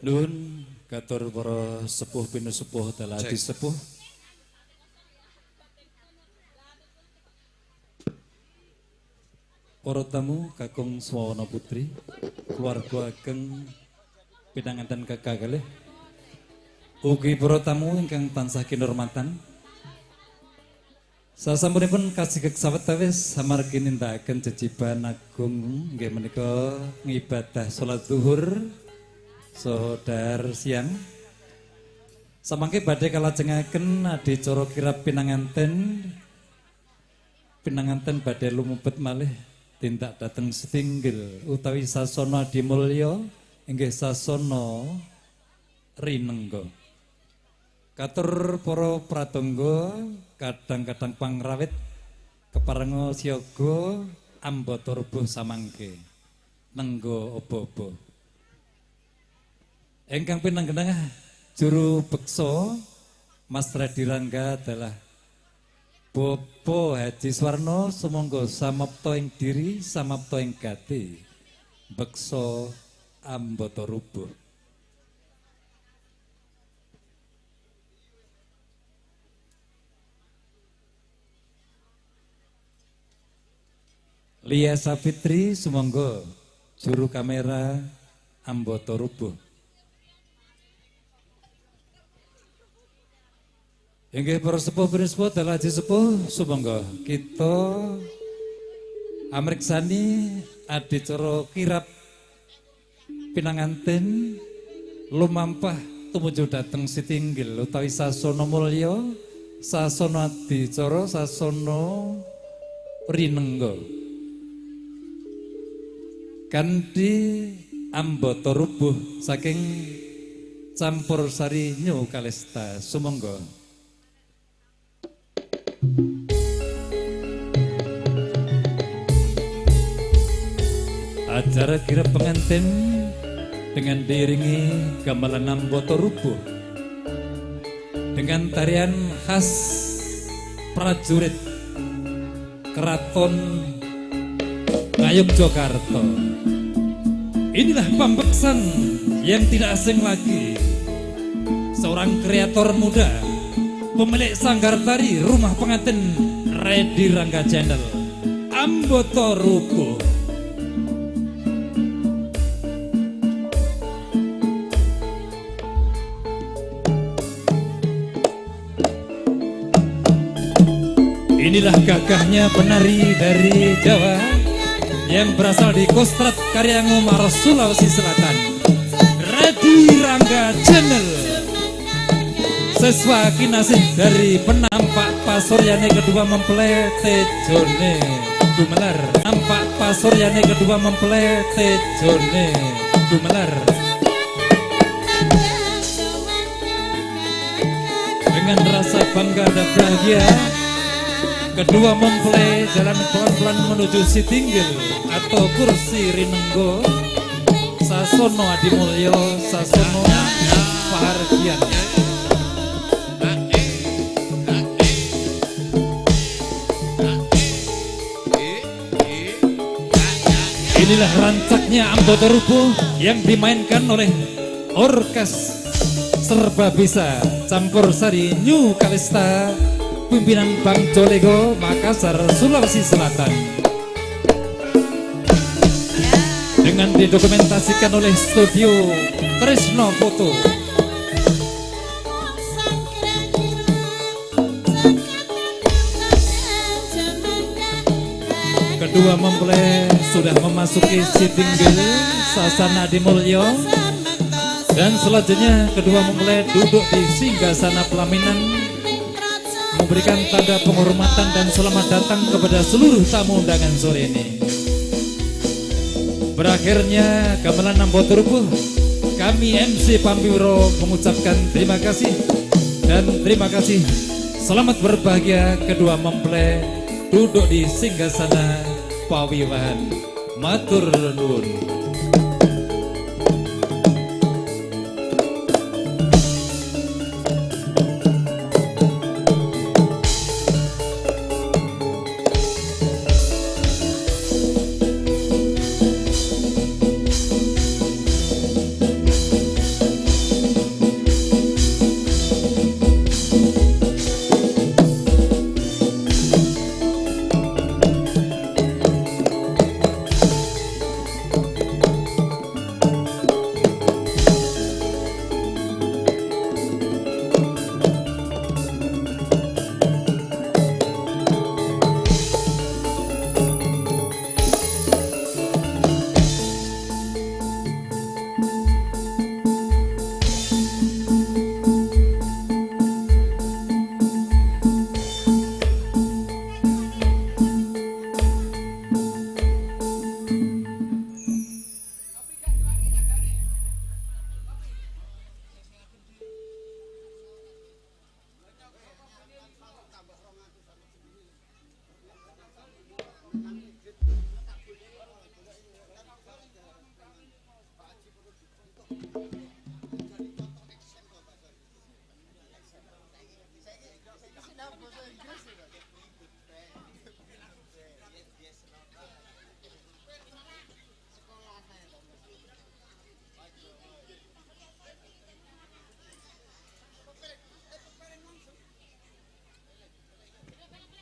Nuwun katur para sepuh pinusepuh daladi sepuh. Para tamu kakung swawana putri, keluarga ageng pinanganten kakak kalih. Ugi para tamu ingkang tansah kinurmatan. Sasampunipun kasigek sawetawis samargi nindakaken jejiban agung nggih menika ngibadah salat zuhur saha dhahar siang. Samangke badhe kalajengaken adicara kirap pinanganten. Pinanganten badhe lumebet malih tindak dhateng setinggil utawi sasana adimulya inggih sasana rinengga. Katur para pratangga kadang-kadang pangrawit keparenga siaga ambata rubuh samangke nengga obo-obo. Ingkang pinanggenah juru beksa Mas Redi Rangga adalah Bapak Haji Suwarno, sumangga samapta ing diri samapta ing gati beksa ambata rubuh. Lia Safitri sumangga juru kamera ambata rubuh. Inggih para sepuh pinusepuh dalah haji sepuh sumangga kita amriksani adicara kirap pinanganten lumampah tumuju dhateng sitinggil utawi sasana mulya sasana adicara sasana rinengga kanthi ambata rubuh saking campur sari New Kalista sumangga. Acara kirap pengantin dengan diiringi gamelan ambata rubuh dengan tarian khas prajurit Keraton Ngayogyakarta. Inilah pambeksan yang tidak asing lagi, seorang kreator muda, pemilik sanggar tari Rumah Pengantin Redi Rangga Channel, Ambata Rubuh. Inilah gagahnya penari dari Jawa yang berasal di Kostrad Karyango Maros, Sulawesi Selatan, Redi Rangga Channel. Siswa kinasih dari penampak pasuryane kedua mempelai Tejone Gumelar. Nampak pasuryane kedua mempelai Tejone Gumelar. Dengan rasa bangga dan bahagia, kedua mempelai jalan pelan-pelan menuju sitinggil atau kursi rinenggo Sasono Adimulyo Sasono Pahardian. Inilah rancaknya Ambata Rubuh yang dimainkan oleh orkes serba bisa campur sari New Kalista pimpinan Bang Jolego Makassar, Sulawesi Selatan, dengan didokumentasikan oleh studio Tresno Foto. Kedua mempelai sudah memasuki sitinggil sasana Adimulyo dan selanjutnya kedua mempelai duduk di singgasana pelaminan memberikan tanda penghormatan dan selamat datang kepada seluruh tamu undangan sore ini. Berakhirnya gamelan Ambata Rubuh, kami MC Pambiwro mengucapkan terima kasih dan terima kasih. Selamat berbahagia kedua mempelai duduk di singgasana pawiwahan. Matur nuwun.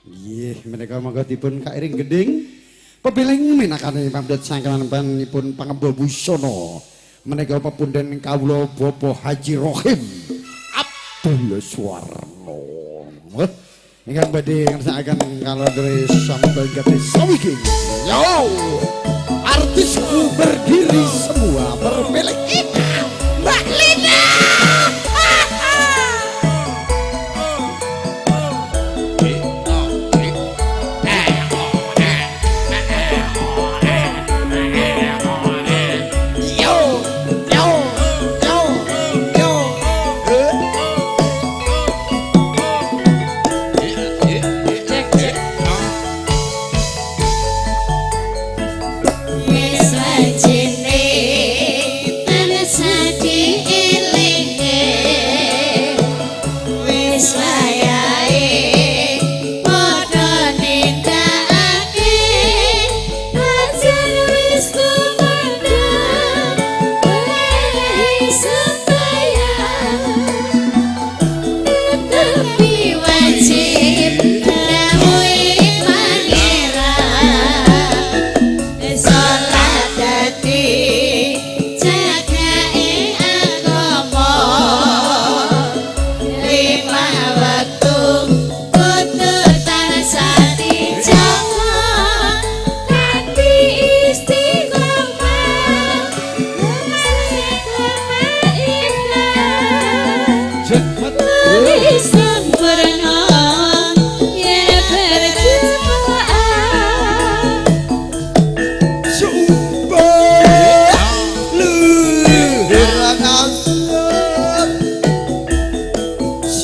Nggih, menika monggo dipun kairing gending pepiling minakane pamdut sangkelanipun Pangemba Busana. Menika pepunden kawula Bapak Haji Rohim Abdul Suwarno. Ingkang badhe ngersakaken kalodre sambel gati sawiki. Yo! Artisku berdiri semua bermilik Mbak Lina.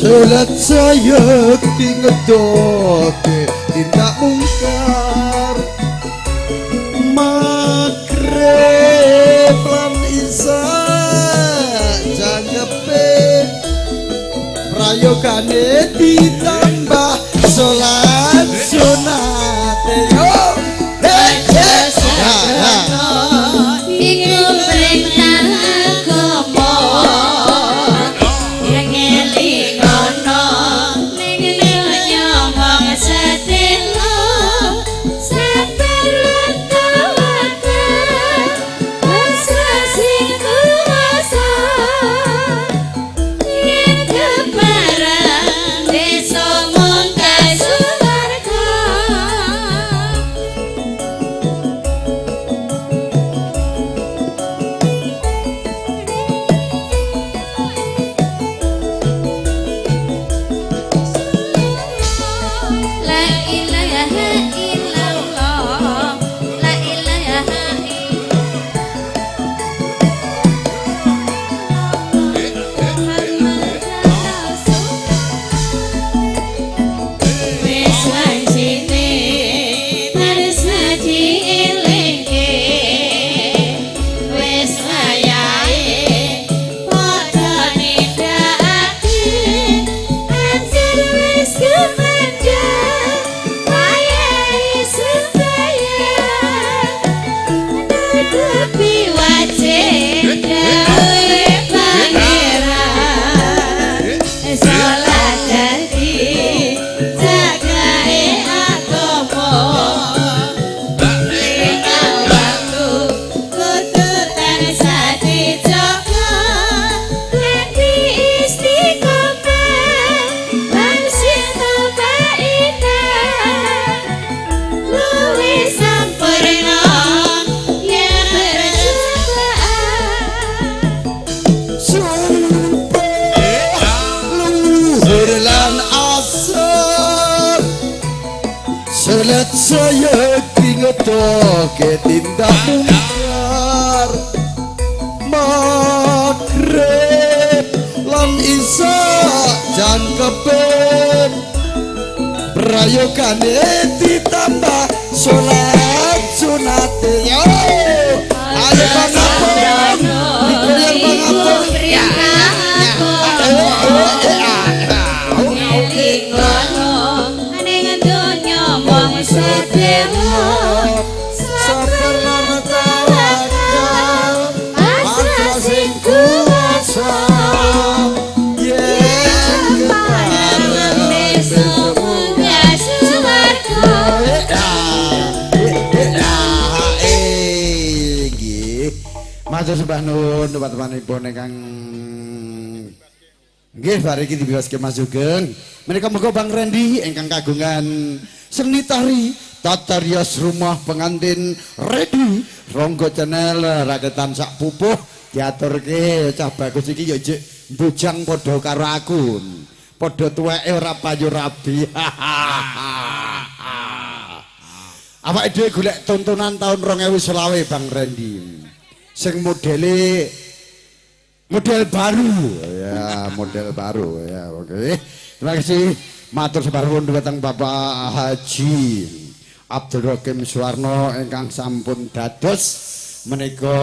Salat saya tingedoke tindak mungkar magrib lan isya jangkepe prayogane ditambah salat sunate yo iku perintah agama Salat saya tingedoke tindak mungkar magrib lan isya jangkepe prayogane ditambah salat sunate yo ayo pangapun dikoyang. Matur sembah nuwun teman-temanipun ingkang nggih bar iki dibebaske Mas Sugeng. Menika muga Bang Rendi ingkang kagungan seni tari tata rias rumah pengantin ready Ronggo Channel raketan sak pupuh diaturke cah bagus iki ya jek bujang padha karo aku. Padha tuweke ora payu rabi. Awake dhewe golek tontonan tahun 2020 Bang Rendi. Sing modele model baru ya, model baru ya. Oke. Terima kasih matur sembah nuwun dhumateng Bapak Haji Abdul Rokim Suwarno ingkang sampun dados menika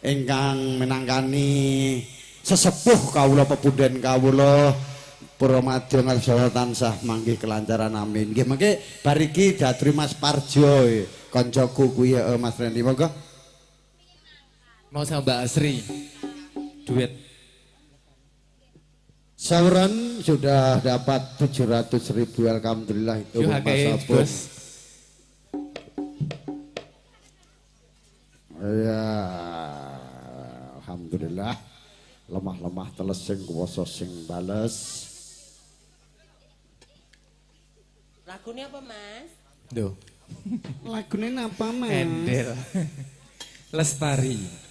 ingkang minangkani sesepuh kawula pepunden kawula Pura Madya ngarsa tansah manggih kelancaran amin. Nggih mangke bar iki diaturi Mas Parjo kancaku kuwi ya Mas Rendi monggo. Mau sama Mbak Asri duet. Sauran sudah dapat 700.000 alhamdulillah itu Mas Apun. Ya alhamdulillah lemah-lemah teles sing kuwasa sing bales. Lagune apa Mas? Duh. Lagune napa Mas? Endel. Lestari.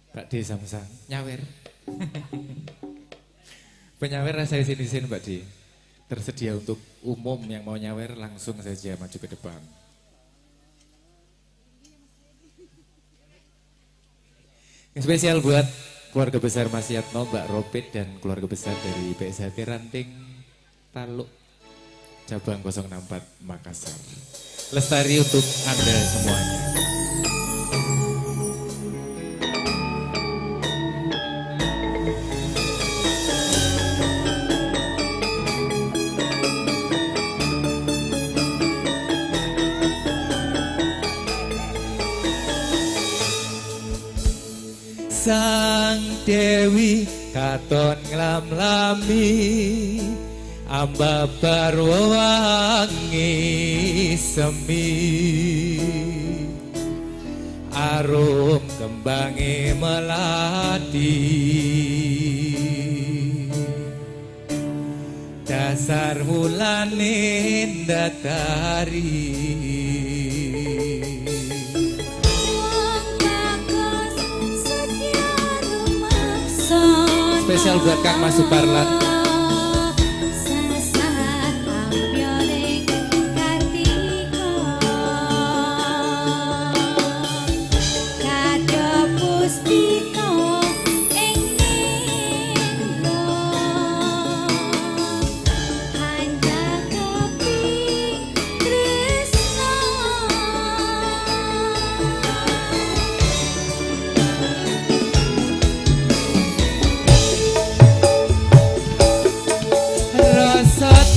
Mbak D sama-sama nyawer. Penyawer saya sini-sini Mbak D. Tersedia untuk umum yang mau nyawer langsung saja maju ke depan. Yang spesial buat keluarga besar Mas Yatno, Mbak Robit dan keluarga besar dari PSHT Ranting Taluk Cabang 064 Makassar. Lestari untuk Anda semuanya. Sang Dewi katon nglam-lami ambabar wangi semi arum kembange melati dasar wulane ndatari. Spesial buat Kang Mas Suparlan.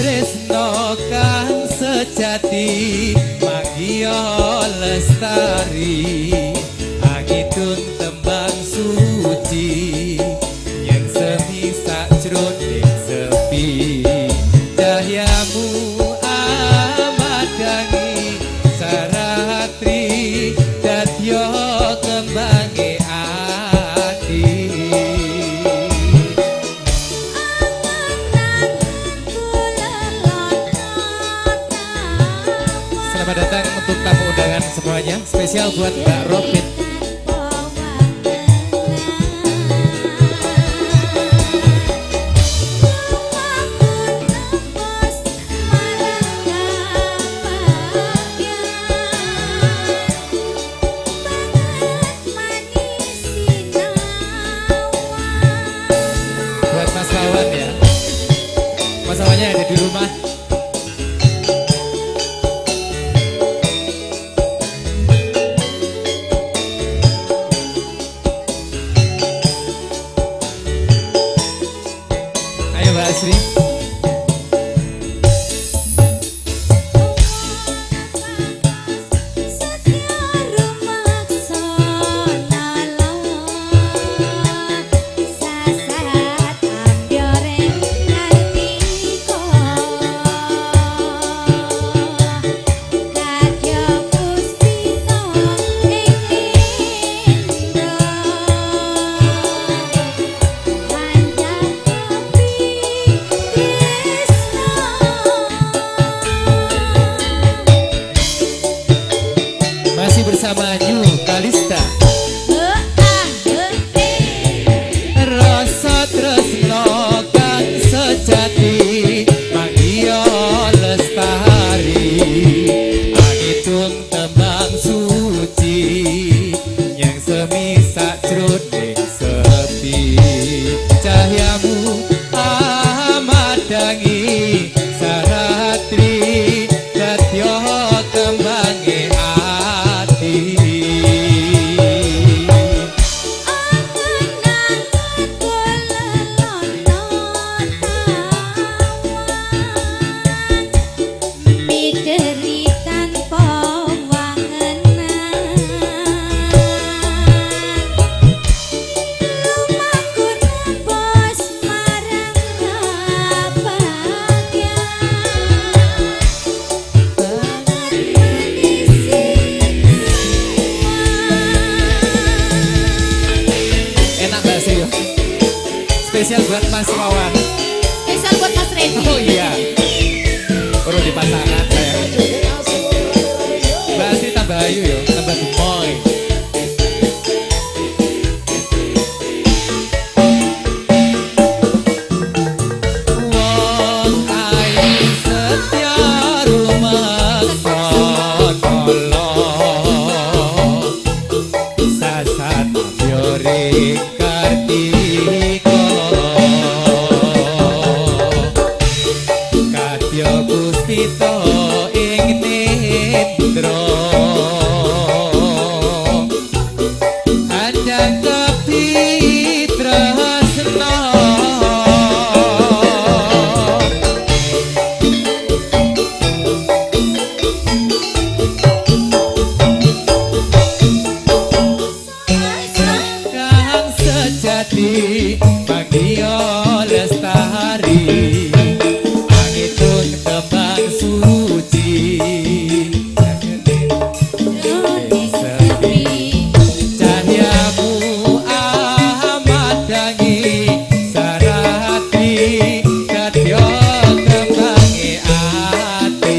Tresno kang sejati manggiya lestari angitun tembang suci yen semi sakjroning sepi cahyamu amadangi saratri dadya kembange ati. Selamat datang untuk tamu undangan semuanya, spesial buat Mbak Robin. Buat Mas Wawan ya, Mas Wawannya ada di rumah. Bersama New Kalista. Rasa tresno kang sejati manggiya lestari, angitung tembang suci yang semi sakjroning sepi. Cahyamu amadangi saratri dadya kembange ati. Spesial buat Mas Wawan. Spesial buat Mas Randy. Oh iya. Perlu dipasangan saya. Mbak Asri tambah ayu yo, tambah gemoy. Wong ayu setya rumeksa kala sasat yore kartika. Puspita ing nendra anjang tepi tresna. Kang sejati manggiya lestari, angitun tembang suci sepi. Cahyamu amadangi sarati kadya kembange ati.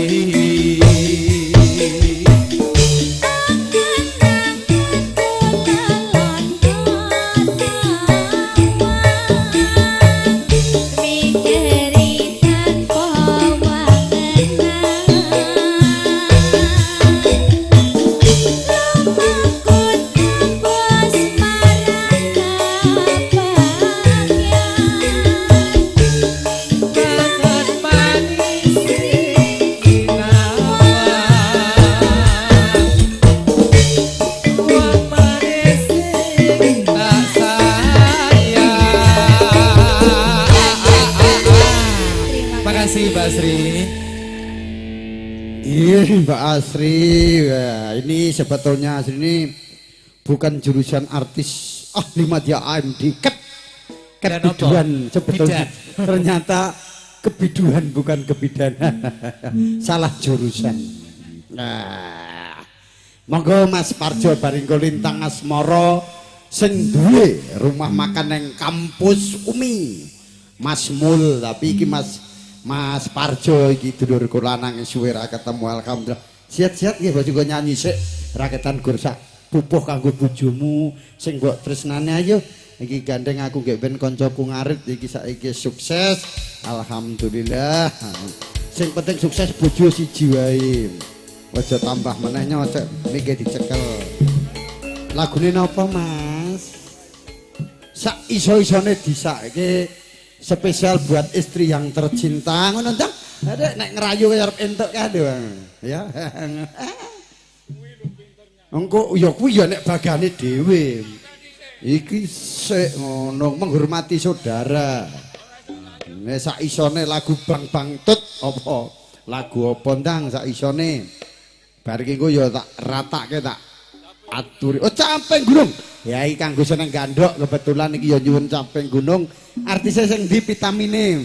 Makasih Mbak Asri. Iya Mbak Asri, ya, ini sebetulnya Asri ini bukan jurusan artis ahli madya AMD kebiduan sebetulnya. Ternyata kebiduan bukan kebidanan. Salah jurusan. Nah, monggo Mas Parjo Baringko Lintang Asmoro sing duwe rumah makan yang kampus Umi. Mas Mul, tapi iki Mas Parjo iki dulurku lanang suwe ra ketemu, alhamdulillah. Siat-siat nggih bos juga nyanyi sik raketan gur sak pupuh kanggo bojomu sing mbok tresnane ayo. Iki gandeng aku nggih ben kancaku ngarit iki saiki sukses. Alhamdulillah. Sing penting sukses bojo siji wae. Aja tambah meneh nyocek niki dicekel. Lagune napa Mas? Sak iso-isone disake spesial buat istri yang tercinta ngono ta? Adek nek ngerayu kaya arep entuk kae ya. Engko ya kuwi ya nek bagane dhewe. Iki sik ngono menghormati saudara. Nek sak isone lagu Bang Bangtut apa? Lagu apa ndang sak isone. Bar iki engko ya tak ratake tak aturi. Oh Caping Gunung. Ya iki kanggo seneng gandhok kebetulan iki ya nyuwun Caping Gunung. Artise sing ndi vitamine?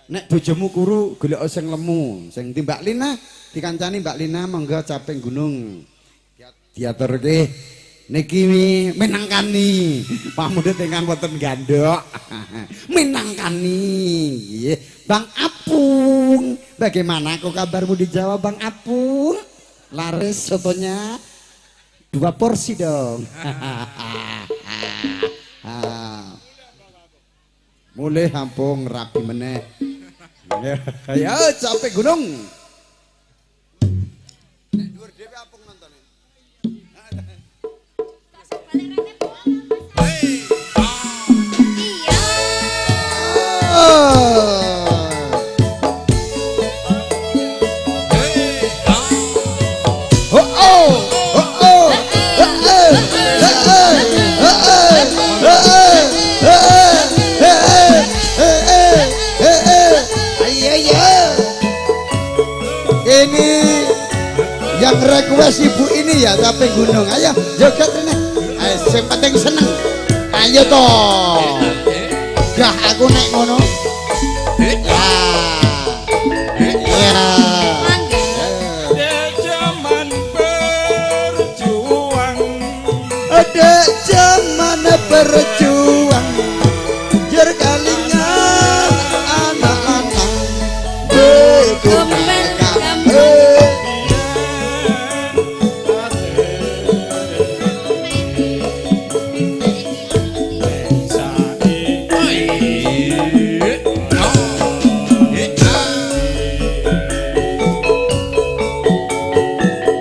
Nek bojomu kuru golek sing lemu. Sing ndi Mbak Lina? Dikancani Mbak Lina monggo Caping Gunung. Diaturke niki minangkani pamundhut ingkang wonten gandhok. Minangkani nggih Bang Apung. Bagaimana kok kabarmu di Jawa Bang Apung? Laris sotonya. Dua porsi dong. Mulai hampung rapi meneh. Ya capek gunung. Nek dhuwur dhewe ampung nontone. Oh oh oh oh ini yang request ibu ini ya capek gunung. Ayo joget ini. Ayo sing penting seneng. Ayo toh. Gah aku nek ngono. Ya. Ya. Zaman berjuang. Ada zaman berjuang. Jer kalingan anak-anak berkumpul.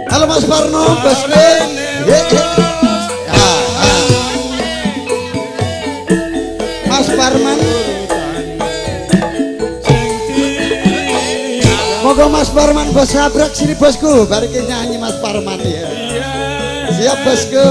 Halo Mas Parno, Bos. Mas Parman. Moga Mas Parman bos nabrak sini bosku, barikin nyanyi Mas Parman ya. Siap bosku.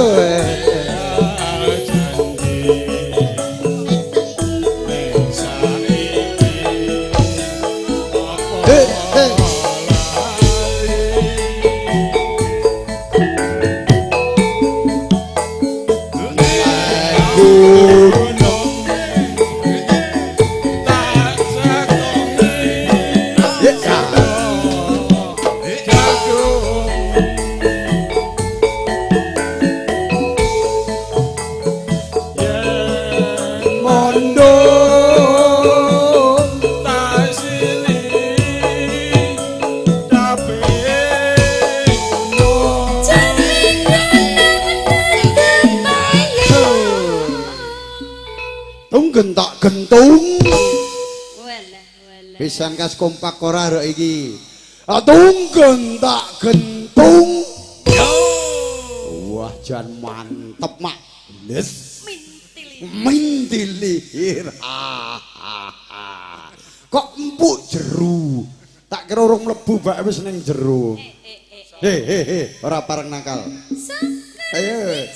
Gentak gentung. Pisan kas kompak ora rek iki. Tung gentak gentung. Wah jan mantep mak. Les. Mintilir. Kok empuk jeru. Tak kira urung mlebu bak wis ning jero. He ora pareng nakal. Ayo.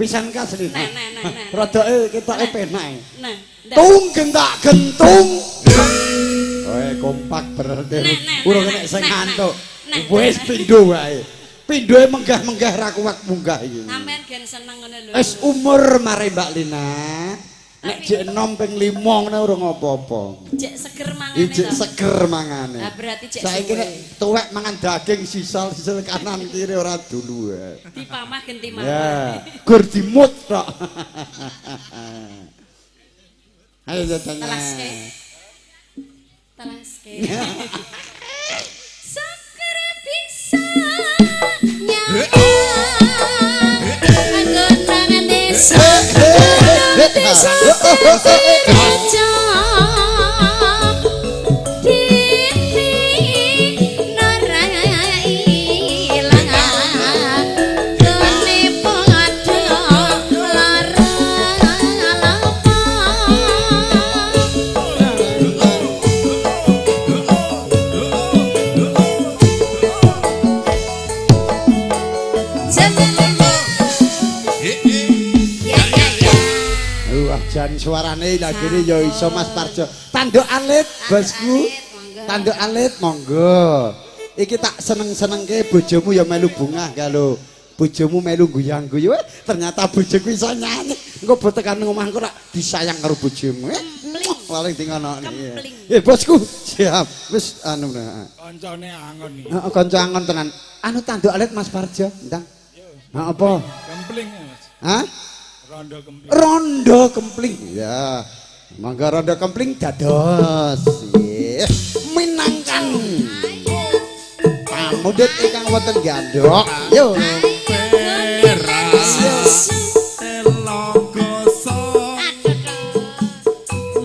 Pisan kas Lina. Nah, nah, nah, nah. Rodoke ketoke penak. Nah, Tung gentak gentung. Oe kompak berarti. Urung kena sing ngantuk. Wis pindho wae. Pindhoe menggah-menggah ra kuat munggah iki. Sampeyan gen seneng ngene lho. Wis umur mare Mbak Lina. Nek jek enom ping 5 ngene urung apa-apa. Jek seger mangane. Jek seger mangane. Lah berarti jek saiki nek tuwek mangan daging sisal-sisal kanan kiri ora dulu. Dipamah genti mawon. Ya, gur dimut tok. Ayo jatanya. Telaske. Telaske. Seger bisa nyapa. Anggon desa. Desa rejo. Titi nora ilang. Gone padha lara lapa. Jan suarane lagine ya iso Mas Parjo. Tanduk alit bosku. Tanduk alit monggo. Iki tak seneng-senengke bojomu ya melu bungah ga lho. Bojomu melu guyang-guyu. Ternyata bojoku iso nyanyi. Engko tekan nang omahku rak disayang karo bojomu. Paling di ngono. Bosku, siap. Wis anu nah. Kancane angon iki. Heeh, kanca angon tenan. Anu tanduk alit Mas Parjo, ndang. Heeh apa? Kempling Mas. Hah? Rondo kempling. Rondo kempling. Ya. Mangga rondo kempling dados. Minangkan. Pamundhut ingkang wonten Gandhok. Yo.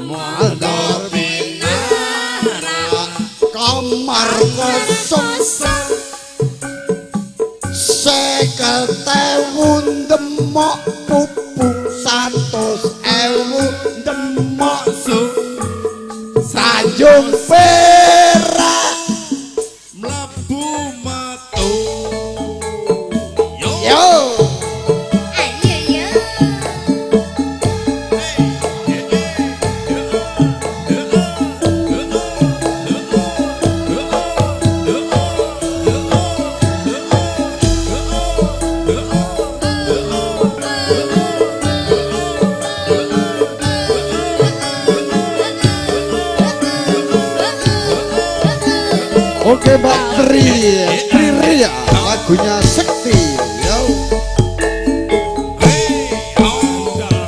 Motor pinarak kamar kosong 50.000 demok pupu 100.000 demok su Tanjung Perak mlebu metu. Yo. Ayo yo. Oke Mbak Tri, Tri Ria, lagunya Sekti. Yo.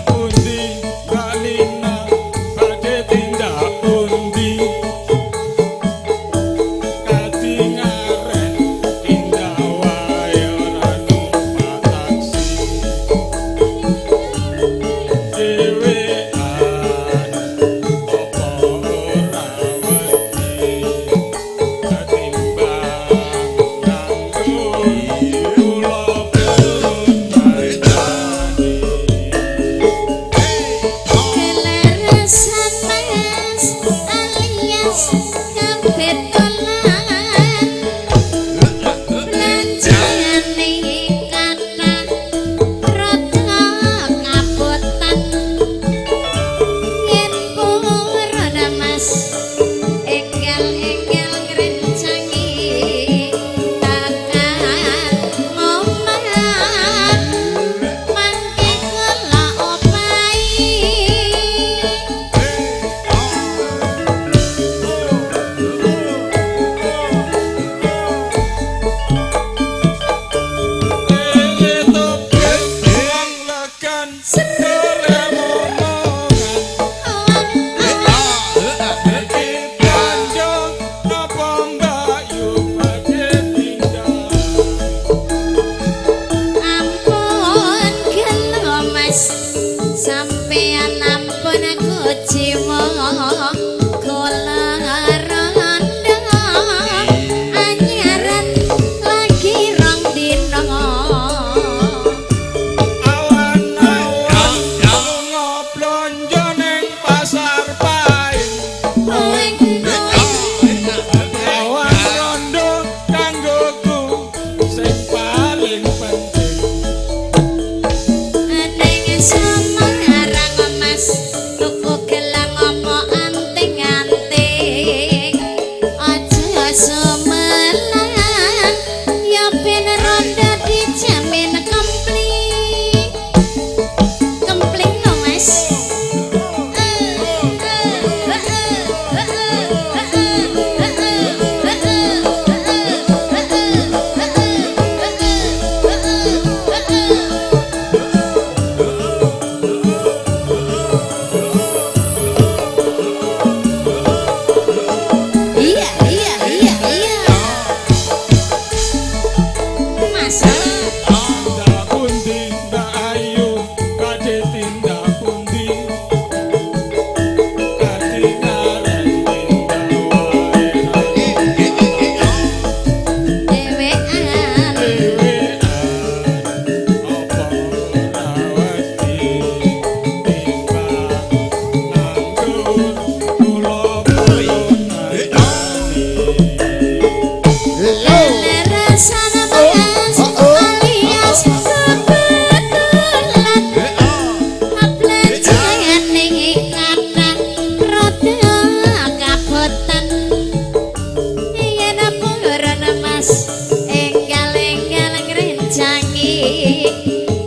Pundi Balina badhe tindak pundi katingaren tindak wae ora numpak taksi dhewean apa ora wedi ketimbang nganggur.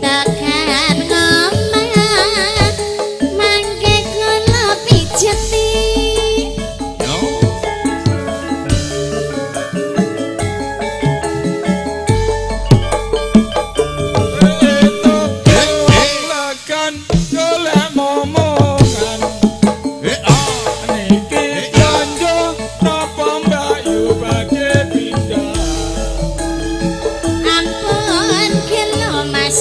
Tekan ngomah mangke kula pijeti. Legan golek momongan. Niki blonjo napa mbayu badhe pindah. Ampun gelo Mas,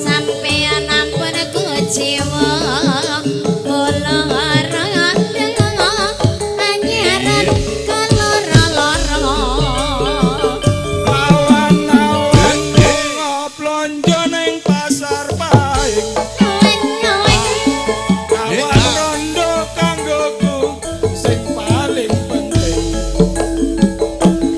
sampeyan ampun kuciwa. Kula rada anyaran keloro-loro. Awan-awan ngoblonjo ning pasar Pahing. Kawan rondo kanggoku sing paling penting.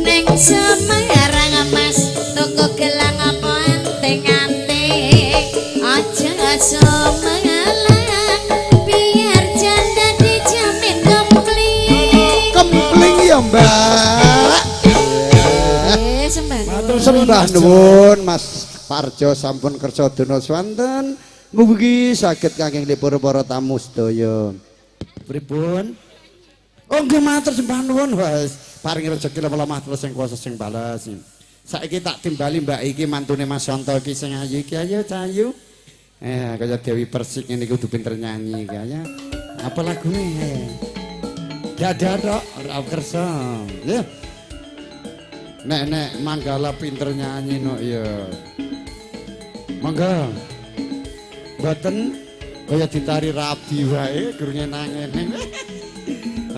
Neng Semarang Mas, tuku gelang apa anting-anting. Aja sumelang, biar janda dijamin kempling. Kempling ya, Mbak. Sembah nuwun. Sembah nuwun Mas Parjo sampun kersa dana swanten. Mugi saged kangge nglipur para tamu sedaya. Pripun? Oh nggih matur sembah nuwun wis. Paring rejeki lemah terus sing kuwasa sing bales. Saiki tak timbali Mbak iki mantune Mas Yanto iki sing ayu iki ayo cayu. Kaya Dewi Persik ngene iki kudu pinter nyanyi iki ayo. Apa lagune? Dadah tok ora kersa. Ya. Nek nek Manggala pinter nyanyi no ya. Mangga. Mboten kaya ditari rabi wae gurune nang ngene.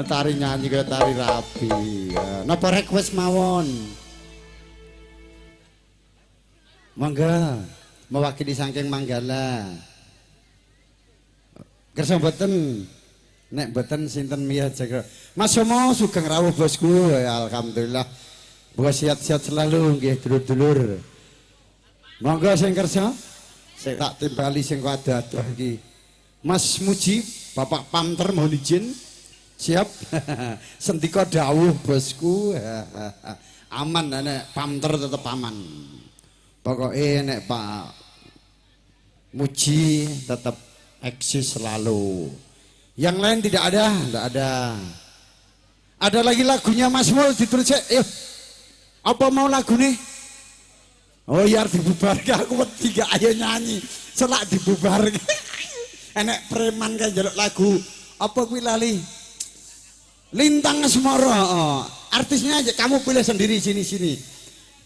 Tari nyanyi kaya tari rabi. Napa request mawon? Mangga mewakili saking Manggala. Kersa mboten? Nek mboten sinten miyah jaga. Mas Somo sugeng rawuh bosku. Alhamdulillah. Muga sehat-sehat selalu nggih dulur-dulur. Monggo sing kersa. Sing tak timbali sing ado-ado iki. Mas Muji, Bapak Pamter mohon izin. Siap. Sendika dawuh bosku. Aman nek Pamter tetep aman. Pokoke nek Pak Muji tetep eksis selalu. Yang lain tidak ada, tidak ada. Ada lagi lagunya Mas Mul ditulis. Yuk. Apa mau lagu nih? Oh ya dibubarke aku wedi gak ayo nyanyi. Selak dibubarke. Enek preman kae njaluk lagu. Apa kuwi lali? Lintang Asmara. Oh. Artisnya aja kamu pilih sendiri sini-sini.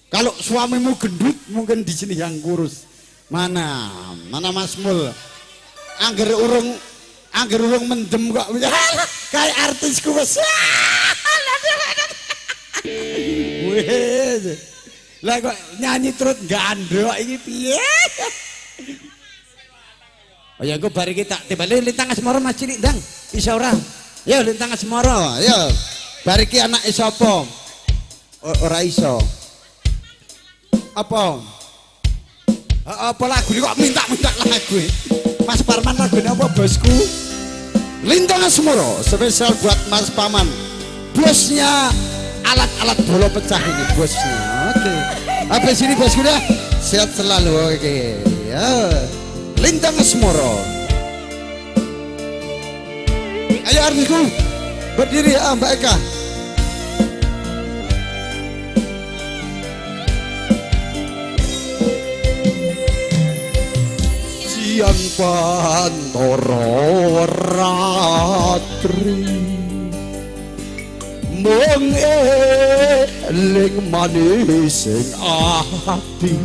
Kalau suamimu gendut mungkin di sini yang kurus. Mana? Mana Mas Mul? Angger urung mendem kok. Kayak artisku wis. Wes. Lah kok nyanyi terus gandok iki piye? Oh ya engko bar iki tak timbali Lintang Asmara Mas cilik ndang. Iso ora? Yo Lintang Asmara, yo. Bar iki anake sapa? Ora iso. Apa? Apa lagu kok minta-minta lagu? Mas Parman lagune apa bosku? Lintang Asmara spesial buat Mas Paman. Bosnya alat-alat bola pecah ini bosnya. Oke. Habis ini bosku dah. Sehat selalu. Oke. Ya. Lintang Asmara. Ayo artisku berdiri ya Mbak Eka. Siang pantoro ratri mung eling manis ing ati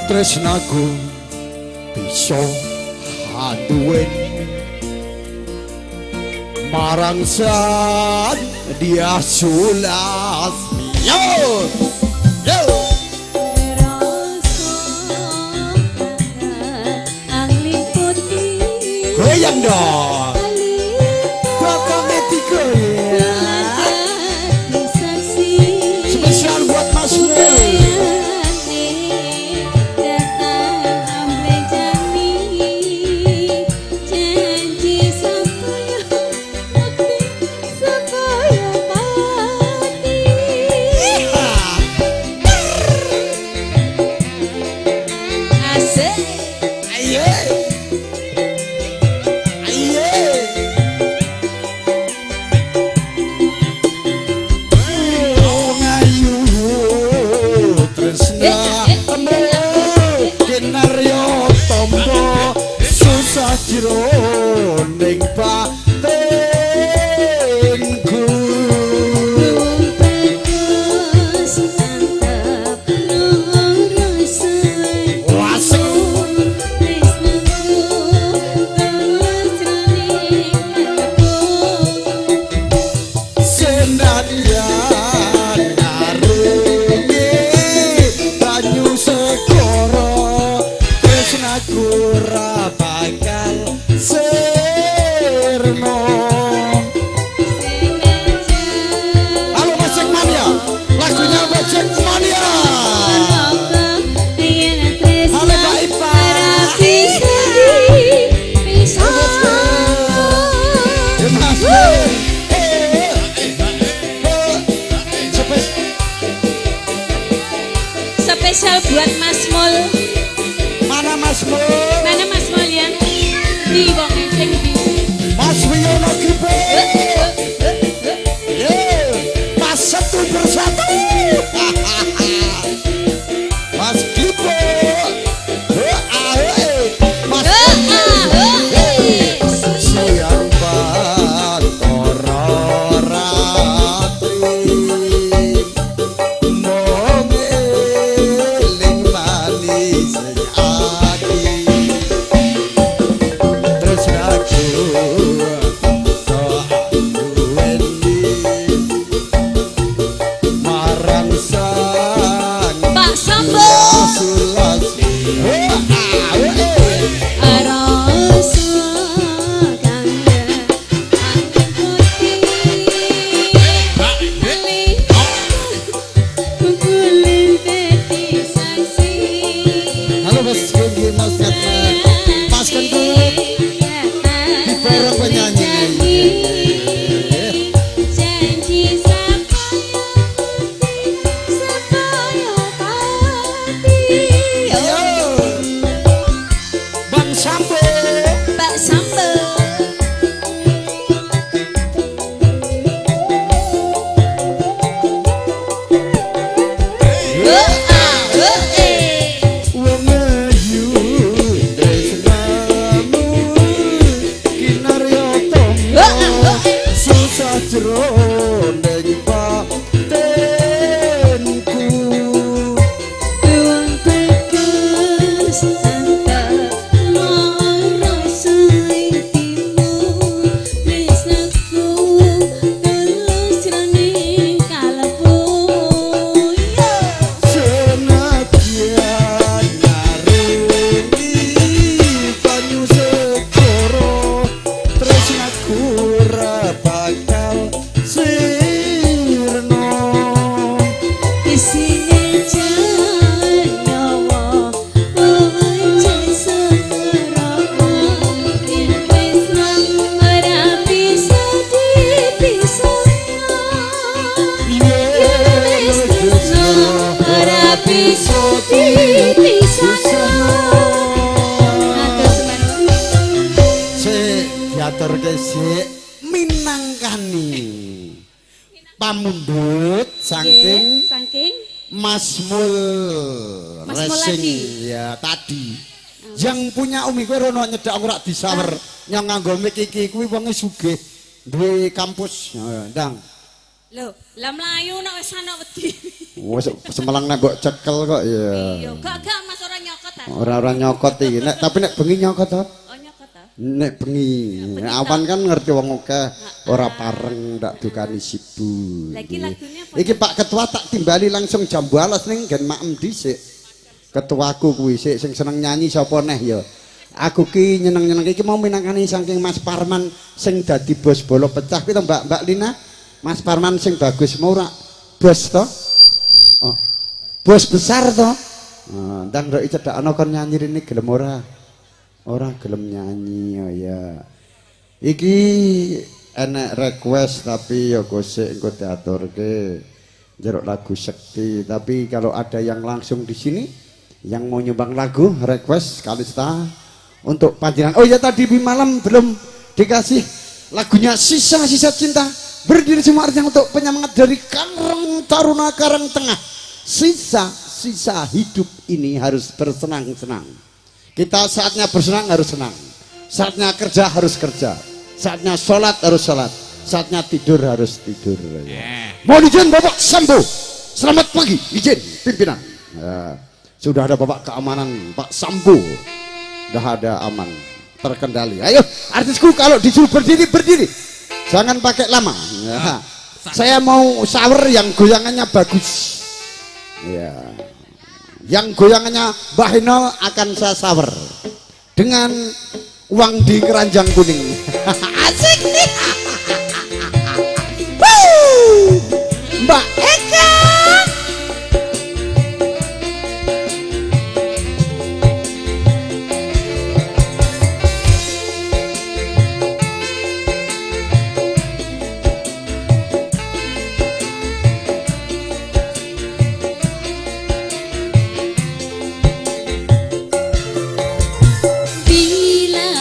tresnaku bisa handuweni marang san dia sulasmi. Yo yo goyang dong. Bokonge tiga ya. Spesial buat Mas Mul. Ayo. Ayo. Wong ayu tresnamu kinarya tombo susah jroning batinku. Spesial buat Mas Mul. Mana Mas Mul? Mana Mas Mul ya? Di wong sing di. Mas Wiyono Gripe. Mas satu persatu. Mas Gripe. Mas siang Bathara Ratri. Minangkani pamundhut saking Mas Mul Racing ya tadi. Yang punya umi kowe rono nyedak aku rak disawer nyong nganggo mic iki kuwi wonge sugih duwe kampus. Ndang. Lho, lah mlayu nek wis ana wedi. Wis semelang nek mbok cekel kok ya. Iya, gak Mas ora nyokot ta. Ora nyokot iki. Nek tapi nek bengi nyokot to. Oh nyokot ta. Nek bengi, awan kan ngerti wong akeh ora pareng ndak dukani sibuk. Lagi lagune apa? Iki Pak Ketua tak timbali langsung jambu alas ning gen maem dhisik. Ketuaku kuwi sik sing seneng nyanyi sapa neh ya. Aku ki nyeneng-nyeneng iki mau minangkani saking Mas Parman sing dadi bos bolo pecah kuwi to Mbak Mbak Lina. Mas Parman sing bagus mau ora bos to? Oh. Bos besar to? Nah, ndang ndok cedhakno kon nyanyi rene gelem ora? Ora gelem nyanyi oh ya. Iki enek request tapi ya gosek engko diaturke. Njerok lagu Sekti, tapi kalau ada yang langsung di sini Yang mau nyumbang lagu request Kalista untuk panjenengan. Oh ya, tadi di malam belum dikasih lagunya Sisa-Sisa Cinta. Berdiri semua artinya untuk penyemangat dari Karang Taruna Karang Tengah. Sisa-sisa hidup ini harus bersenang-senang. Kita saatnya bersenang harus senang. Saatnya kerja harus kerja. Saatnya sholat harus sholat. Saatnya tidur harus tidur. Yeah. Mohon izin Bapak Sambo. Selamat pagi, izin pimpinan. Ya, sudah ada Bapak keamanan Pak Sambo. Sudah ada aman, terkendali. Ayo artisku kalau disuruh berdiri, berdiri. Jangan pakai lama. Ya. Saya mau shower yang goyangannya bagus. Ya. Yang goyangannya Mbah Inol akan saya shower dengan uang di keranjang kuning. Asik nih. Mbak Eka. Bila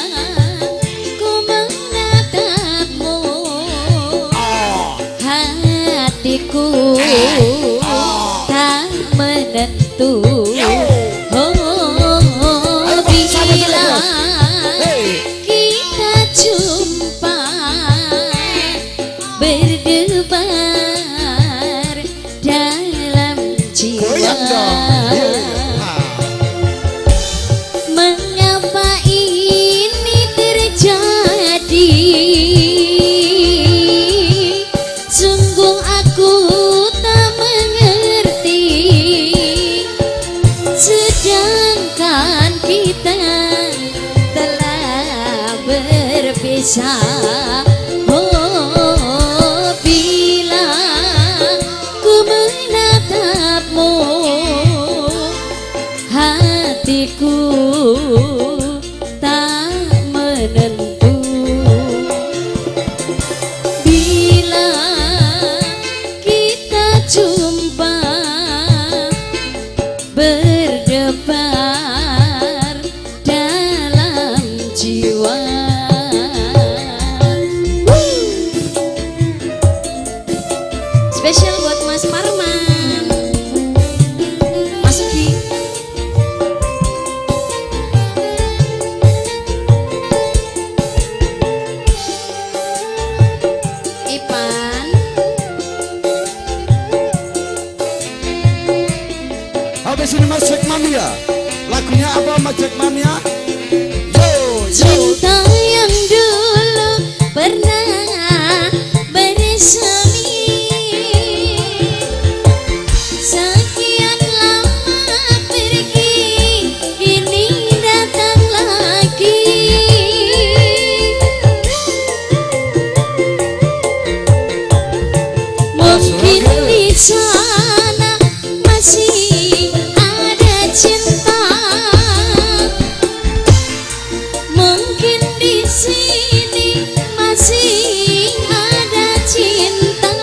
ku menatapmu, hatiku tak menentu. Oh, bila kita jumpa berdebar dalam jiwa. Mengapa ini terjadi? Sungguh aku tak mengerti. Sedangkan kita telah berpisah. Oh, bila ku menatapmu, hatiku tak menentu. Bila kita jumpa berdebar dalam jiwa. Spesial buat Mas Parman, Mas Ugi. Ipan. Habis ini Mas Jack Mania. Lagunya apa Mas Jack Mania? Yo, yo. Cinta yang dulu pernah bersemi, sekian lama pergi, kini datang lagi. Mungkin di sana masih ada cinta, mungkin di sini masih ada cinta.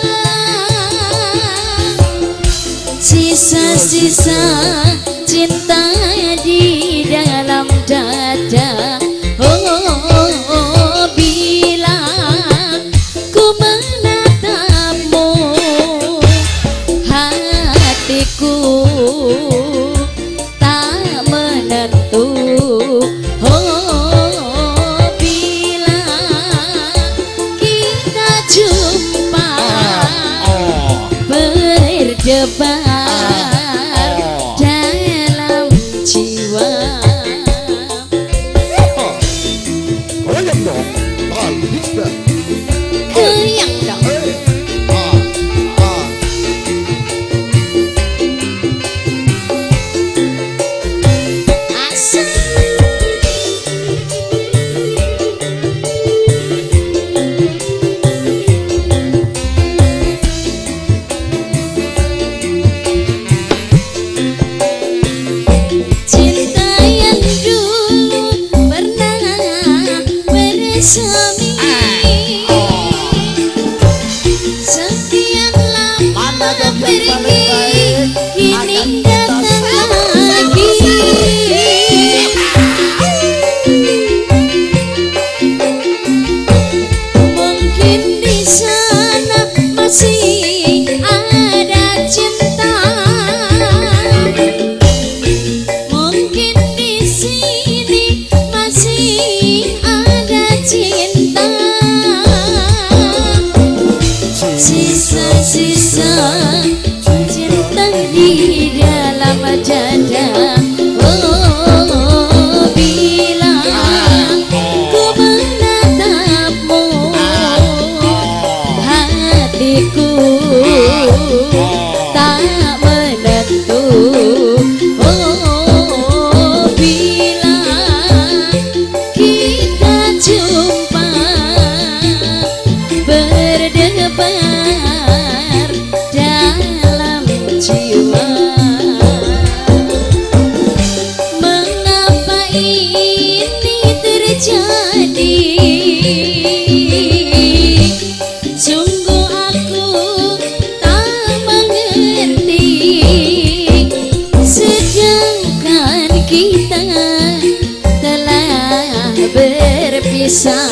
Sisa-sisa cinta di dalam dada. Oh, bila ku menatapmu, hatiku tak menentu. Oh, bila kita jumpa berdebar dalam jiwa. Goyang dong. Kalista. Goyang dong. Asik. Cinta yang dulu pernah bersemi, Kita telah berpisah.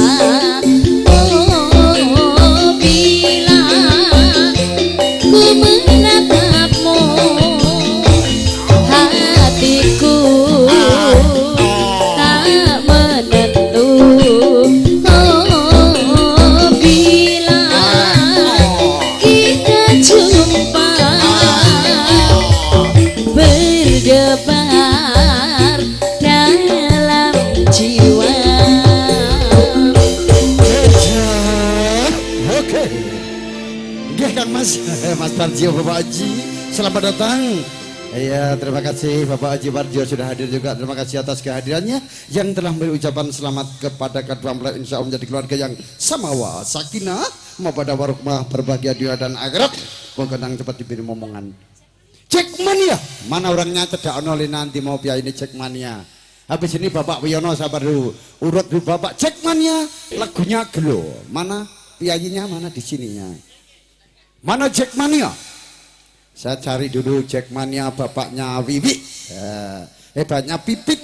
Oh, bila ku menatapmu, hatiku tak menentu. Oh, bila kita jumpa, berdebar dalam jiwa. Oke. Nggih Kang Mas, Mas Parjio, Bapak Haji, selamat datang. Iya, terima kasih Bapak Haji Parjio sudah hadir juga. Terima kasih atas kehadirannya yang telah memberi ucapan selamat kepada kedua mempelai, insya Allah menjadi keluarga yang samawa, sakinah, mawaddah warahmah, berbahagia dunia dan akhirat. Moga nang cepat diberi momongan. Jackmania, mana orangnya cedak ono nanti mau biaya ini Jackmania. Habis ini Bapak Wiono sabar dulu, urut dulu Bapak Jackmania, lagunya Gelo. Mana piyayinya, mana di sininya? Mana Jackmania? Saya cari dulu Jackmania bapaknya Wiwi. Hebatnya Pipit.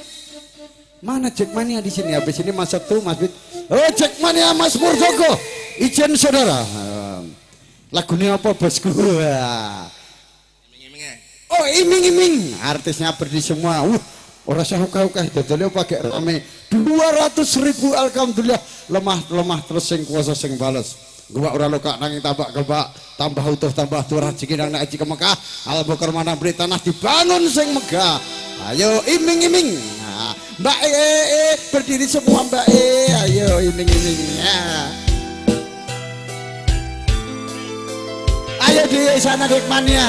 Mana Jackmania di sini? Habis ini Mas Sabtu, Mas Bit. Oh, Jackmania Mas Murdoko. Izin saudara. Lagunya apa bosku? Oh, iming-iming. Artisnya berdiri semua. Ora usah ukah-ukah dodole pakai rame. 200.000 alhamdulillah. Lemah-lemah terus sing kuasa sing bales. Gua ora lokak nanging tambak kebak, tambah utuh tambah turah rezeki nang haji ke Mekah. Al Mukarramah beri tanah dibangun sing megah. Ayo iming-iming. Nah, Mbak E, berdiri semua Mbak E. Ayo iming-iming. Ya. Ayo di sana Jackmania.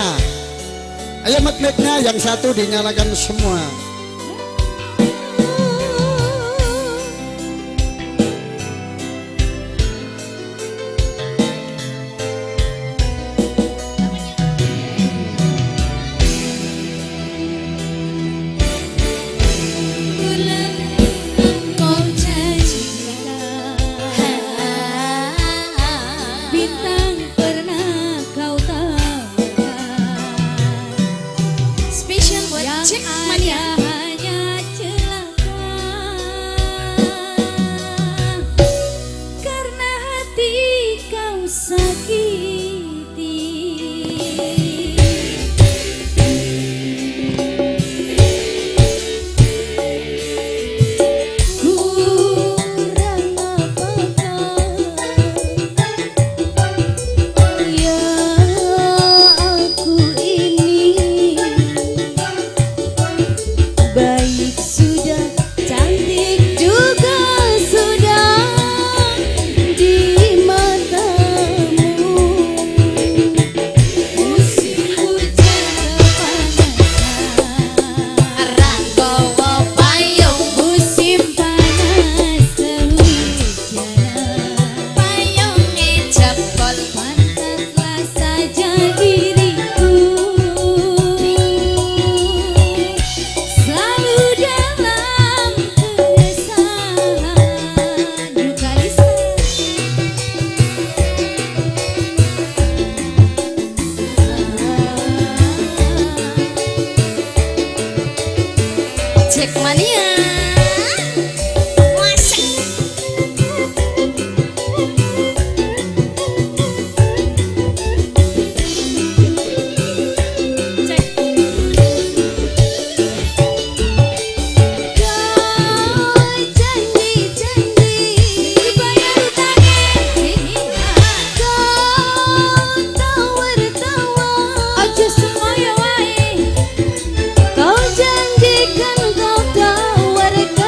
Ayo mic-nya yang satu dinyalakan semua. Bintang pernah kau tawarkan, spesial buat Jackmania. Hanya celaka karena hati kau sakiti. Kurang apakah ya aku ini, baik sudah, cantik juga sudah di matamu. Musim hujan kepanasan, ranggawa payung. Musim panas kehujanan, payungnya jebol. Pantaslah saja diriku selalu dalam keresahan. Duka lisa. Jackmania. Masuk. Cek. Kau janji-janji bayar utangnya, kau tawar-tawar, aja semuanya wae. Kau janjikan, kau tawarkan.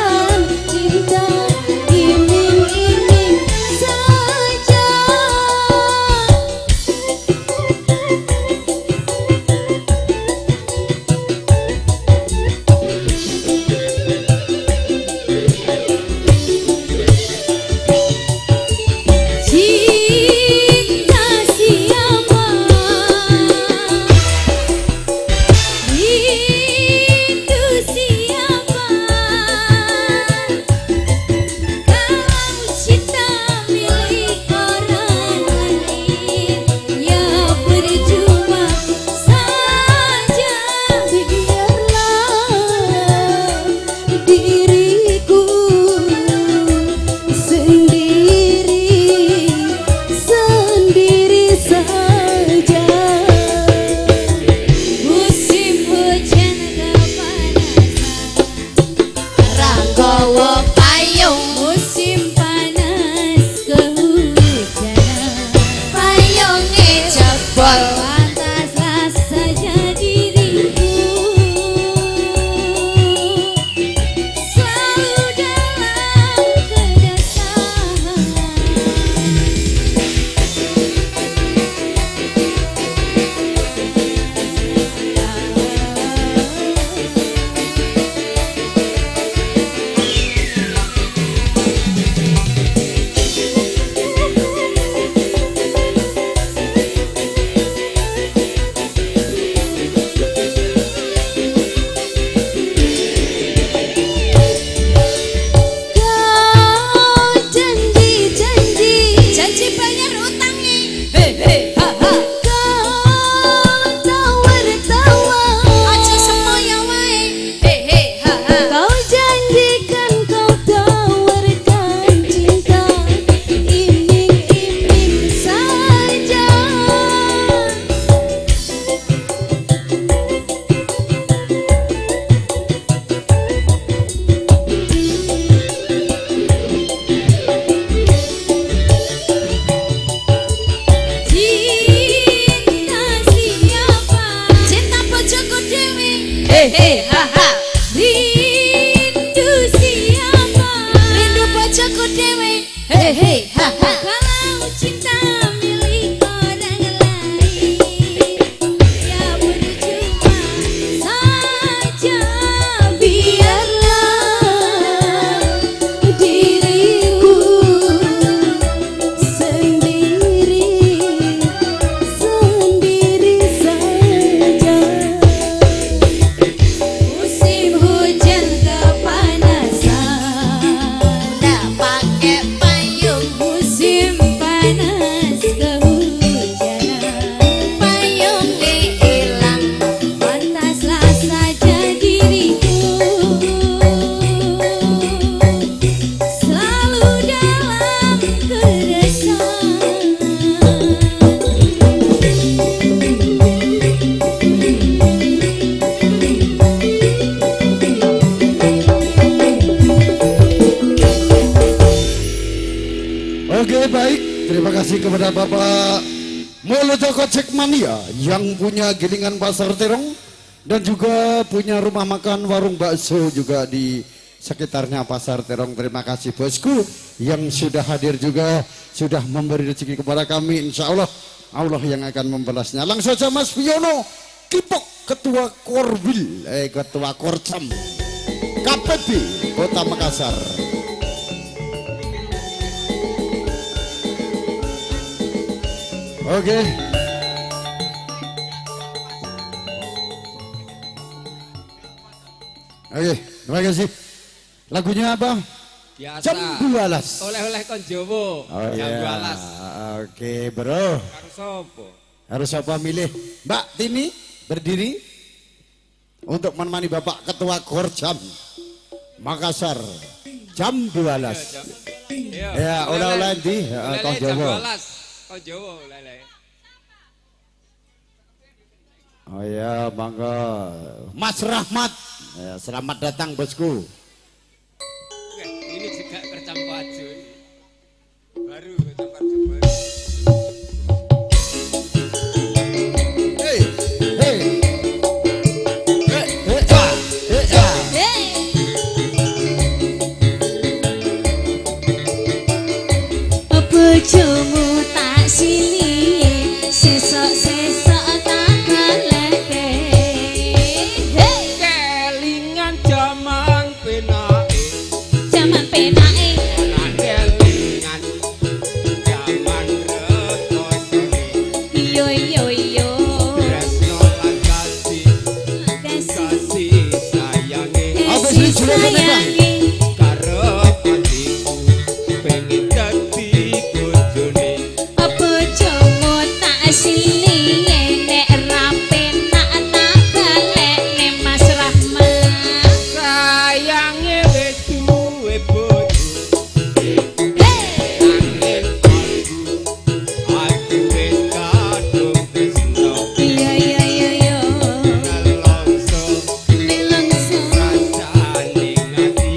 Nggawa payung musim panas kehujanan, payunge jebol. Pantaslah saja diriku selalu dalam keresahan. Kau janji-janji, janji bayar utangnya. He ha ha. Kau tawar-tawar, aja semoyo wae. He ha ha. Kau janjikan, kau tawarkan cinta, iming-iming saja. Cinta siapa? Cinta bojoku dhewe. He ha ha. Rindu siapa? Rindu bojoku dhewe. He ha ha. Kalau cinta milik orang lain, ya percuma saja. Biarlah diriku sendiri, sendiri saja. Musim hujan kepanasan, tak pakai payung. Musim panas kehujanan, payungnya hilang. Pantaslah saja diriku selalu dalam keresahan. Oke baik, terima kasih kepada Bapak Mulujoko Cekmania yang punya gilingan Pasar Terong dan juga punya rumah makan warung bakso juga di sekitarnya Pasar Terong. Terima kasih bosku yang sudah hadir juga, sudah memberi rezeki kepada kami. Insya Allah, Allah yang akan membalasnya. Langsung saja Mas Wiono Kipok, Ketua Korwil, Ketua Korcam KPB Kota Makassar. Oke. Oke, terima kasih. Lagunya apa? Biasa. Jam 12. Oleh-oleh kon Jawa. Oh, Jam iya. 12. Oke, bro. Harus sapa? Harus apa milih? Mbak Tini berdiri untuk menemani Bapak Ketua Korjam Makassar. Jam 12. Ya, oleh-oleh di kon Jam Jawa. 12. Kon Jawa oleh-oleh. Oh ya, mangga. Mas Rahmat. Ya, selamat datang bosku. Oke, ini juga Korcam Wajo ini. Baru Korcam Wajo baru. Hey, hey. Hey, hey, ah, hey, ah. Bojomu tak silihe, sesok-sesok tak baleke. Hey, Kelingan jaman penake, jaman penake, ora kelingan jaman rekosone. Yo yo yo. Tresno lan kasih, Kasih kasih sayange. Apa sih judulnya, Bang? sayange. Karep atiku pengen dadi bojone. Bojomu tak silihe, nek ra penak tak balekne Mas Rahmat. Sayange wis duwe bojo, Hey, nanging aku wis kadung tresno. iya iya iya iya. Nelongso Nelongso rasane ngati.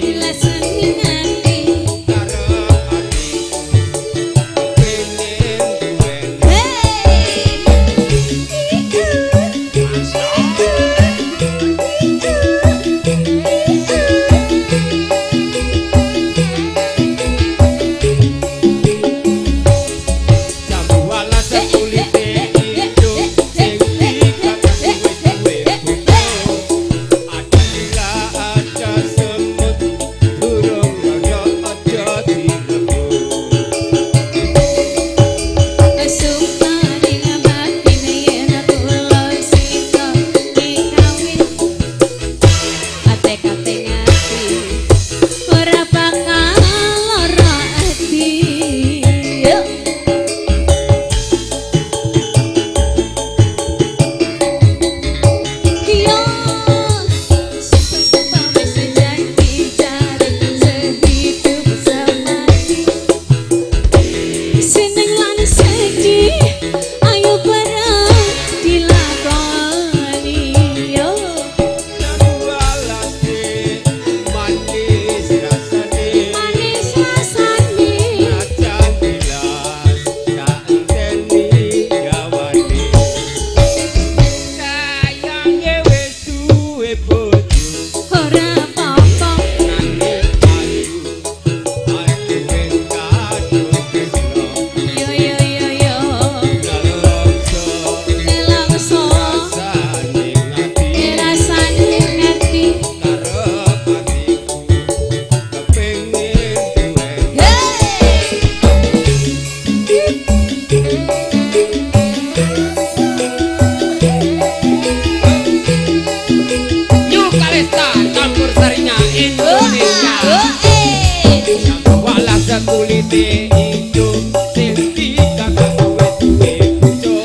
Kulite ijo sing dikakak duwe bojo.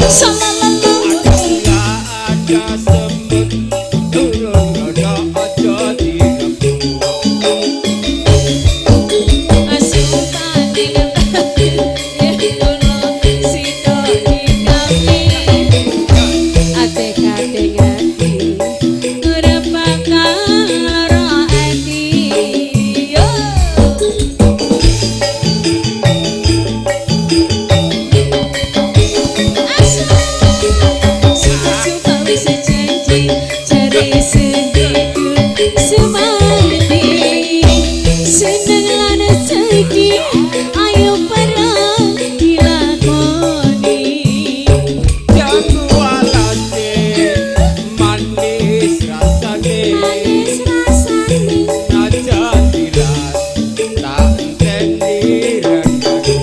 Ada semut turun rono aja dirembuk. Asupane yen kula sida ditampi ate kate ngati ora bakal lara ati yo. Asu suka-suka wis janji jare sedihku semati seneng lan sedih ayo perang dilakoni. Jamu alase manis rasane, manis rasane najan tilas tak enteni regane.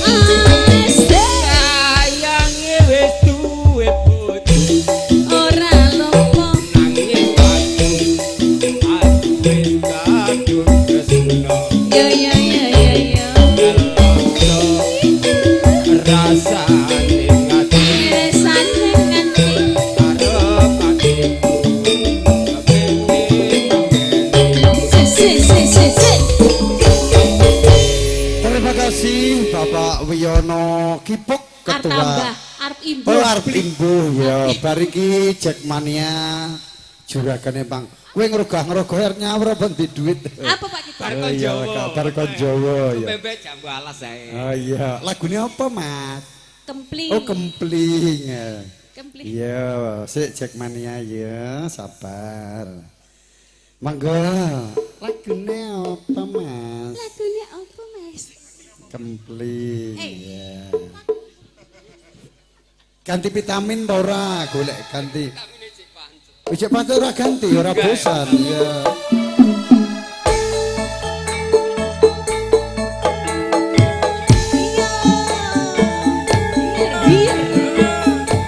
Asik. Sayange wis duwe bojo ora lupa nanging aku aku wis kadung tresno. Yo yo yo yo yo Nelongso rasane ngati, rasane ngati arep atiku kepengin se se se se se. Terima kasih Bapak Wiyono Kipuk Arep Ketua tambah, arep imbuh. Oh, arep imbuh ya. Bar iki Jackmania juragane Bang. Kowe ngrogah-ngrogoh arep nyawur apa ndi duit? Apa Pak Kipuk? Bar Oh kon iya, Jawa. kabar kon Jawa ya. Bebek jambu alas ae. Oh iya, lagune apa, Mas? Kempling. Oh, kempling. Kempling. Iya, sik Jackmania ya, sabar. Monggo. Lagune apa, Mas? Lagune apa, Mas? Kempling. Eh. Ya. Ganti vitamin ta ora? Golek ganti. Wis pancet ora ganti, ora bosan. Ya. Hier, hier,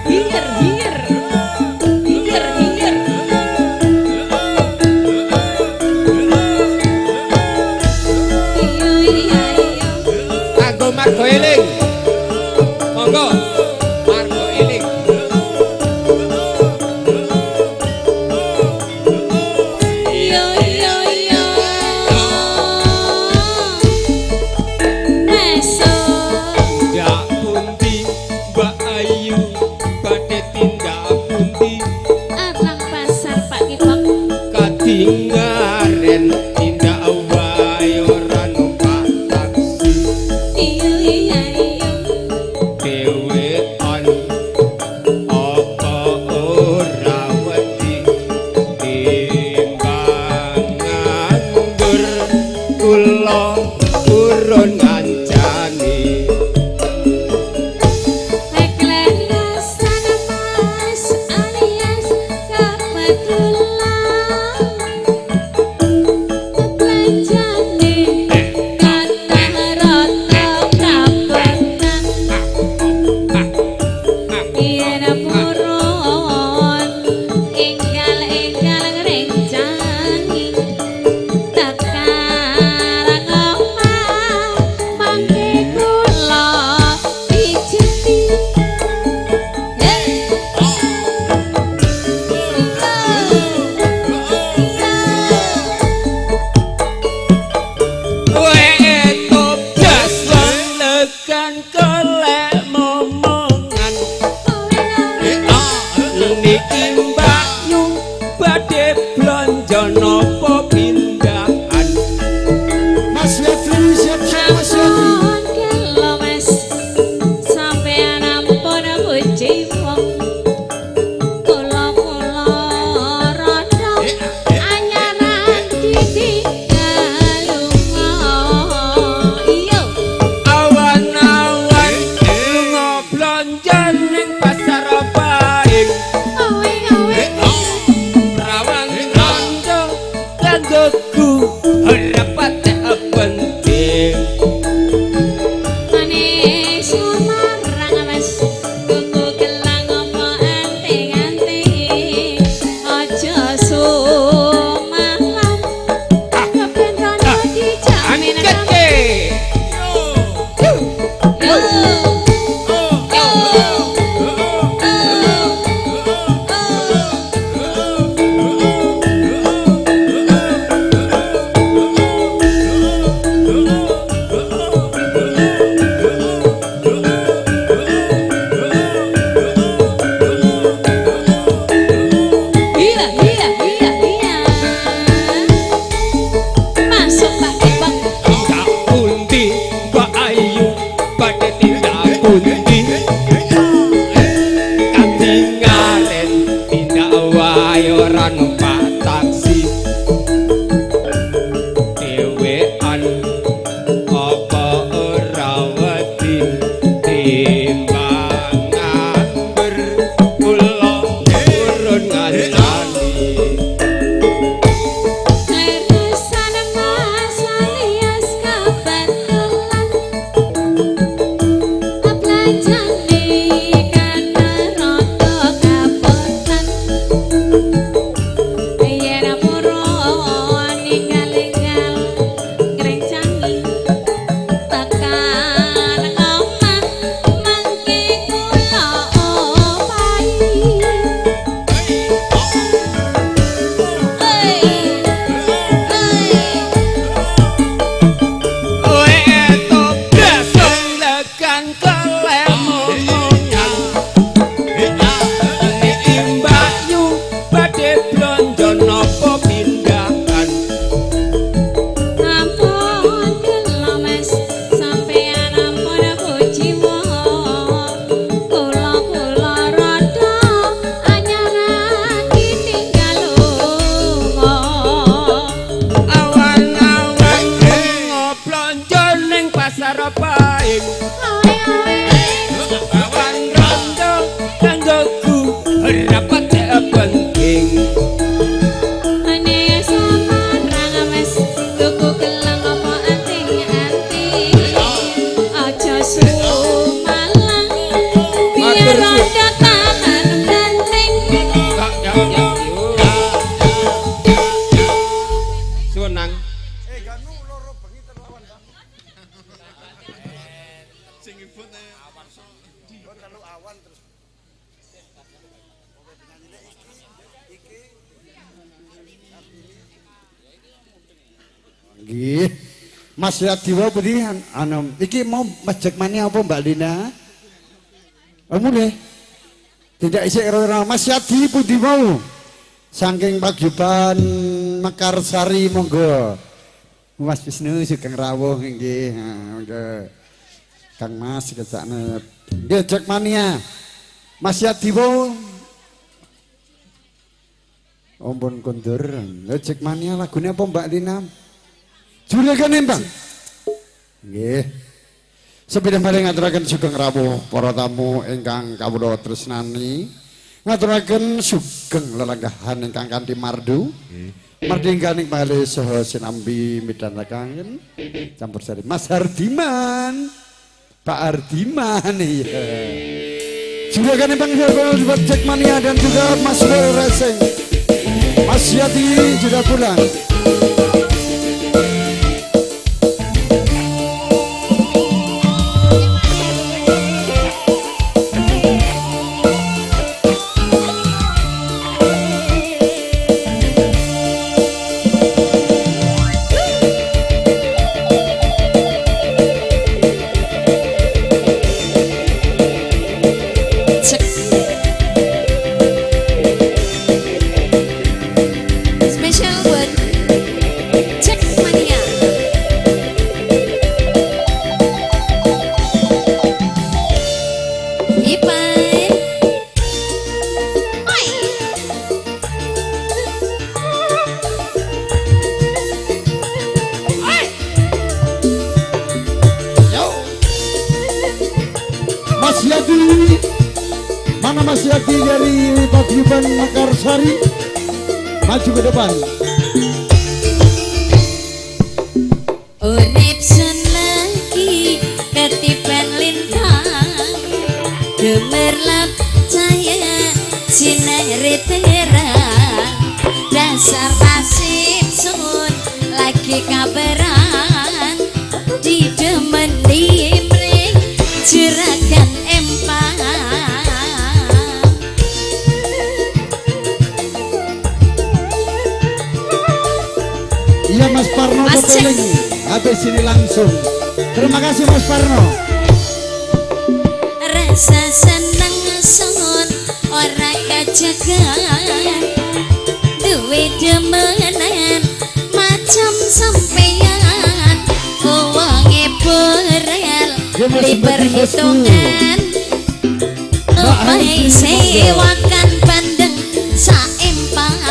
hier, hier, hier. Iya, iya, iya. Kanggo Margo Eling. Monggo. Margo Eling. Iya, iya, iya. Esok. Tindak pundi Mbak Ayu badhe tindak pundi Abang pasar Pak Kipok. kadingaren tindak wae ora numpak taksi. Iya, iya, iya. Dhewean apa ora wedi timbang nganggur kula purun ngancani. Keklerasan Mas alias kebetulan belanjane kathah rata kapetan yen purun enggal-enggal ngrencangi tekan Ganu loro bengi terlawan, Bang. Sing ibut awan. Telu awan terus. Oke, penyanyine iki nggih. Mas Yadiwa pundi anu iki mau Mas Jackmania apa Mbak Lina? Oh mulih. Tidak isik karo Mas Yadi pundi mau? Saking paguyuban Mekarsari monggo. Mas Wisnu sugeng rawuh nggih. Monggo. Kang Mas kecakne. Nggih Jackmania. Mas Yadiwa ampun kondur. Lha Jackmania lagune apa Mbak Lina? Juragan Bang. Nggih. Sepindah malih ngaturaken sugeng rawuh para tamu ingkang kawula tresnani. Ngaturaken sugeng lelenggahan ingkang kanthi mardu. Mardingganing malih saha sinambi midhanekaken campur sari Mas Hardiman. Pak Hardiman iya. Juragan Bang buat Jackmania dan juga Mas Will Racing. Mas Yati sudah pulang. Mekarsari maju ke depan. Urip sun lagi ketiban lintang gemerlap cahaya sinare terang dasar nasib sun lagi kabaran didemeni mring juragan empang. Iya Mas Parno Kepeling habis ini langsung. Terima kasih Mas Parno. Rasa seneng sun ora kajagan duwe demenan macam sampeyan wonge borel li perhitungan omahe sewakan bandeng saempang.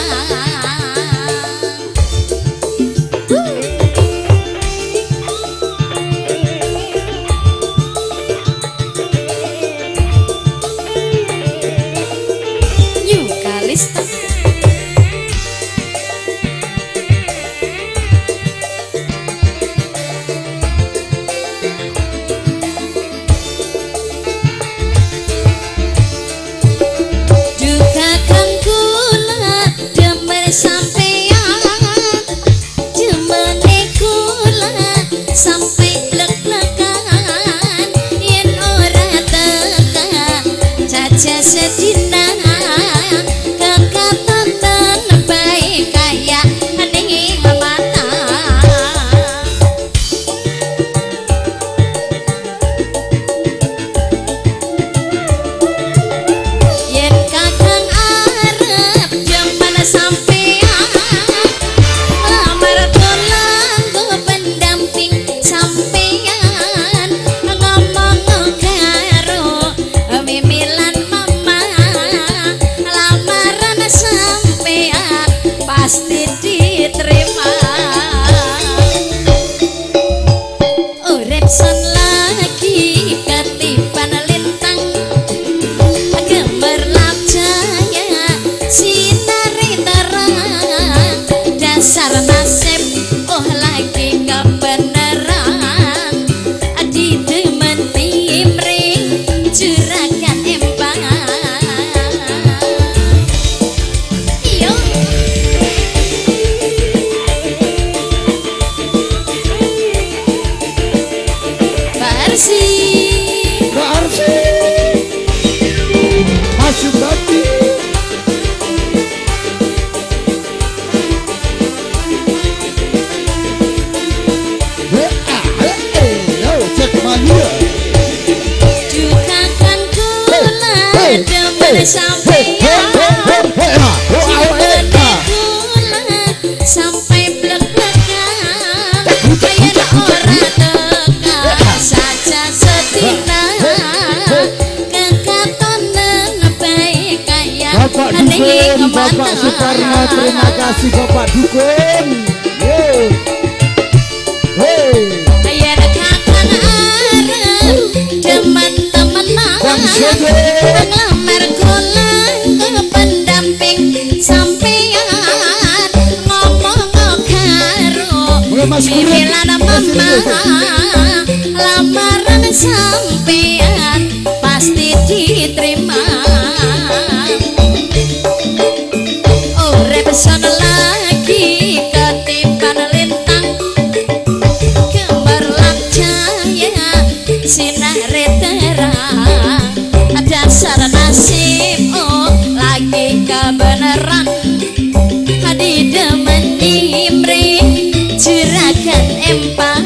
Sampeyan sampai blek-blekan yen ora teka saja setina kekatonen bae kaya Bapak Dukun, Bapak Suparno, terima kasih Bapak Dukun. Hey. Yen kakan arep teman-temenan nglamar kula pendamping sampeyan ngomong karo Bibi lan mama lamaran sampeyan pasti diterima. Urip sono lagi ketipan lintang gemerlap jaya sinare terang dasar nasib oh lagi kebenaran hadi demen imri juragan empang.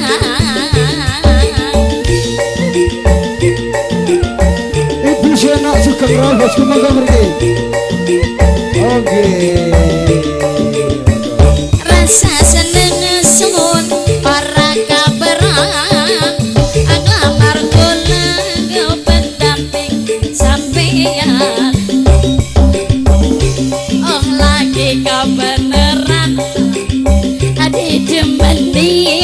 Ibu Senok Sugeng Rawuh monggo mriki. Oke. Rasa seneng sun para kaberang nglamar kula pendamping sampeyan oh lagi kebenaran adi demen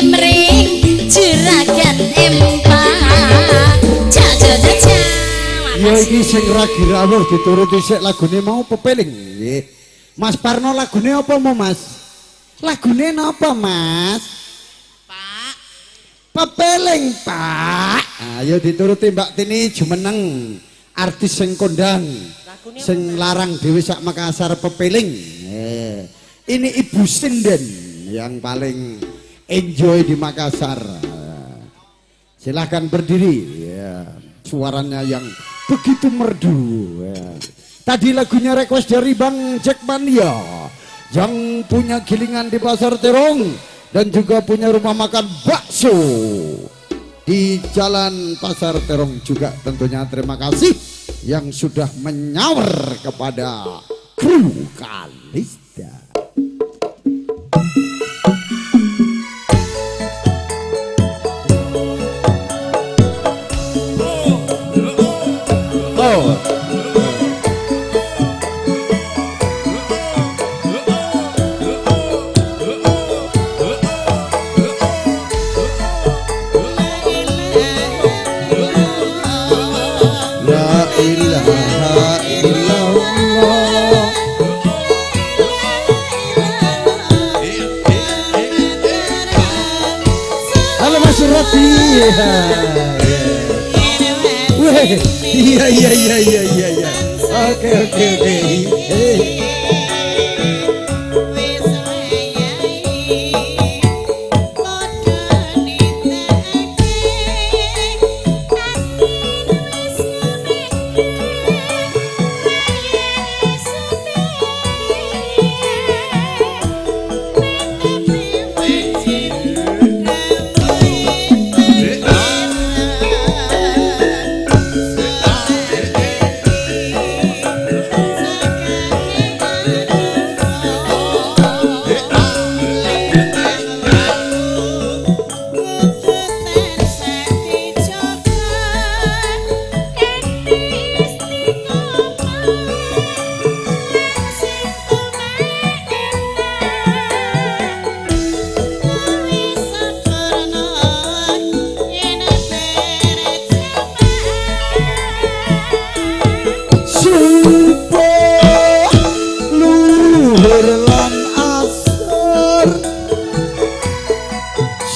mring juragan empang. Ja ja ja ja. Ya iki sing ragi rawuh dituruti sik lagune mau pepeling nggih. Mas Parno lagune apa mau Mas? Lagune napa Mas? Pak. Pepeling Pak. Ayo dituruti Mbak Tini jumeneng artis sing kondang sing larang dhewe sak Makassar pepeling. Ini Ibu Sinden yang paling enjoy di Makassar. Silahkan berdiri. Ya, suaranya yang begitu merdu. Ya. Tadi lagunya request dari Bang Jack Mania yang punya gilingan di Pasar Terong dan juga punya rumah makan bakso di Jalan Pasar Terong juga tentunya. Terima kasih yang sudah menyawer kepada kru Kalista. Oh. La ilaha illallah. Halo Mas Rati. Weh, iya iya iya iya iya iya. Oke oke oke. Hey.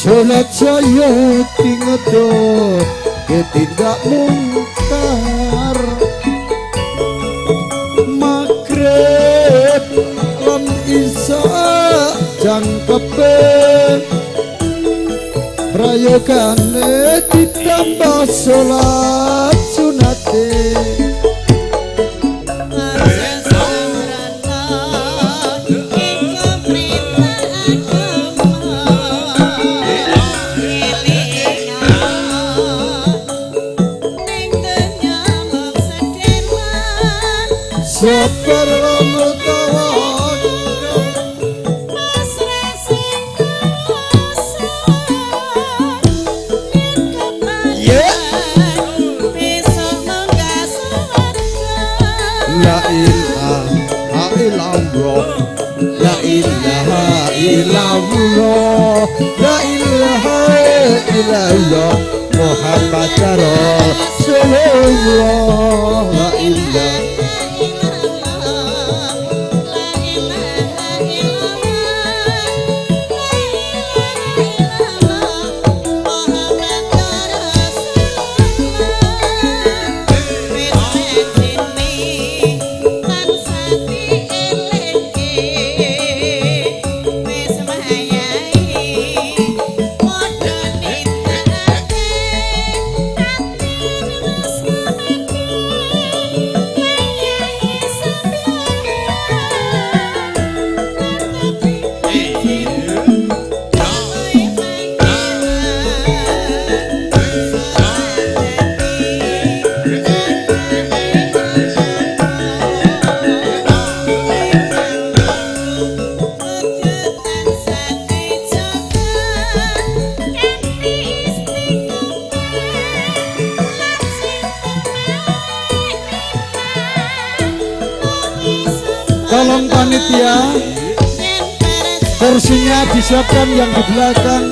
Salat saya tingedot ketindak mungkar magrib lan isya jangkepe prayogane ditambah salat sunate. Sabar La ilaha illallah, la ilaha illallah, la ilaha illallah, Muhammad Rasulullah. La ilaha illallah, la ilaha illallah, la ilaha illallah, Muhammad Rasulullah. Tolong panitia, kursinya disiapkan yang di belakang.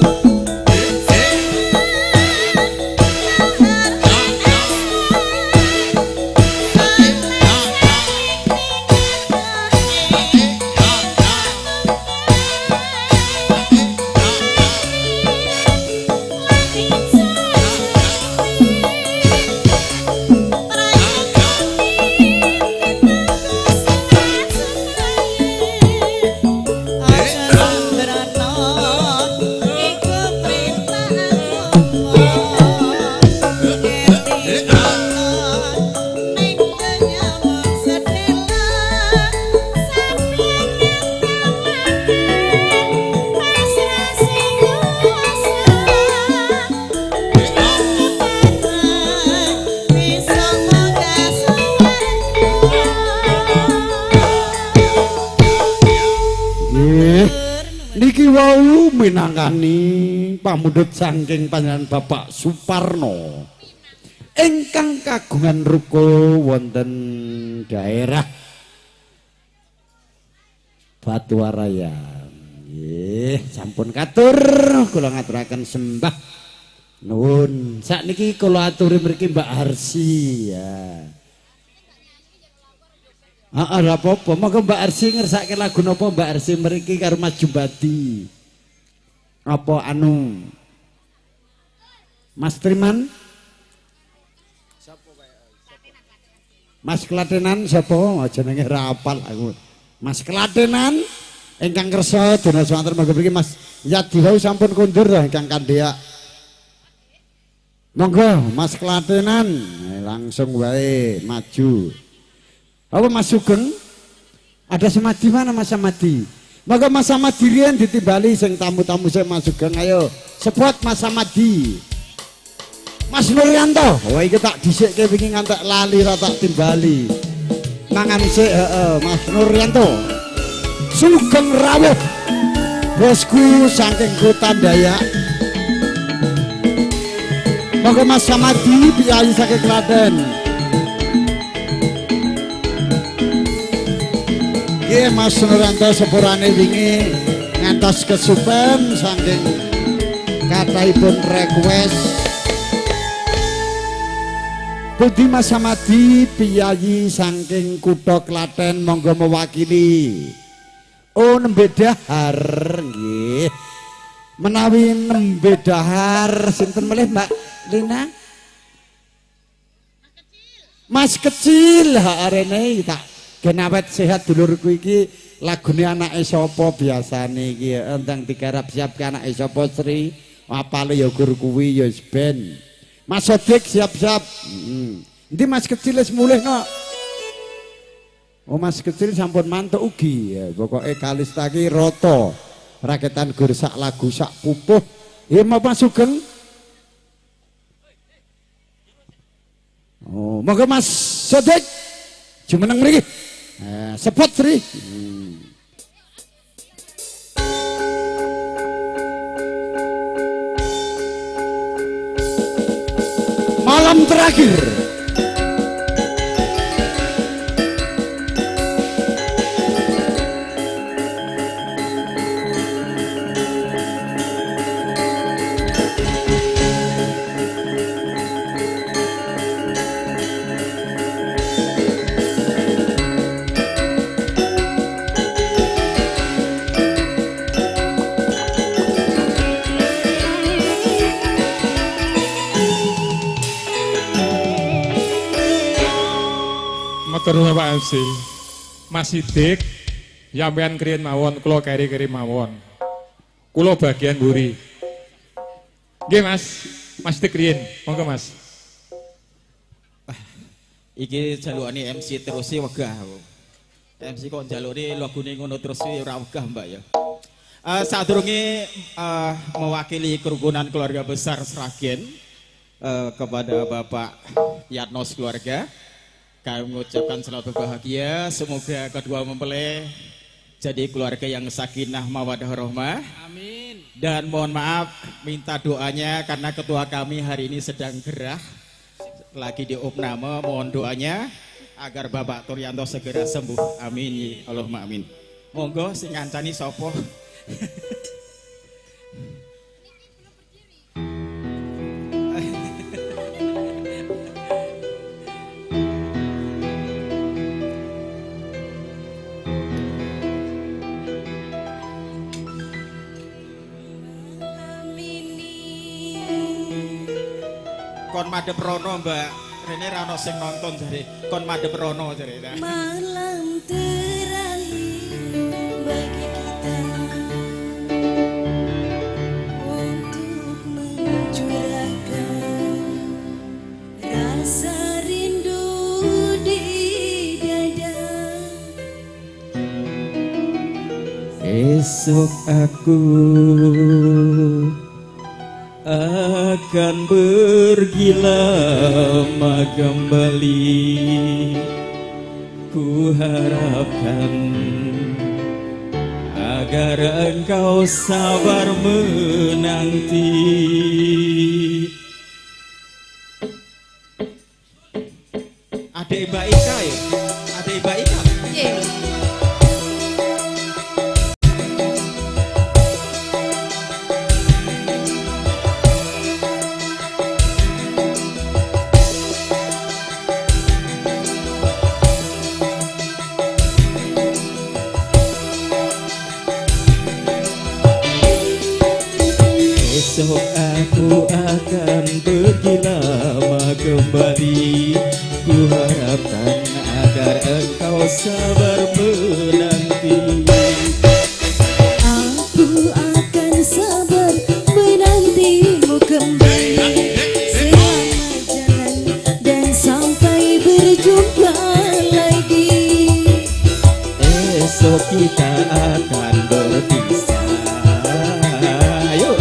Niki wau minangkani pamundhut saking panjenengan Bapak Suparno ingkang kagungan ruko wonten daerah Batuwaraya. Nggih, sampun katur kula ngaturaken sembah nuwun. Sakniki kula aturi mriki Mbak Harsi ya. Heeh, ora apa-apa. Monggo Mbak Arsi ngersake lagu napa Mbak Arsi mriki karo Mas Jumbadi. Apa anu? Mas Triman? Mas Klatenan sapa? Jenenge ora apal aku. Mas Klatenan ingkang kersa dina swanten monggo mriki Mas Yadi wau sampun kondur to ingkang kandhek. Monggo Mas Klatenan langsung wae maju. Apa Mas Sugeng? Ada Semadi mana Mas Samadi? Maka Mas Samadi riyen ditimbali sing tamu-tamu sing Mas Sugeng ayo sepot Mas Samadi. Mas Nuryanto, wah iki tak dhisikke wingi ngantek lali ra tak timbali. Mangan sik heeh Mas Nuryanto. Sugeng rawuh. Bosku saking Kota Dayak. Monggo Mas Samadi piyayi saking Klaten. Nggih Mas Nuryanto sepurane wingi ngantos kesupen saking kathahipun request. Pundi Mas Samadi piyayi saking kutha Klaten monggo mewakili. Oh nembe dahar nggih. Menawi nembe dahar sinten melih Mbak Lina? Mas kecil. Mas kecil hak arene tak gen awet sehat dulurku iki lagune anake sapa biasane iki entang digarap siap ke anake sapa Sri apale ya gur kuwi ya wis ben. Mas Sodik siap-siap. Endi Mas kecil wis mulih kok. Oh Mas kecil sampun mantuk ugi ya pokoke Kalista ki rata raketan gur sak lagu sak pupuh. Ya mau Mas Sugeng. Oh monggo Mas Sodik jumeneng mriki. Sepot Sri. Malam terakhir. Matur nuwun Pak MC. Mas Sidik sampean kriyen mawon, kula keri-keri mawon. Kula bagian mburi. Nggih Mas, Mas Sidik kriyen. Monggo Mas. Iki jalukane MC terus sih wegah aku. MC kok njalukne lagune ngono terus sih ora wegah Mbak ya. Sadurunge mewakili kerukunan keluarga besar Sragen kepada Bapak Yatnos keluarga, kami mengucapkan selamat berbahagia, semoga kedua mempelai jadi keluarga yang sakinah mawadah warahmah. Amin. Dan mohon maaf minta doanya karena ketua kami hari ini sedang gerah, lagi di opname, mohon doanya agar Bapak Turyanto segera sembuh. Amin. Allahumma amin. Monggo sing ngancani sapa? Kon madhep rono Mbak, rene ra ono sing nonton jare. Kon madhep rono jare. Malam terakhir bagi kita untuk mencurahkan rasa rindu di dada. Esok aku akan pergi lama kembali, ku harapkan agar engkau sabar menanti. Adik Mbak Ika ya? Adik Mbak Ika? Yeah. Esok aku akan pergi lama kembali, ku harapkan agar engkau sabar menanti. Aku akan sabar menantimu kembali, selamat jalan dan sampai berjumpa lagi. Esok kita akan berpisah, ayo.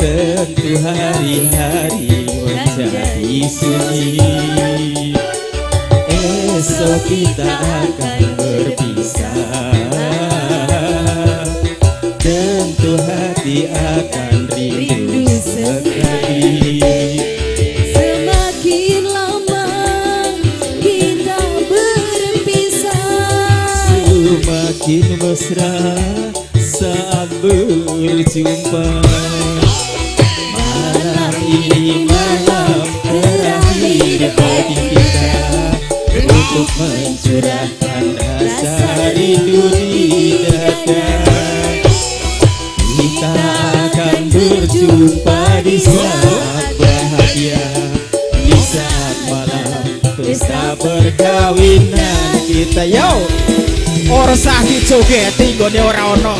Tentu hari-hari menjadi sunyi. Esok kita akan berpisah, tentu hati akan rindu sekali. Semakin lama kita berpisah, semakin mesra saat berjumpa. Malam ini malam terakhir bagi kita untuk mencurahkan rasa rindu di dada. Kita akan berjumpa di saat bahagia, di saat malam pesta perkawinan kita. Yo, ora sah dijogeti nggone ora ono.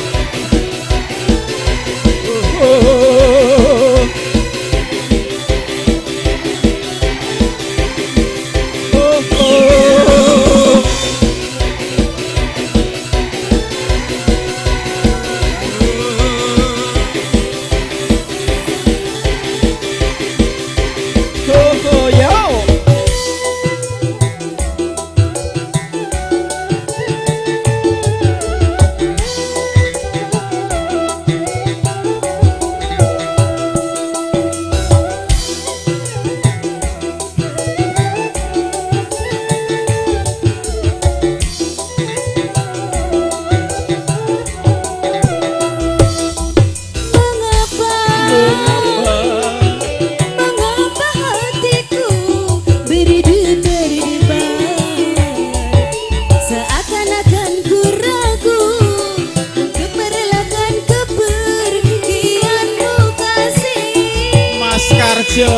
Karjo,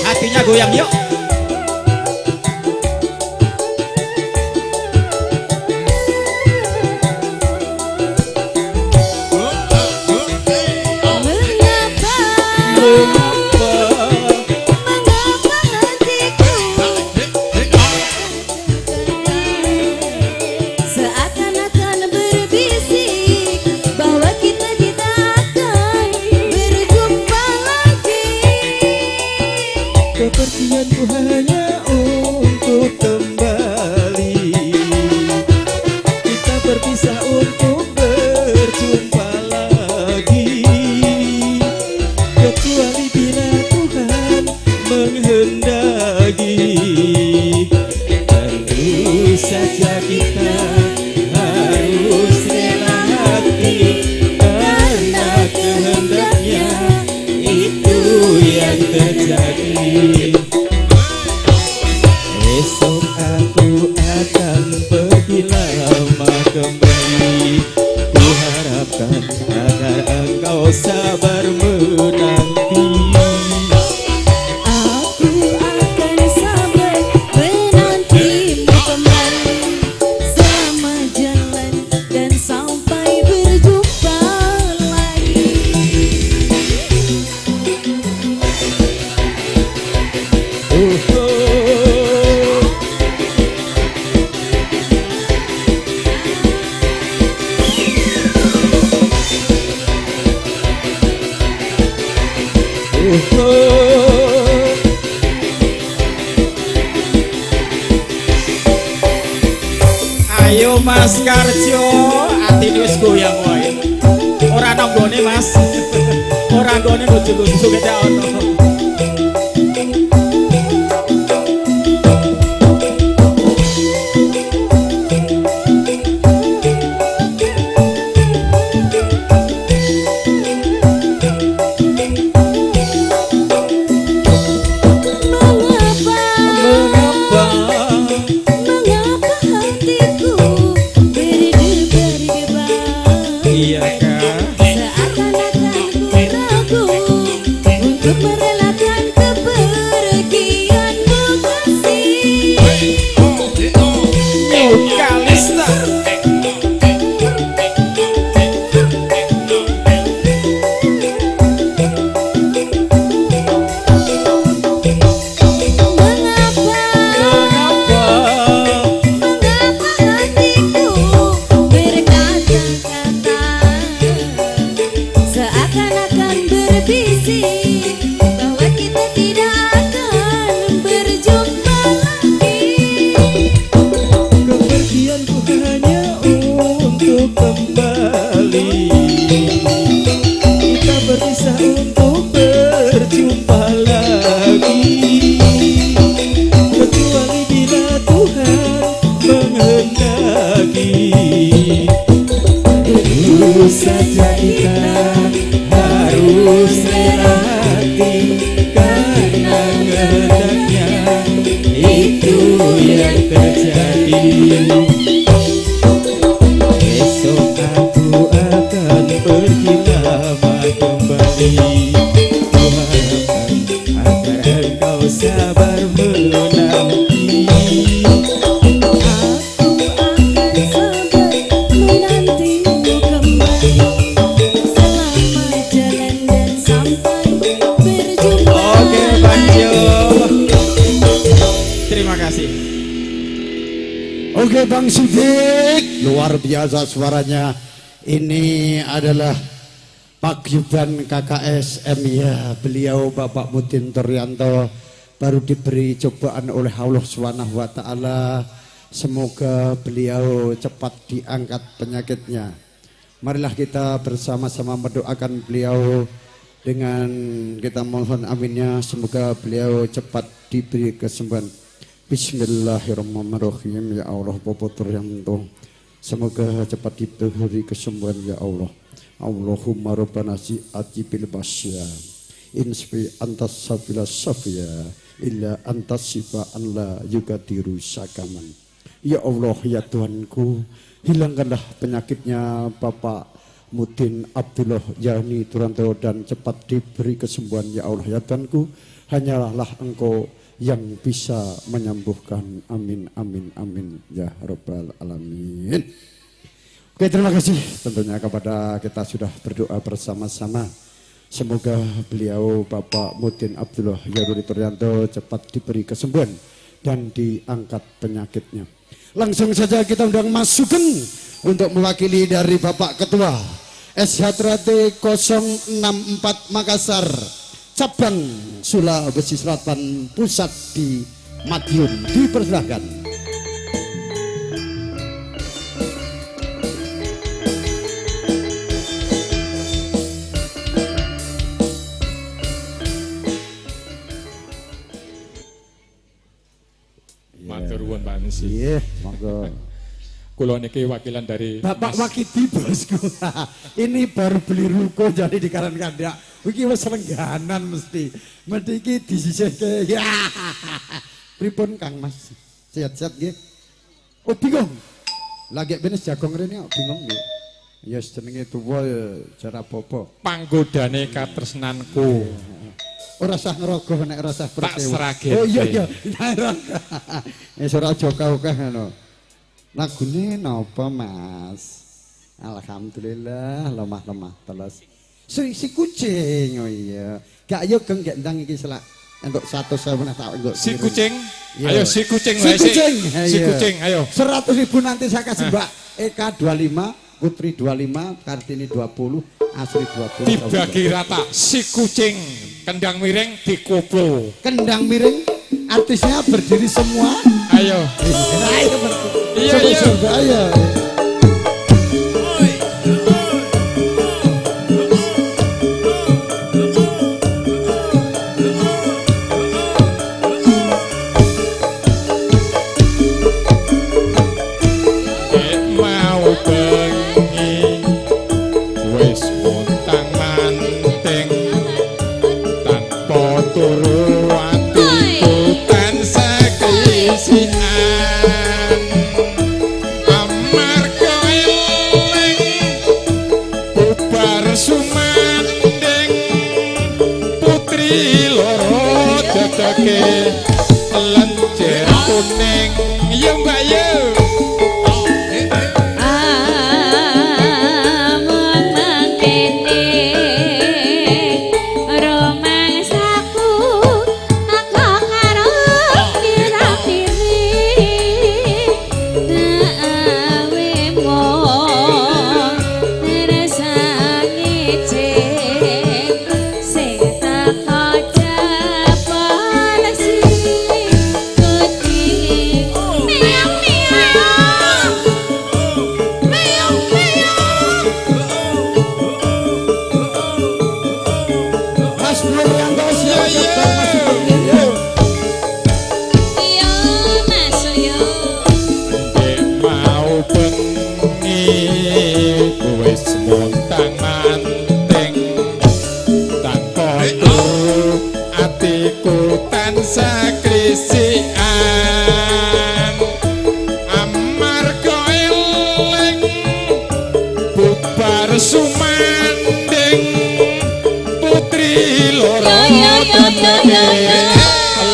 hatinya goyang yuk. Mengapa hatiku seakan-akan berbisik bahwa kita tidak akan berjumpa lagi. Kepergianku hanya untuk kembali. Kita berpisah untuk berjumpa lagi. Kecuali bila Tuhan menghendaki. Tentu saja kita harus rela hati, karena kehendaknya itu yang terjadi. Esok aku akan pergi lama kembali. Ku harapkan agar engkau sabar menanti. Aku akan sabar menantimu kembali selama jalan dan sampai berjumpa lagi. Ayo Mas Karjo, atine wis goyang wae. Ora nanggone Mas. Ora nggone bojo-bojo kedak ono. Mengapa, Mengapa, mengapa hatiku berdebar-debar? Iyakah? Seakan-akan ku ragu untuk merelakan kepergianmu kasih. New Kalista. Mengapa, Mengapa, mengapa hatiku berkata-kata seakan-akan berbisik bahwa kita tidak akan berjumpa lagi. Kepergianku hanya untuk kembali. Kita berpisah untuk berjumpa lagi. Kecuali bila Tuhan menghendaki. Tentu saja kita harus rela hati, karena kehendaknya itu yang terjadi. Esok aku akan pergi lama kembali. Ku harapkan agar engkau sabar menanti. Aku akan sabar menantimu kembali selama jalan dan sampai berjumpa Oke, Bang lagi. Jo. Terima kasih. Oke Bang Sidik, luar biasa suaranya. Ini adalah Paguyuban KKS M ya. Beliau Bapak Mudin Teryanto baru diberi cobaan oleh Allah Subhanahu wa taala. Semoga beliau cepat diangkat penyakitnya. Marilah kita bersama-sama mendoakan beliau dengan kita mohon aminnya, semoga beliau cepat diberi kesembuhan. Bismillahirrahmanirrahim. Ya Allah Bapak Teryanto, semoga cepat diberi kesembuhan ya Allah. Allahumma rabbana ati bil basya insfi antas sabila safia illa antas sifa an la yugadiru sakaman. Ya Allah ya Tuhanku, hilangkanlah penyakitnya Bapak Mudin Abdullah Yani Turanto dan cepat diberi kesembuhan ya Allah ya Tuhanku. Hanyalah Engkau yang bisa menyembuhkan. Amin amin amin ya Rabbal Alamin. Oke, terima kasih tentunya kepada kita sudah berdoa bersama-sama. Semoga beliau Bapak Mudin Abdullah Yani Turyanto cepat diberi kesembuhan dan diangkat penyakitnya. Langsung saja kita undang Mas Sugeng untuk mewakili dari Bapak Ketua SHTRT 064 Makassar cabang Sulawesi Selatan pusat di Madiun. Dipersilahkan. Matur nuwun Pak MC. Iya, monggo. Kula niki wakilan dari Bapak Mas Wakidi bosku. Ini baru beli ruko jadi di Karangkandak. Iki wis lengganan mesti. Mesti iki disisihke. Ya. Pripun Kang Mas? Sehat-sehat nggih? Oh bingung. Lagi ben jagong rene kok bingung nggih. Ya jenenge tuwa ya jar apa-apa. Panggodane katresnanku. Ora usah ngerogoh nek ora usah Tak persewu. Oh iya iya. Wis ora aja akeh ngono. Lagune napa Mas? Alhamdulillah lemah-lemah teles. Si, si kucing oh iya. Gak yo geng gek ndang iki selak entuk 100.000 nek tak engko. Si kucing. Iya. Ayo si kucing Si wae, kucing. Si kucing ayo. 100.000 nanti saya kasih Mbak Eka 25, Putri 25, Kartini 20, Asri 20. Dibagi rata si kucing kendang miring dikoplo. Kendang miring artisnya berdiri semua. Ayo. Ayo berdiri. Iya iya. Coba, ayo. Nek mau bengi wis montang manting tanpa turu atiku tansah keisian amarga eling bubar sumanding putri loro dedeke lenjer kuning ya Mbak yo. Amung mangkene rumangsaku teka karo kira-kiri nawe mung rasane cek sing teka jebol si kucing meong meong meong meong. Mas Nuryanto siap Iya, siap Mas Sugeng. Yo Mas yo. Nek mau bengi wis montang manting tanpa turu atiku tansah krisikan amarga eling bubar sumanding putri loro Yo, yo, yo, yo, yo, yo.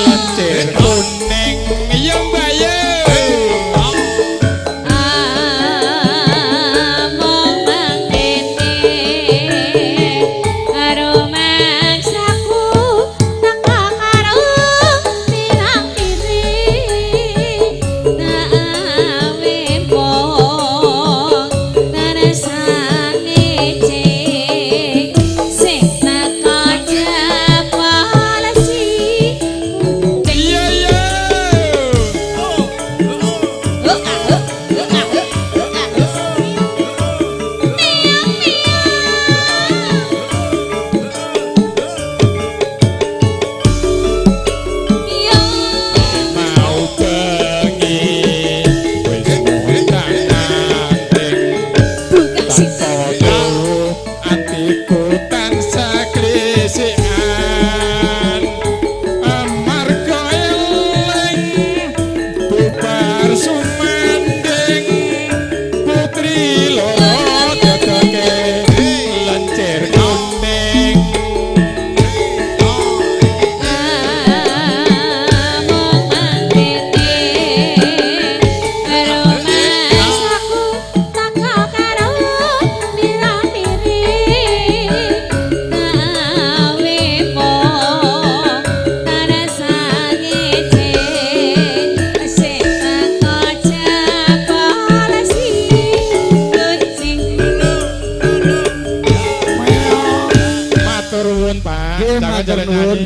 Lencir kuning ya Mbak yo. Amung mangkene rumangsaku teka karo pirang-piring nawe mung rasane cek sing teka jebol si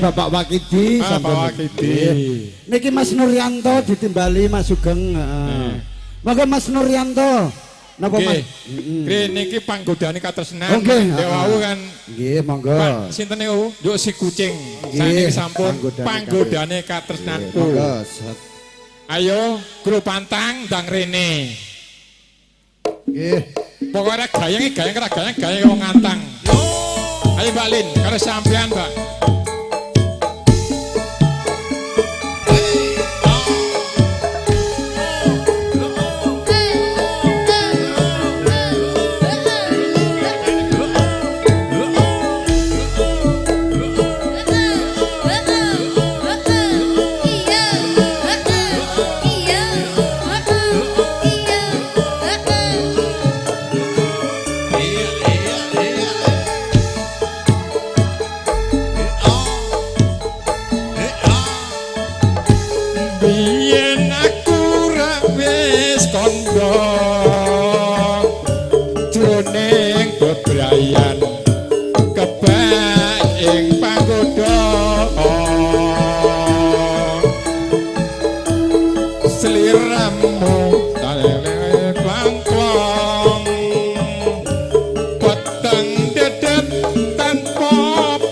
Bapak Wakidi Ah, Pak Wakidi. Niki Mas Nuryanto ditimbali Mas Sugeng. Heeh. Monggo Mas Nuryanto. Napa Mas? Nggih niki panggodane katresnan. Oh, nggih. Wau kan. Nggih, monggo. Pak sinten niku? Yuk si kucing. Nggih, Saniki sampun panggodane katresnanku. Monggo. Ayo grup pantang ndang rene. Nggih. Pokoke rek gayeng gayeng ora gayeng gayeng wong ngantang. Ayo Mbak Lin, karo sampean, Mbak. Biyen aku ra wis kandha jroning bebrayan kebak ing panggoda sliramu klangklong peteng dedet tanpa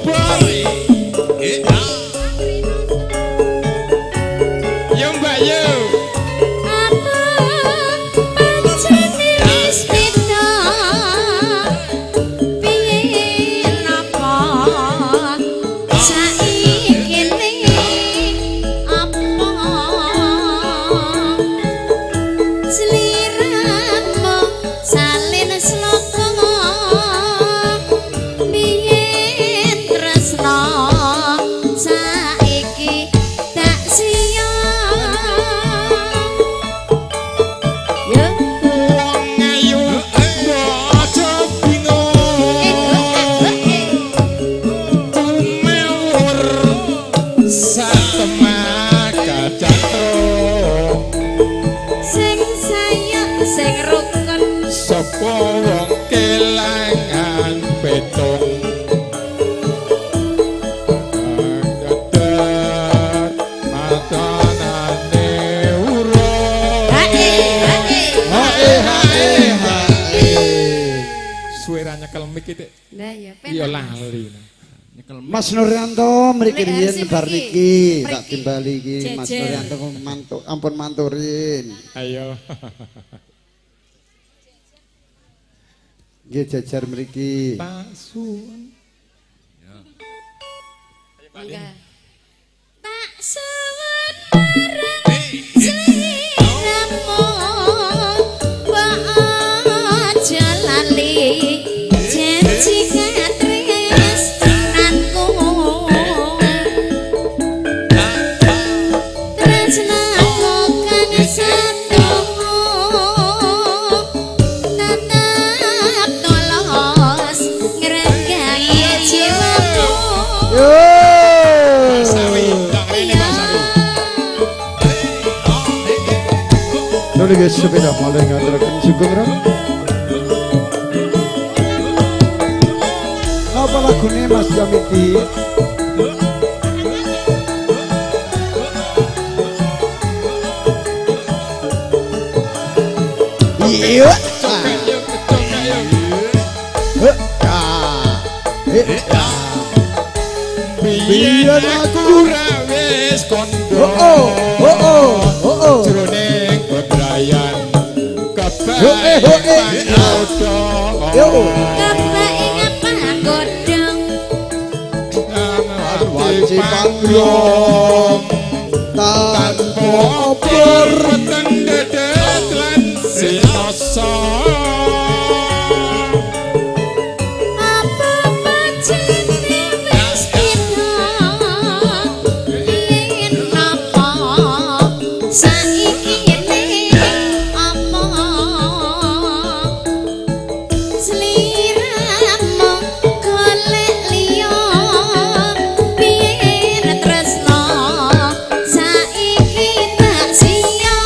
bari. Yo Mbak yo. Apa pancene wis beda? Piye napa saiki apa sliramu salin sloka biyen tresna saiki tak siya. Yo. Wong ayu aja bingung tumewur satemah kacatro Sing sayang sing rukun sapa wong kelangan petung dedet matanane urung. Hae hae Hae hae hae. Suwe ra nyekel mic iki, Tik. Lah ya Iya penak. lali. Mas Nuryanto mriki Lek riyen harus bar mriki. niki tak Mriki. timbali iki Mas Jejer. Nuryanto mantu ampun manturin. Ayo. Nggih jejer mriki. Tak suwun. Mangga. Tak suwun marang sliramu mbok aja lali janji katresnanku tresnaku kang satu tetep tolos ngrenggangi jiwaku. Yo. Pak Sawi, ndang rene Pak Sawi. Lho nggih sepeda malih ngaturaken sugeng ra. Napa lagune Mas Jamiti? Iya. Cokak yuk, cokak yuk. Biyen Biyen aku ra wis kandha. Oh oh oh oh oh. Jroning bebrayan kebak Yo, eh, yo, eh. panggoda. Yo. Kebak ing panggodhong Wanci panggung tanpa obor. Peteng dedet lan sinoso. Apa pancene wis beda yen napa saiki apa sliramu golek liya biyen tresna saiki tak siya.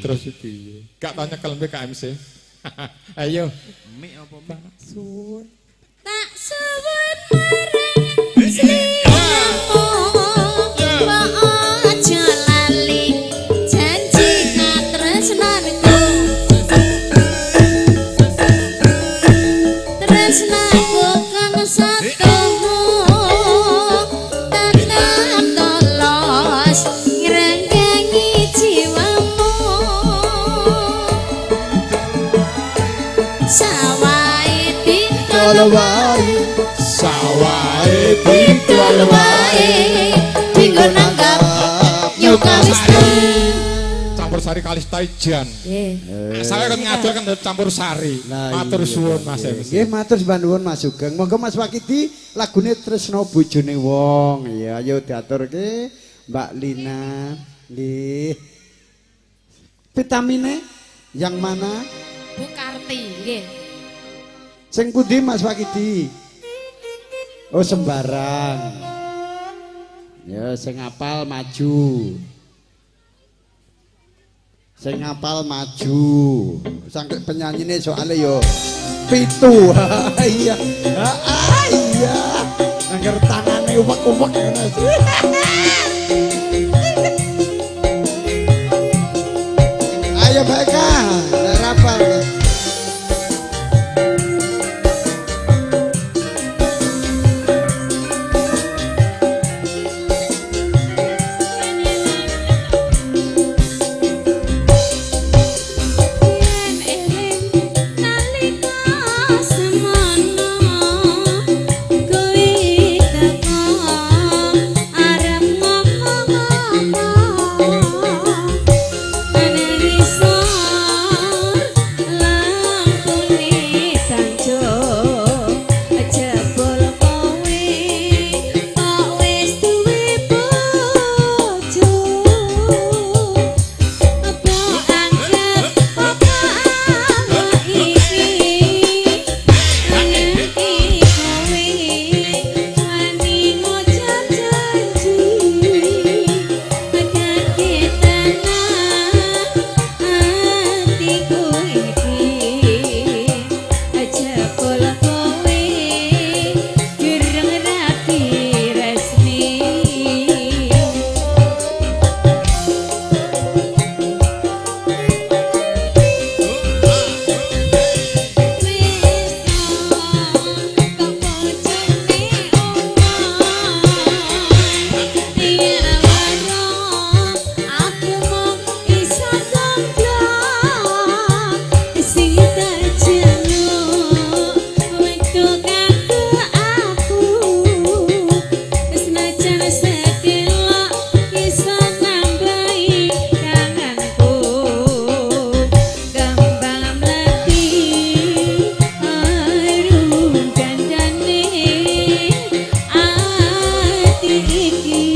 terus piye? Gak tau nyekel mbek KMC. Ayo. Mik apa mik? Tak suwun. Tak suwun marang sliramu. Aja lali janji katresnanku. Tresnaku kang satumu tetep tolos ngrenggengi jiwamu. Sawahe didol wae, sawahe didol wae, dinggo nanggap Kalista. Campur sari Kalista ijan. Nggih. Asale kon ngadol kan campur sari. Matur suwun Mas MC. Nggih, matur nuwun Mas Sugeng. Monggo Mas Wakidi lagune Tresno Bojone Wong. Ya ayo diaturke Mbak Lina. Nggih. Vitamine yang mana? Bu Karti, nggih. Sing pundi Mas Wakidi? Oh sembarang. Ya sing apal maju. Sing apal maju. Sampai penyanyine soalnya yo pitu. Iya. Iya. Angger tangane uwek-uwek ngono. Ayo Mbak Eka, nek rapal. Iki.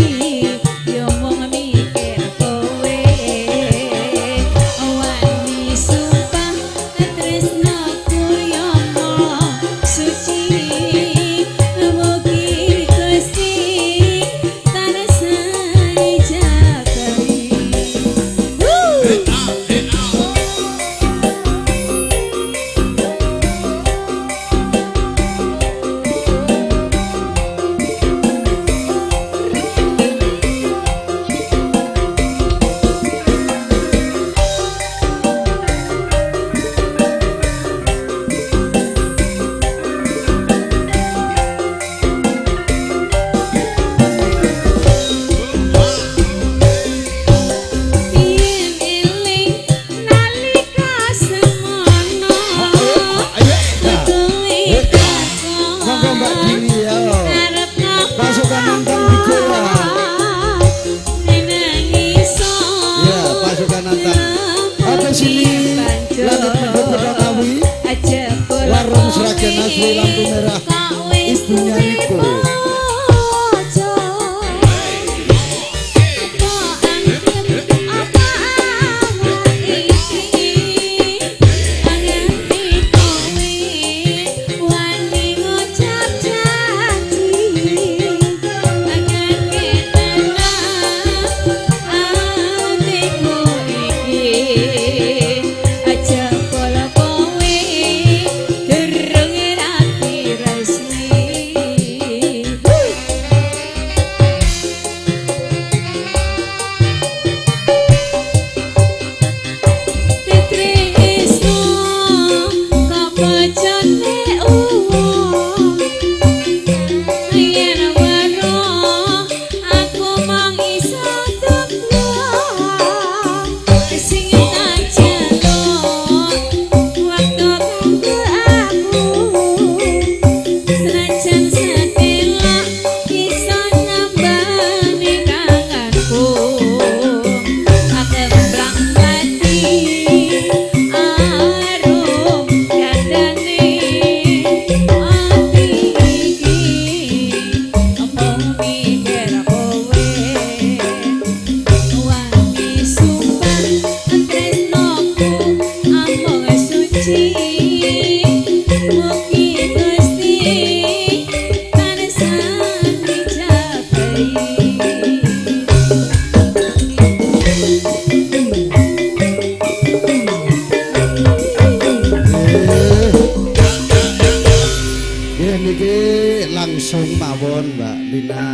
Langsung mawon Mbak Lina.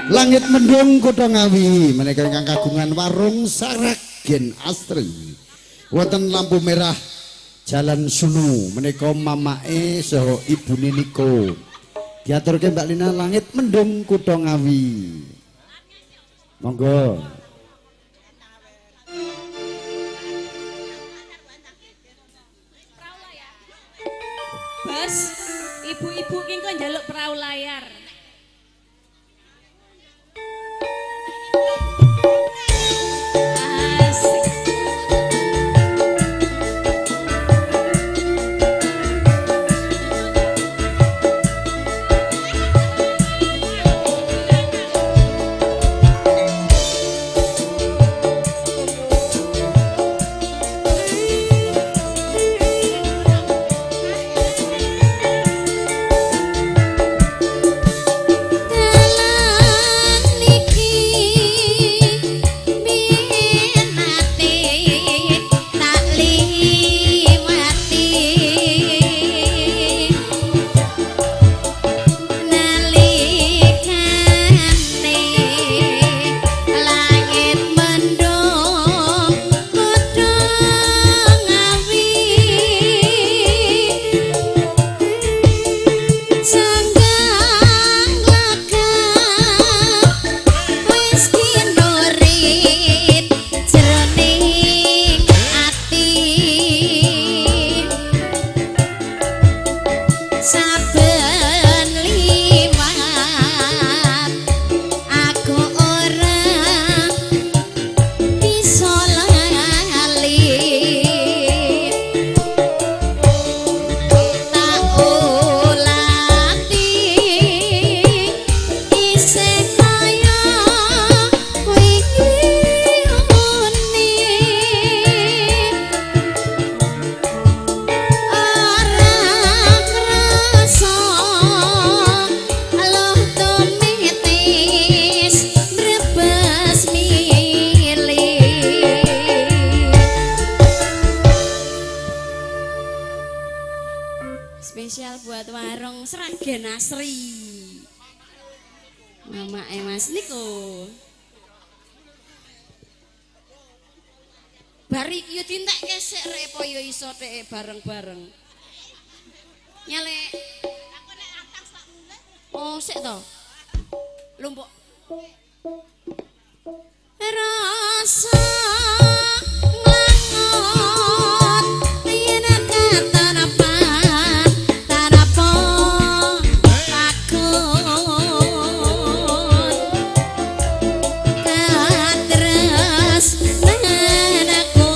Langit Mendung Kutha Ngawi menika ingkang kagungan warung Saragen Astri. Wonten lampu merah Jalan Sunu menika mamake saha ibune Niko. Diaturke Mbak Lina Langit Mendung Kutha Ngawi. Monggo. Bos, ibu-ibu ki kok njaluk perahu layar. Asik. Spesial buat warung Sragen Asri. Mama Mas Niko. Bari iki yo dintekke sik rek apa yo iso teke bareng-bareng. Nyale. Oh, sik to. Lumpuk. Rasa nglangot yen katanapan tanapo takut katresnan aku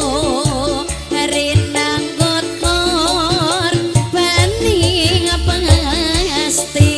rinanggot korbaning pasti.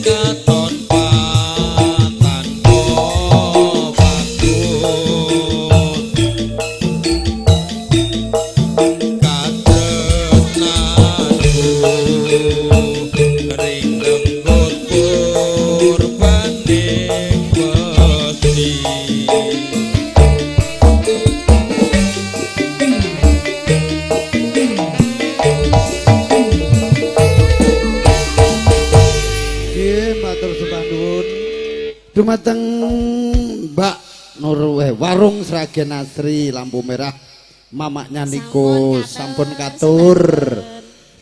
Katon tanpa patut katresnanku ring lenggut purbaning wedi. Nggih, matur sembah nuwun. Dumateng Mbak Nur Warung Sragen Asri lampu merah mamaknya niku sampun katur.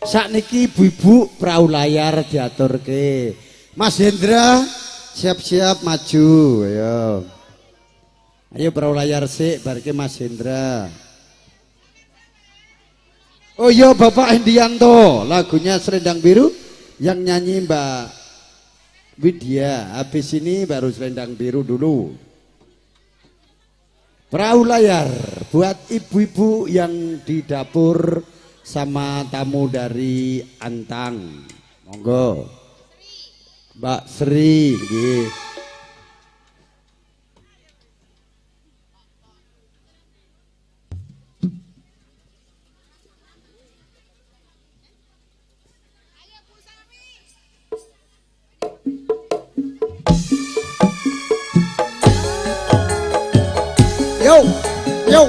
Sakniki ibu-ibu perahu layar diaturke. Mas Hendra siap-siap maju ayo. Ayo perahu layar sik barke Mas Hendra. Oh iya Bapak Hendianto, lagunya Selendang Biru yang nyanyi Mbak Widya. Habis ini baru Selendang Biru dulu. Perahu layar buat ibu-ibu yang di dapur sama tamu dari Antang. Monggo. Mbak Sri nggih. Yo, yo,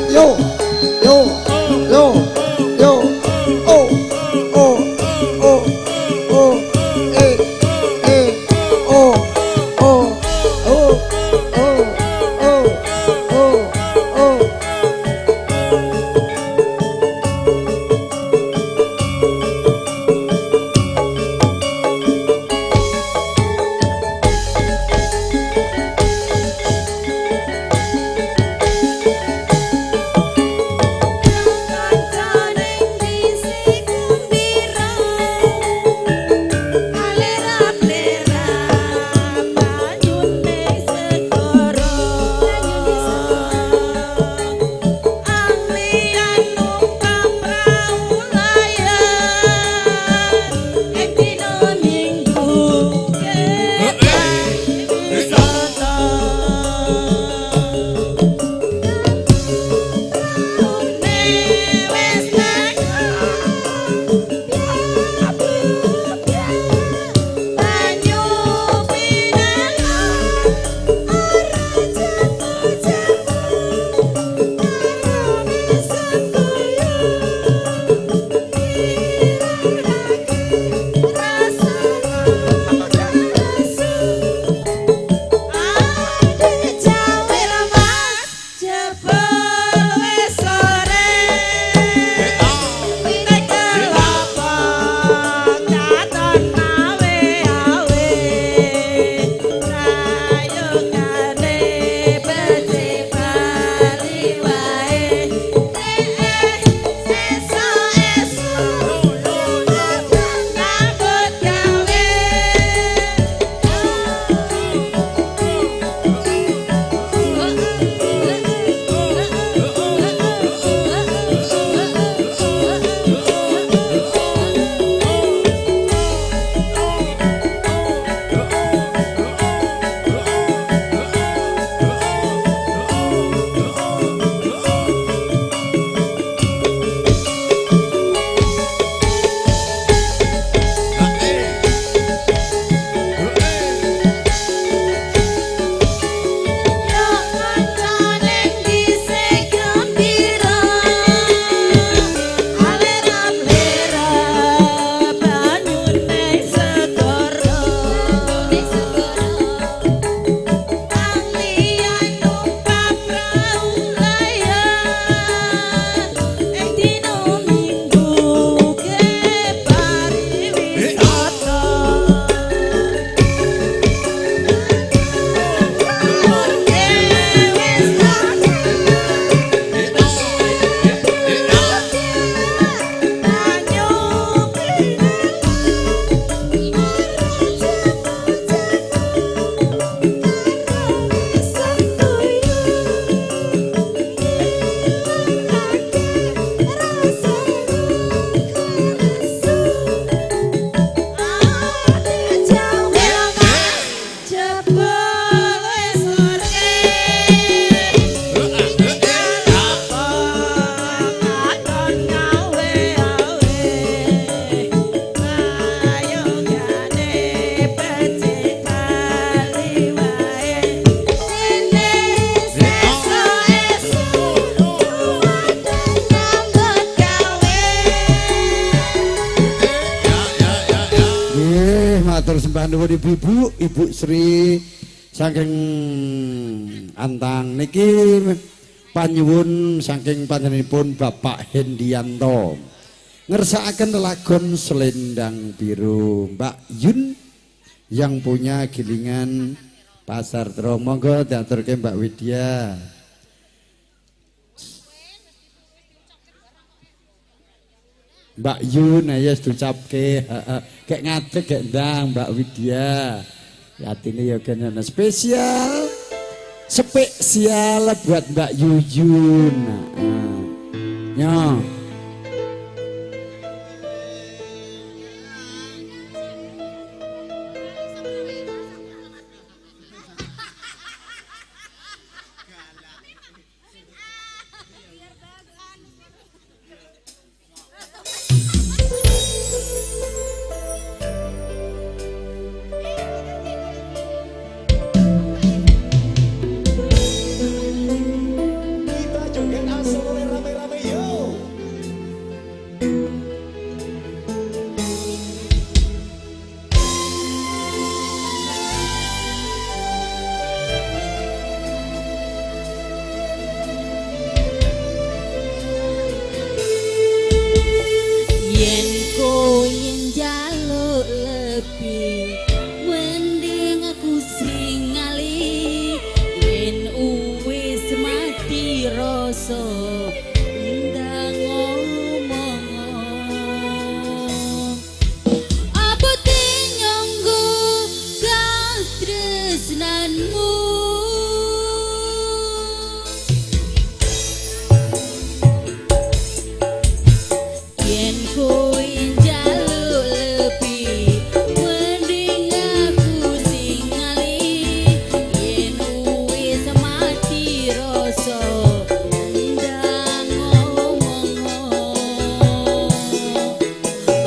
yo, yo, yo, yo, oh, oh, oh, oh, eh, eh, oh. sembah nuwun ibu-ibu, Ibu Sri saking Antang niki panyuwun saking panjenenganipun Bapak Hendianto. Ngersakaken lelagon Selendang Biru Mbak Yun yang punya gilingan Pasar Terong. Monggo diaturke Mbak Widya. Mbak Yun ayo diucapke, heeh. Gek ngadeg gek ndang Mbak Widya. Atine ya kene spesial. Spesial buat Mbak Yuyun. Heeh. Nyo.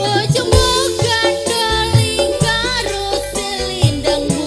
Ojo gandoli karo selendangmu.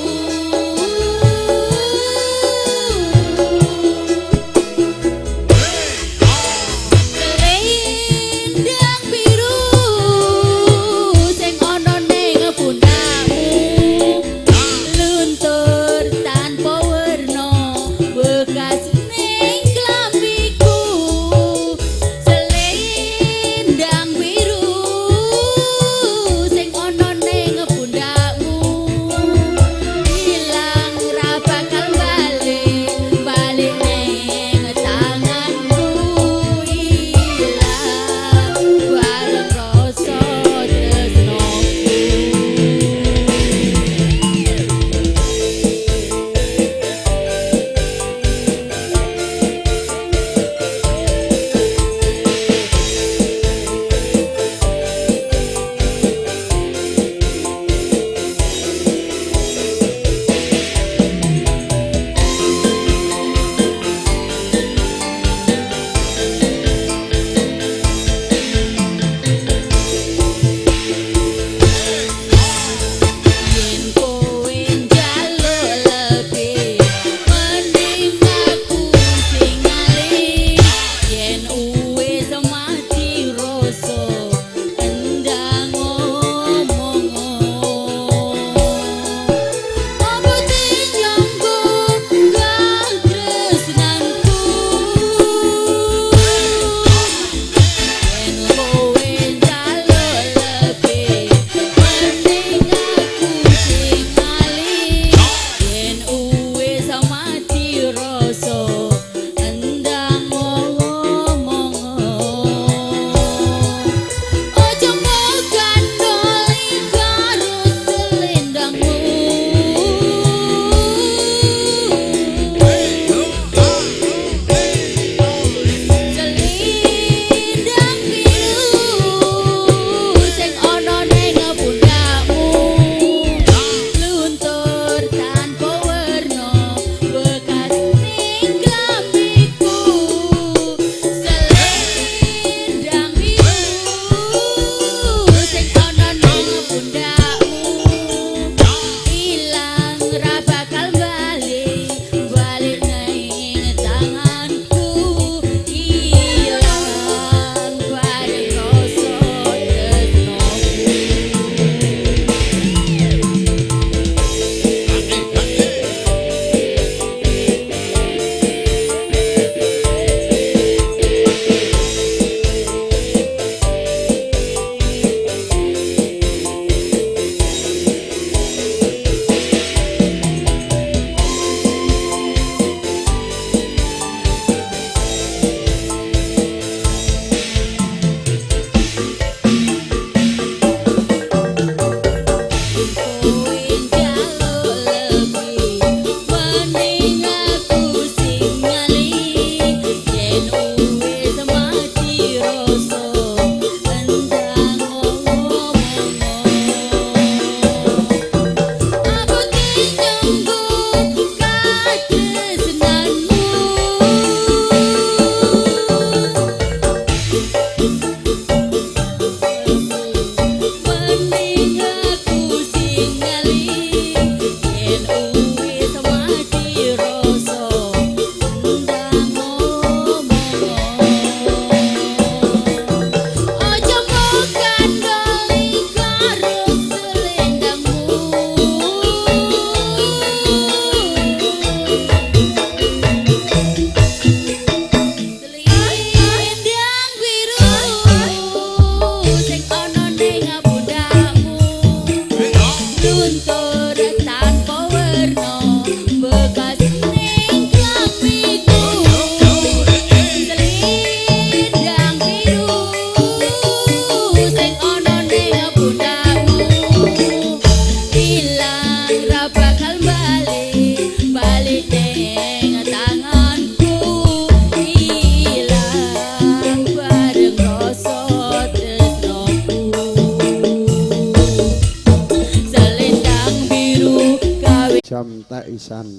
Jam tak isan.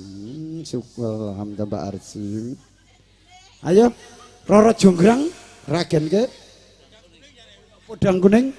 Syukur alhamdulillah Mbak Arsi. Ayo Roro Jonggrang ragen ke Podang Kuning.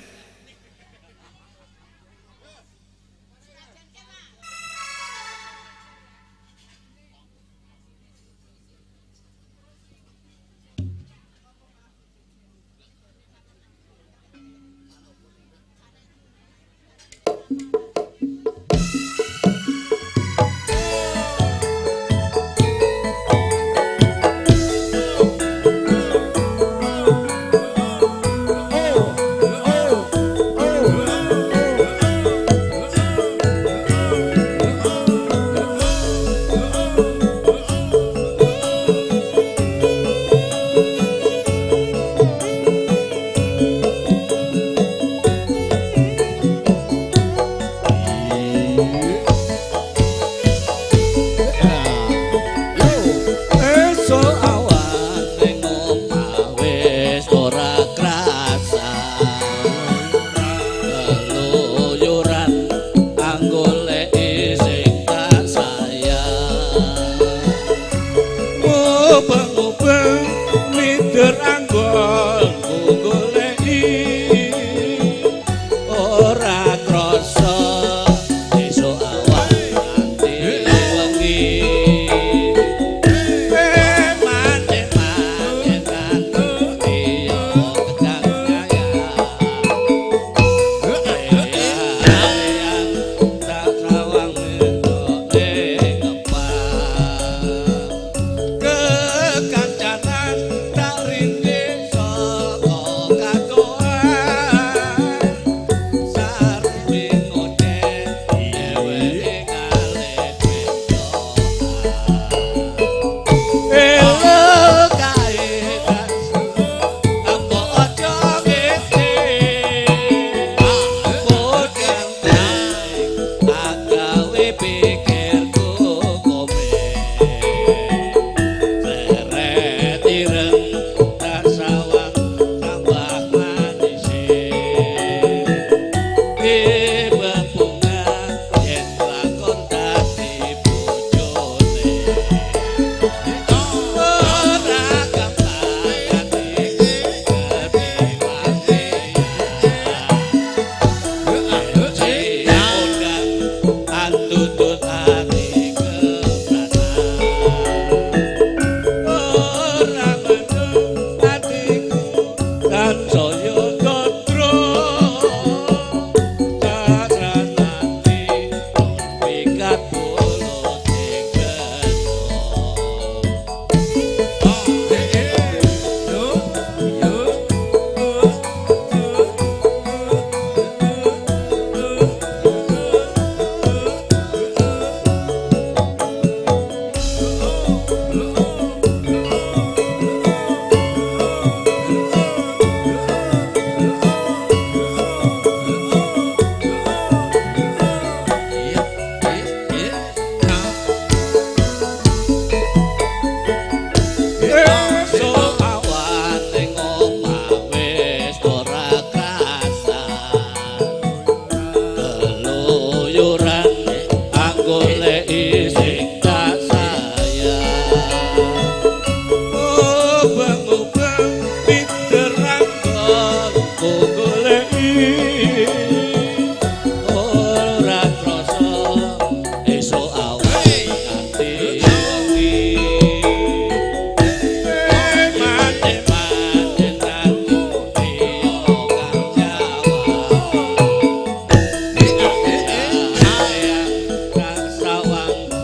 Sawang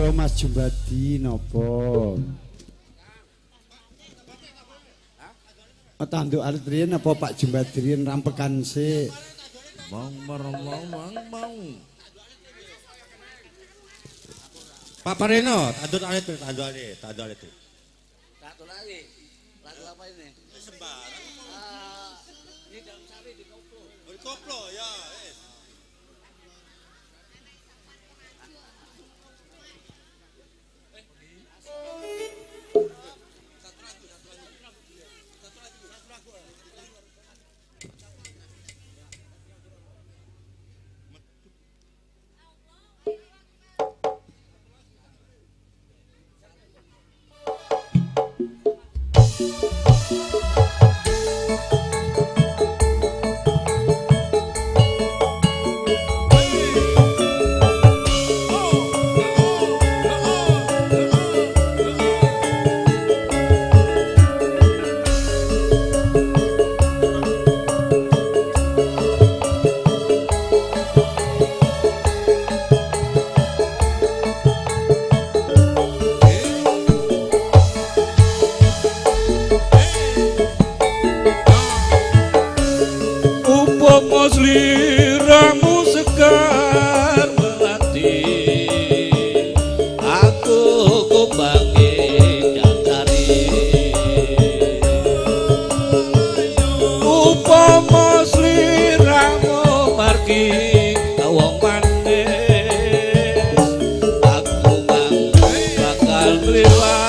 Monggo Mas Jumbadi napa? Tanduk alit riyen apa Pak Jumbadi riyen rampekan sik. Mong merong mong mong. Pak Pareno, tanduk alit, tanduk alit, tanduk alit. Tanduk alit. Lagu apa ini? Sembarang. Ini daun sari di koplo. Oh, di koplo ya. Sliramu sekar melati, aku kumbangi dantari. Upama sliramu margi wong manis, aku bakal mliwati.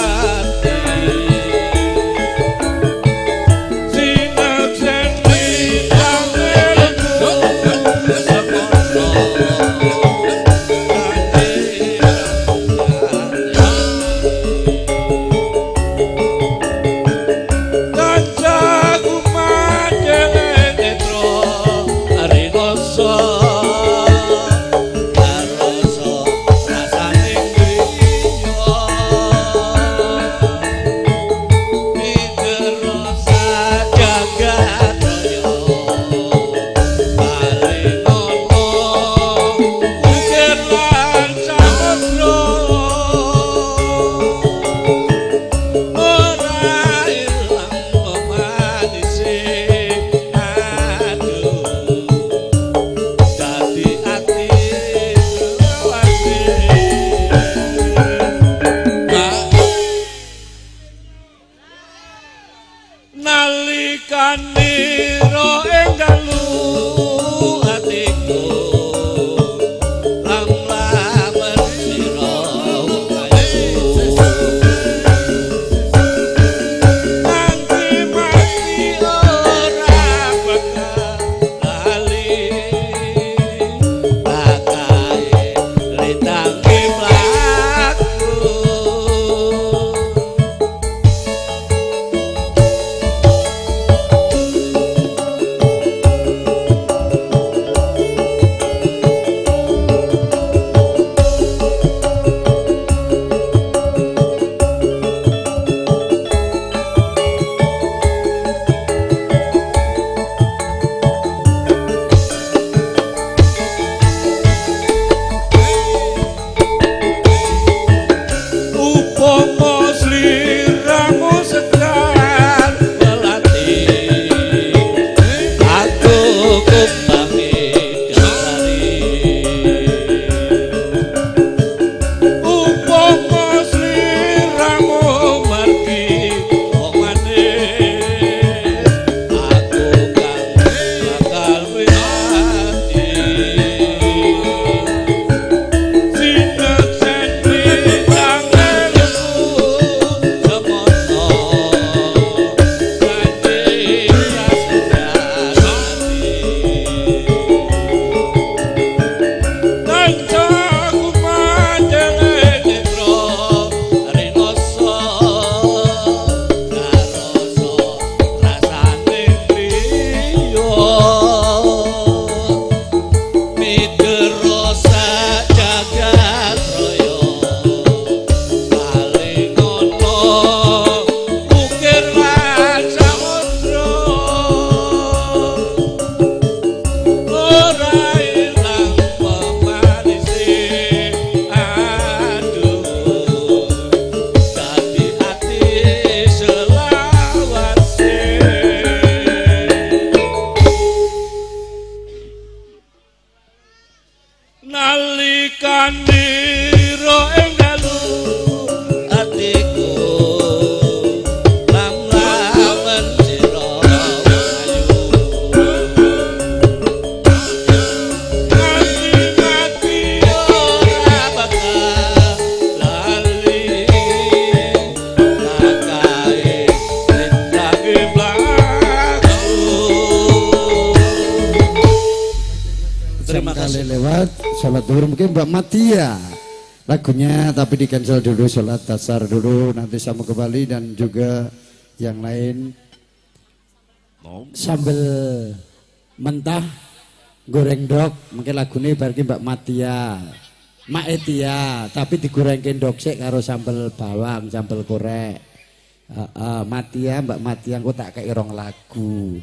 Nalikanira ing dalu atiku lam-lamen sira ayu, nganti mati ora bakal lali, bakae litangi mlaku. Sholat duhur mungkin Mbak Matia lagunya, tapi di cancel dulu, sholat dasar dulu, nanti sama kembali dan juga yang lain. Sambel mentah goreng dok, mungkin lagune bar ki Mbak Matia, Mak Etia, tapi digorengke ndok sik karo sambel bawang, sambel korek. Heeh, Matia, Mbak Matia engko tak kei rong lagu.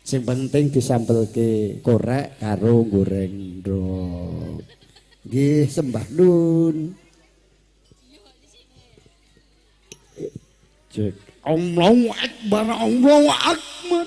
Sing penting disambelke korek karo goreng ndok. Nggih, sembah nun. Cek. Allahu Akbar, Allahu Akbar.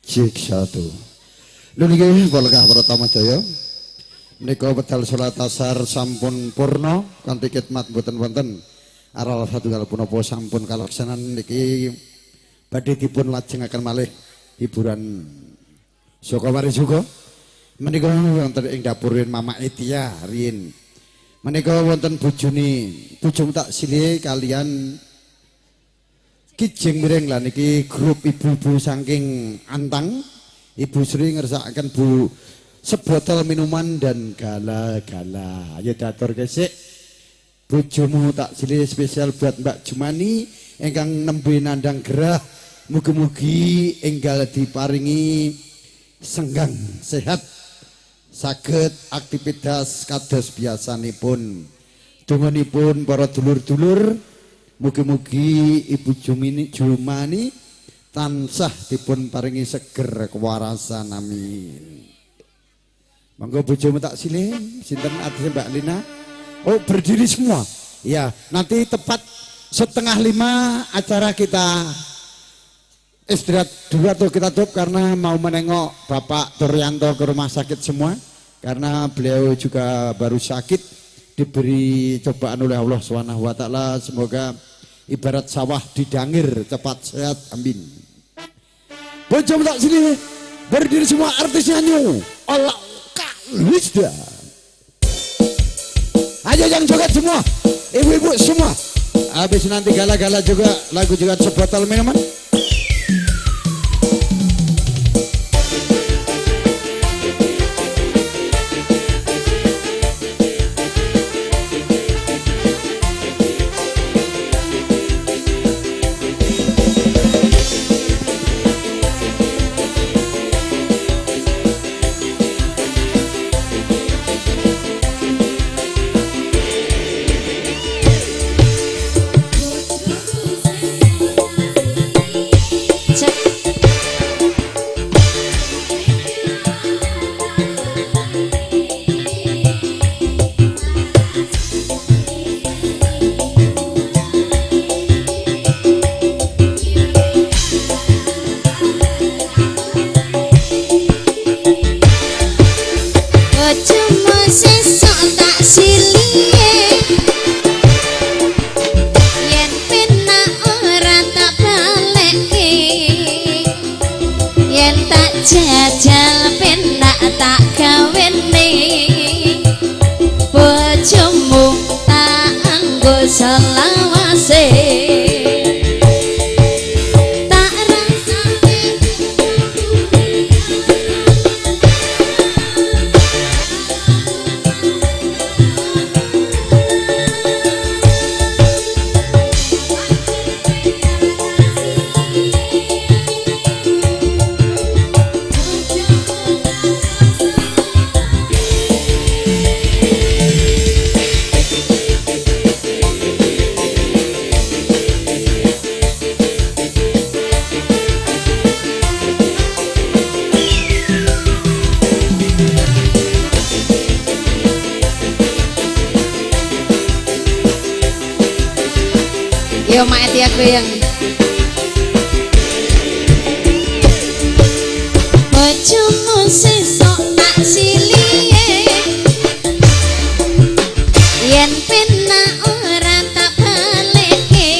Cek satu. Lho niki walekah pratama jaya. Menika wedal salat asar sampun purna kanthi khidmat mboten wonten aral satunggal punapa sampun kalaksanan niki badhe dipun lajengaken malih hiburan saka Warisuka. Menika wonten ing dapur Mama Etia riyin. Menika wonten bojone bojong tak silih kalian Kijing miring lah niki grup ibu-ibu saking Antang. Ibu Sri ngersakaken Bu sebotol minuman dan gala-gala. Ayo datur kesik. Bojomu tak silih spesial buat Mbak Jumani ingkang nembe nandang gerah. Mugi-mugi enggal diparingi senggang sehat saged aktivitas kados biasanipun. Donganipun para dulur-dulur mugi-mugi Ibu Jumani tansah dipun paringi seger kewarasan, amin. Monggo bojomu tak silih, sinten artise Mbak Lina? Oh, berdiri semua. Ya, nanti tepat 4:30 acara kita istirahat dulu atau kita tutup karena mau menengok Bapak Turyanto ke rumah sakit semua karena beliau juga baru sakit, diberi cobaan oleh Allah Subhanahu wa taala, semoga ibarat sawah didangir cepat sehat, amin. Bojomu tak sini berdiri semua artisnya nyu Allah Wisda. Ayo yang joget semua, ibu-ibu semua. Habis nanti gala-gala juga lagu juga sebotol minuman. Yo mak Etia goyang. Bojomu sesuk tak silihe yen penak ora tak balekke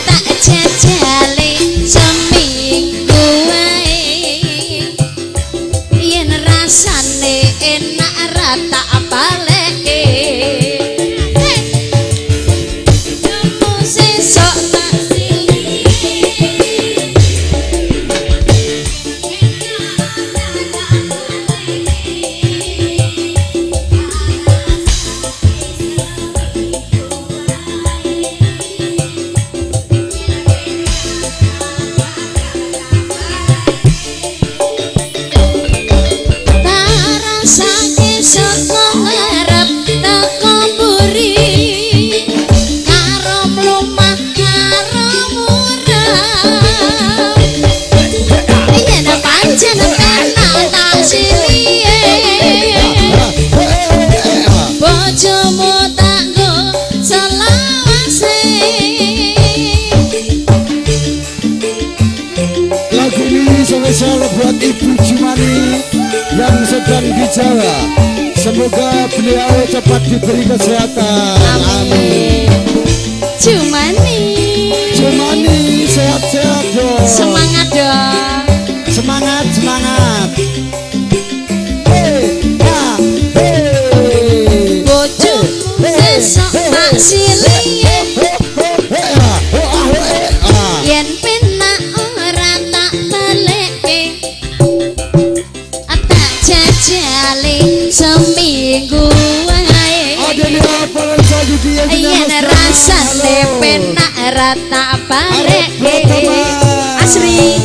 tak jajale seminggu wae yen rasane enak ora tak balekke. Sesok tak silihe. Spesial buat Ibu Jumani yang sedang di Jawa. Semoga beliau cepat diberi kesehatan. Amin. Jumani. Jumani sehat-sehat dong. Semangat dong. Semangat, semangat. Hey, ha, hey. Bojomu sesuk tak silihe. Yen penak ora tak balekke. Tak jajale seminggu wae. Yen rasane penak ora tak balekke. Asri.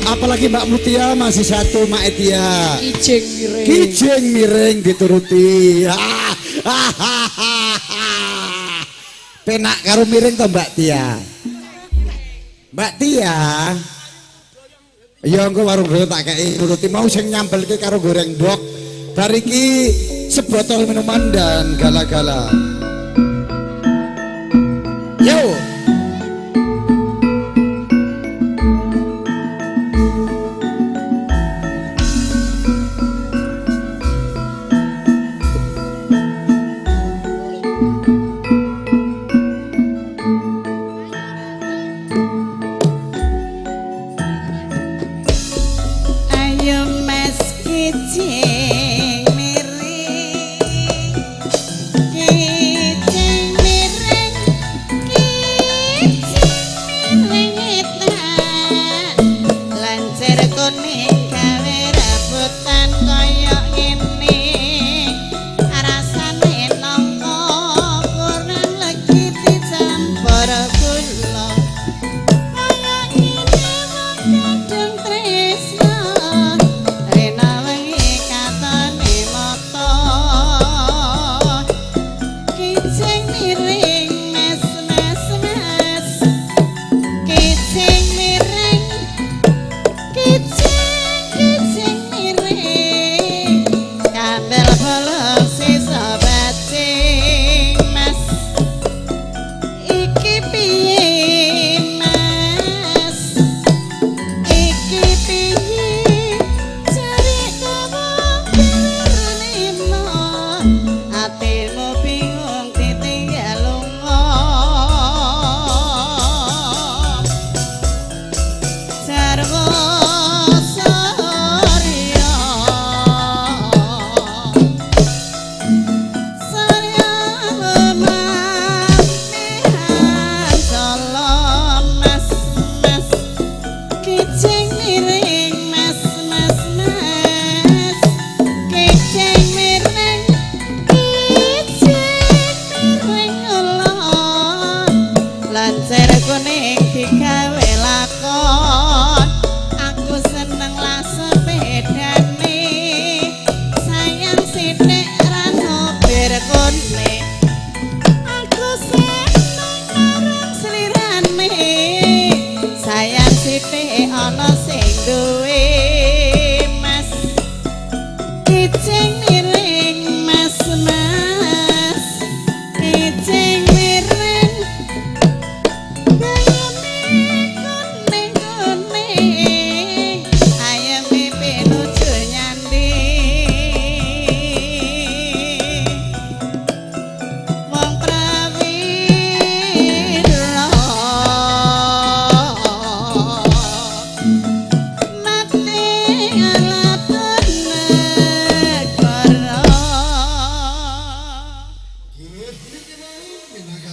Apalagi Mbak Mutia masih satu, Mbak Etia. Kijing miring. Kijing miring dituruti. Penak karo miring to Mbak Tia. Mbak Tia. Ya engko warung dhewe tak kei nuruti mau sing nyambelke karo goreng bok. Bar iki sebotol minuman dan gala-gala. Yo.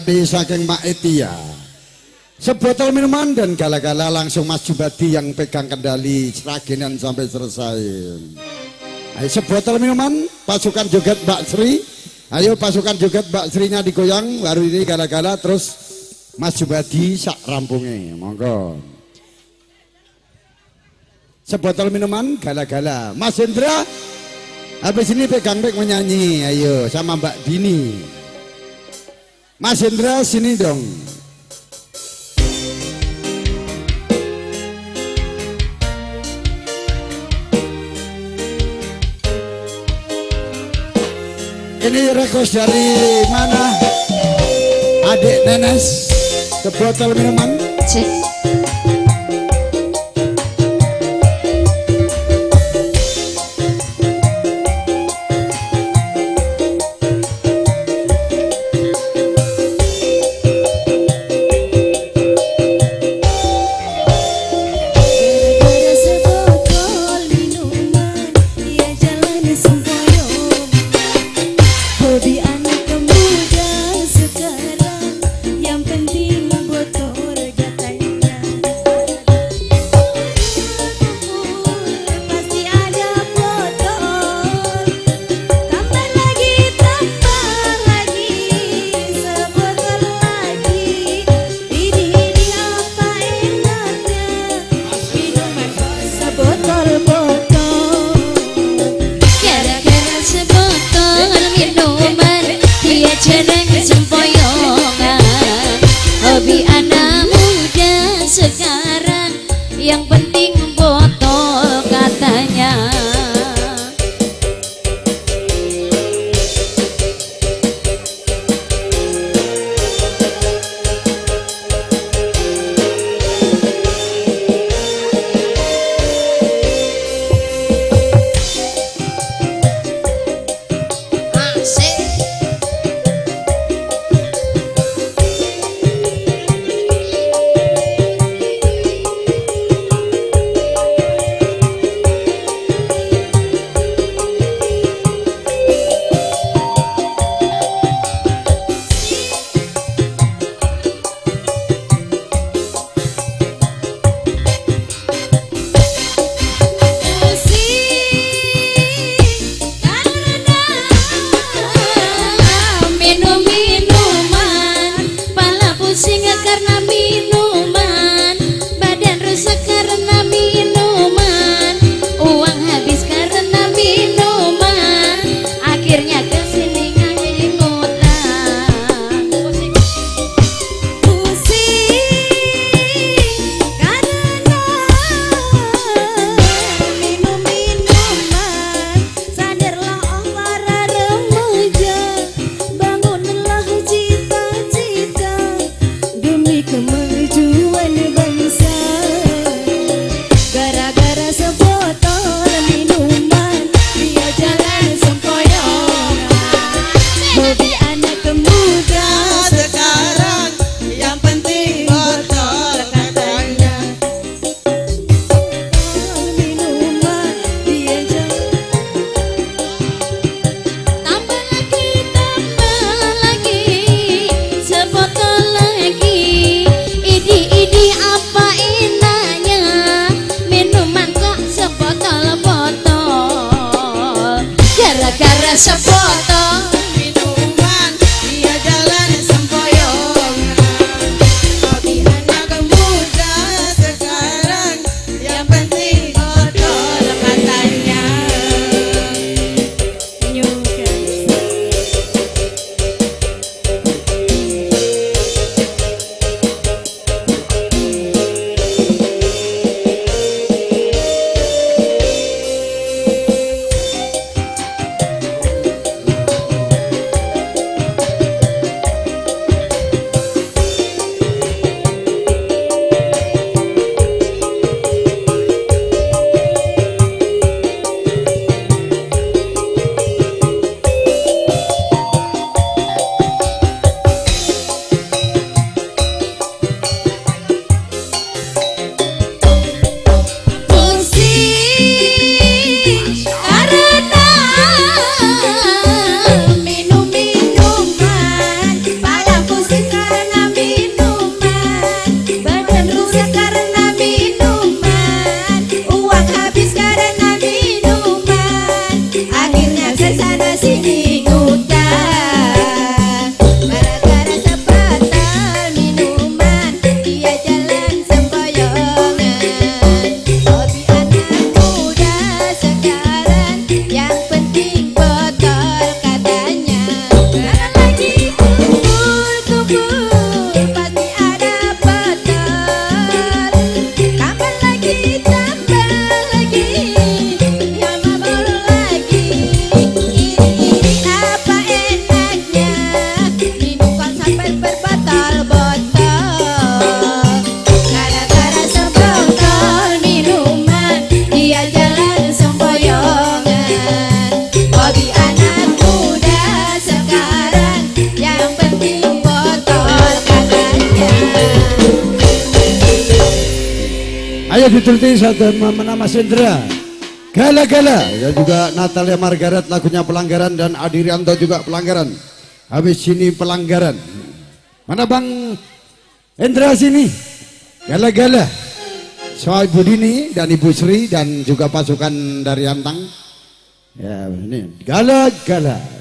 Di saking Mak Etia. Sebotol minuman dan gala-gala langsung Mas Jubadi yang pegang kendali seragenan sampai selesai. Ayo sebotol minuman, pasukan joget Mbak Sri. Ayo pasukan joget Mbak Srinya digoyang, baru ini gala-gala terus Mas Jubadi sak rampungnya. Monggo. Sebotol minuman gala-gala. Mas Hendra habis ini pegang mic menyanyi. Ayo sama Mbak Dini. Mas Hendra sini dong. Ini request dari mana? Adik Nenes, sebotol minuman. Cek. Gara-gara sebotol minuman, dia jalan sempoyong. Hobi anak muda sekarang, yang penting botol katanya. Ayo dituruti satu mana Mas Indra. Gala-gala. Ya juga Natalia Margaret lagunya pelanggaran dan Adi Rianto juga pelanggaran. Habis sini pelanggaran. Mana Bang Indra sini? Gala-gala. Soal Ibu Dini dan Ibu Sri dan juga pasukan dari Antang. Ya ini gala-gala.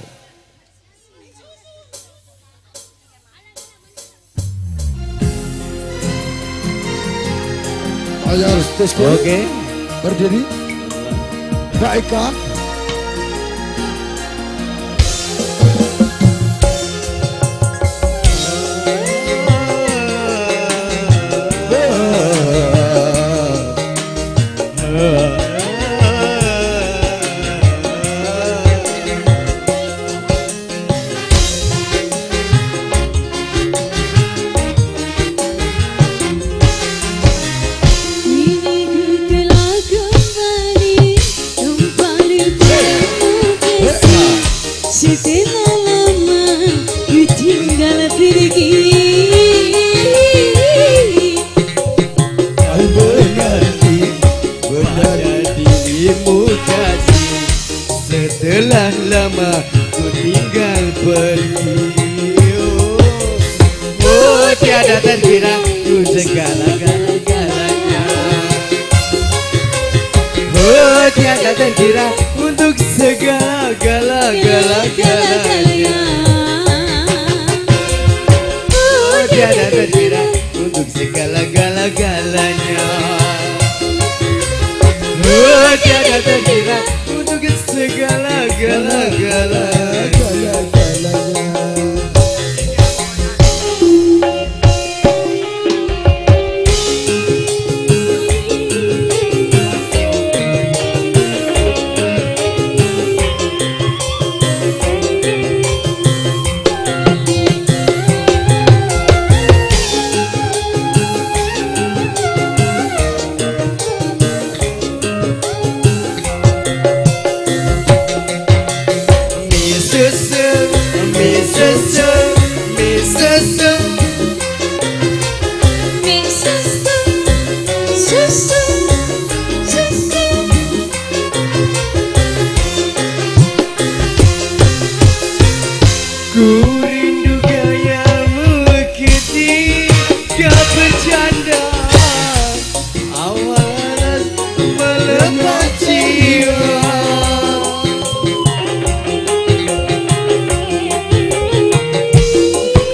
Ayo harus tes. Oke. Berdiri. Mbak Eka. Setelah lama ku tinggal pergi, kau mengerti pada dirimu kasih. Setelah lama ku tinggal pergi, oh tiada terkira ku segala-galanya. Oh tiada terkira untuk segala-gala-galanya. Oh tiada terkira untuk segala-gala-galanya. Oh tiada terkira untuk segala-gala-galanya. Ku rindu gayamu ketika bercanda, awalan melepas jiwa.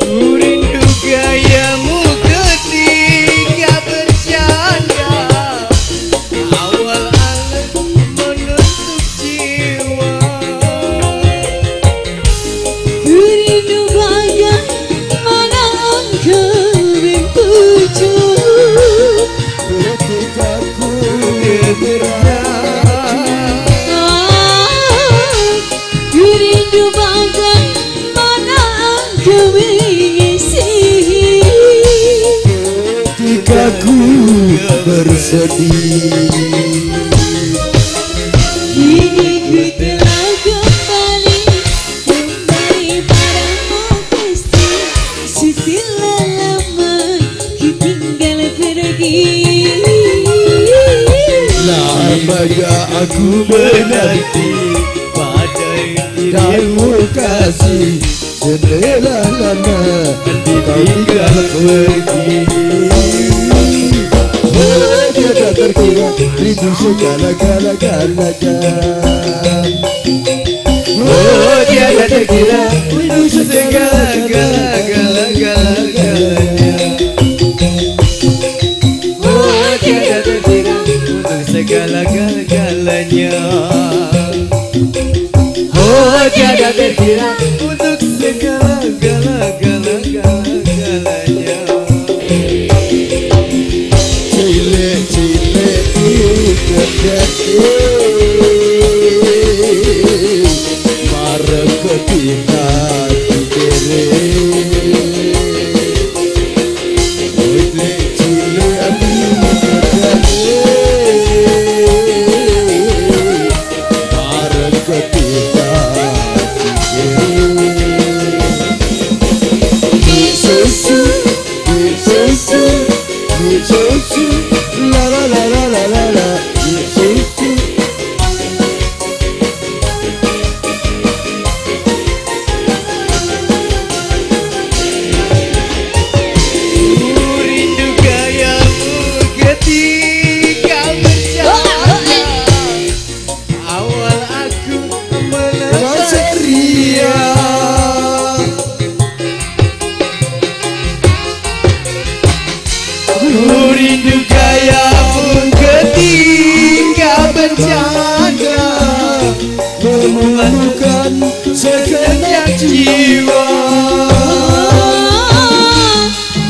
Ku rindu gayamu ketika bercanda, awal-awal menutup jiwa. Ku rindu bagaimana engkau berpujuk ketika ku Ku rindu bagaimana engkau mengisi ketika ku bersedih. Kini ku telah kembali, kembali padamu kasih. Setelah lama ku tinggal pergi, Lamanya aku menanti pada dirimu kasih. Setelah lama kau tinggal pergi, oh tiada terkira rindu segala-gala-galanya. Oh tiada terkira rindu segala-gala-gala-galanya. Oh tiada terkira untuk segala-gala-galanya. Oh tiada terkira untuk segala-gala-gala-galanya. Cilik-cilik gede marek ketika dikere. Cilik-cilik gede marek ketika dikere. Susu, susu, susu, la la la la. rindu gayamu ketika bercanda, memalukan segenap jiwa.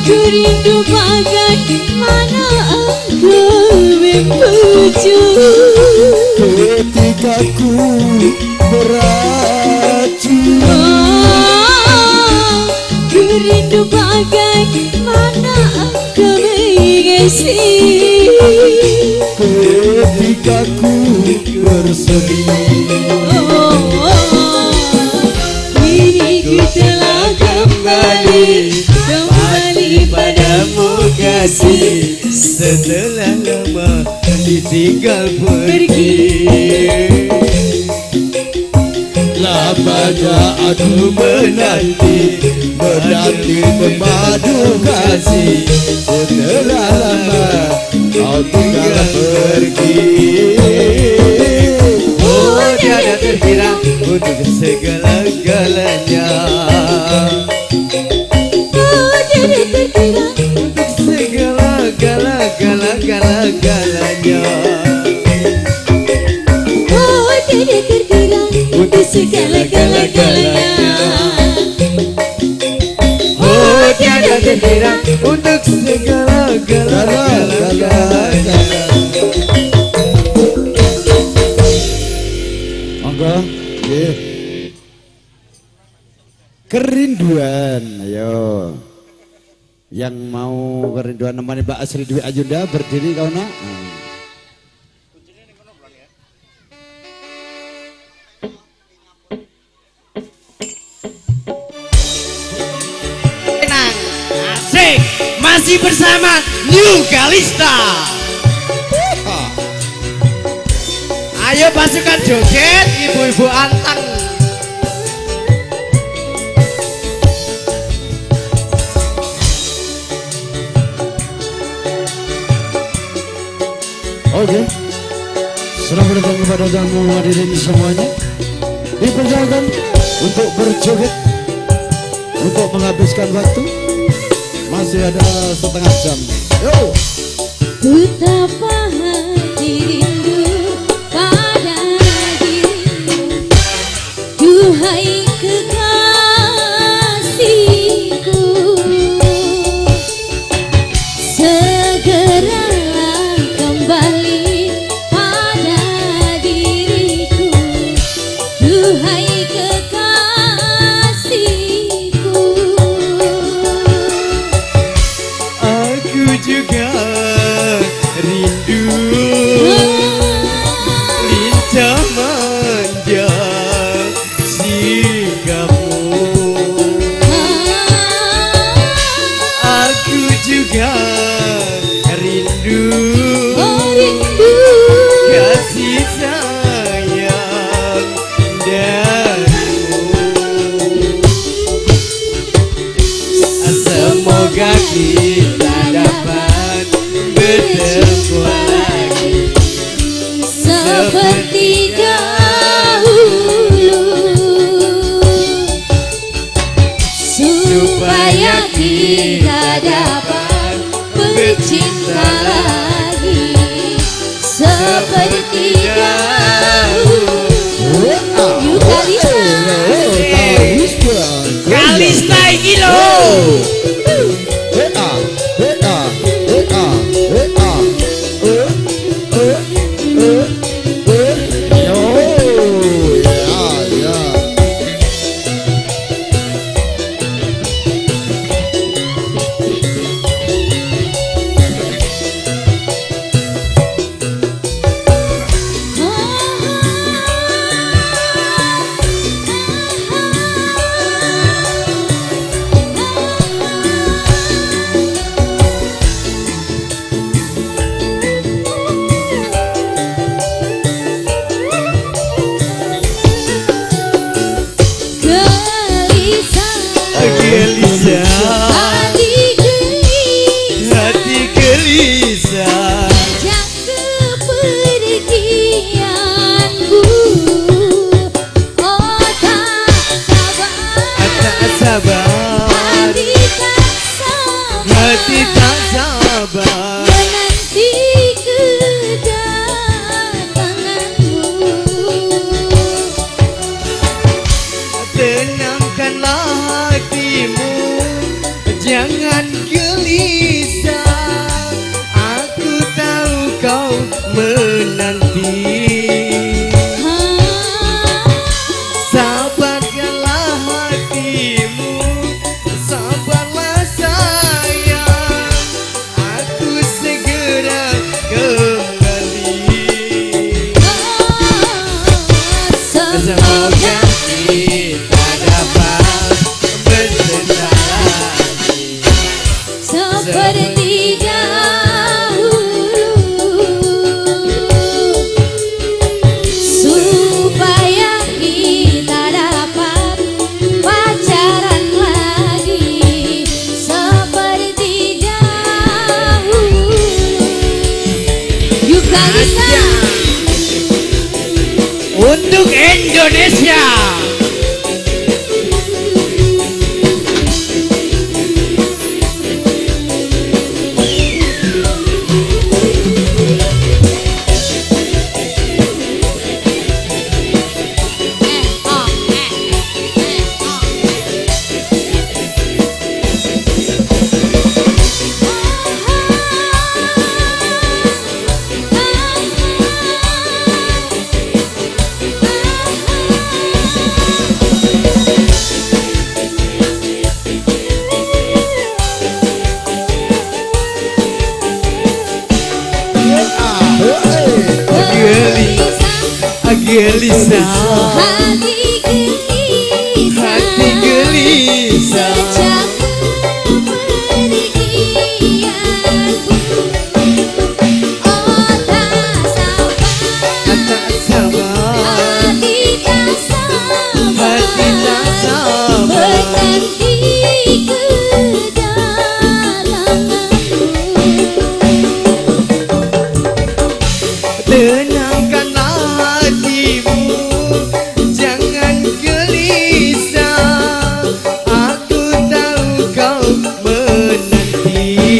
Ku rindu bagaimana engkau mempujuk ketika ku beracun. Ku rindu bagaimana engkau mengasihi ketika ku bersedih. Kini ku telah kembali, kembali padamu kasih, setelah lama ditinggal pergi. Lamanya aku menanti, menanti memadu kasih, setelah lama kau tinggal pergi. Oh, tiada terkira untuk segala-galanya. Oh, tiada terkira untuk segala-gala-gala-gala-galanya. Oh, tiada terkira untuk segala-gala-galanya. Oh, tiada terkira untuk segala-gala-gala-galanya. Monggo, nggih. Kerinduan, ayo. Yang mau kerinduan nemani Mbak Asri Dwi Ayunda berdiri kau nak. Tenang, asik, masih bersama New Kalista. Ayo pasukan joget, ibu-ibu anteng. Oke, selamat datang kepada tamu hadirin semuanya. Dipersilakan untuk berjoget, untuk menghabiskan waktu. Masih ada setengah jam. Yo. Betapa hati rindu pada dirimu, duhai kekasihku. Segeralah kembali pada diriku, duhai kekasihku. Aku juga rindu lincah manja sikapmu. Aku juga rindu, oh rindu kasih sayang darimu. Semoga kita dapat bertemu lagi seperti dahulu, supaya kita dapat bercinta lagi seperti dahulu. Yuk Kalista, Kalista iki lho. Oh. jangan gelisah, aku tahu kau menanti. Sabarkanlah hatimu, sabarlah sayang, aku segera kembali. Semoga kita dapat bercinta lagi seperti dahulu, supaya kita dapat pacaran lagi seperti dahulu. Yukalisa untuk Indonesia. Gelisah, hati gelisah, hati gelisah, sejak kepergianmu. Oh tak sabar, tak sabar, hati tak sabar, hati tak sabar, berganti kedatanganmu. Tenangkanlah hatimu, jangan gelisah, aku tahu kau menanti.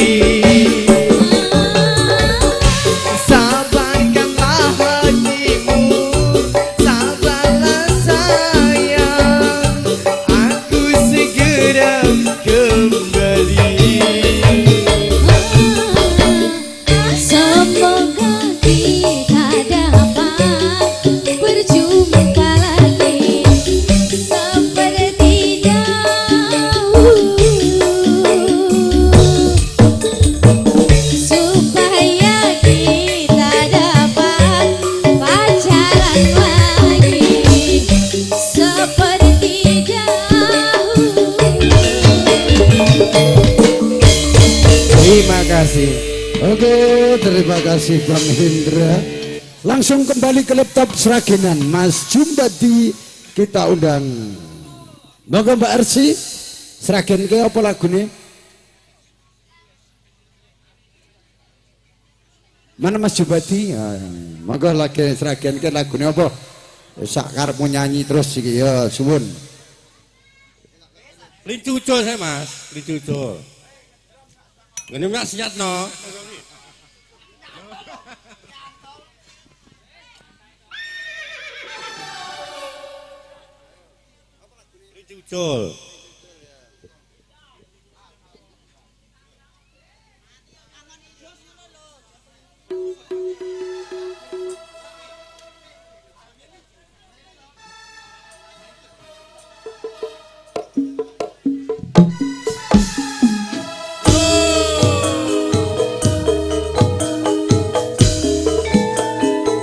Sabarkanlah hatimu, sabarlah sayang, aku segera kembali. Semoga kita dapat berjumpa lagi seperti dahulu, supaya kita dapat pacaran lagi seperti dahulu. Terima kasih. Oke, terima kasih Bang Hendra. Langsung kembali ke laptop Sragenan, Mas Jumbadi kita undang. Monggo Mbak Ersi, Sragen ke apa lagune? Mana Mas Jumbadi? Monggo lagi Sragen ke lagune apa? Sak karepmu nyanyi terus iki ya, suwun. Lincucul saya Mas, lincucul. Ngene mak siatno. Lincucul.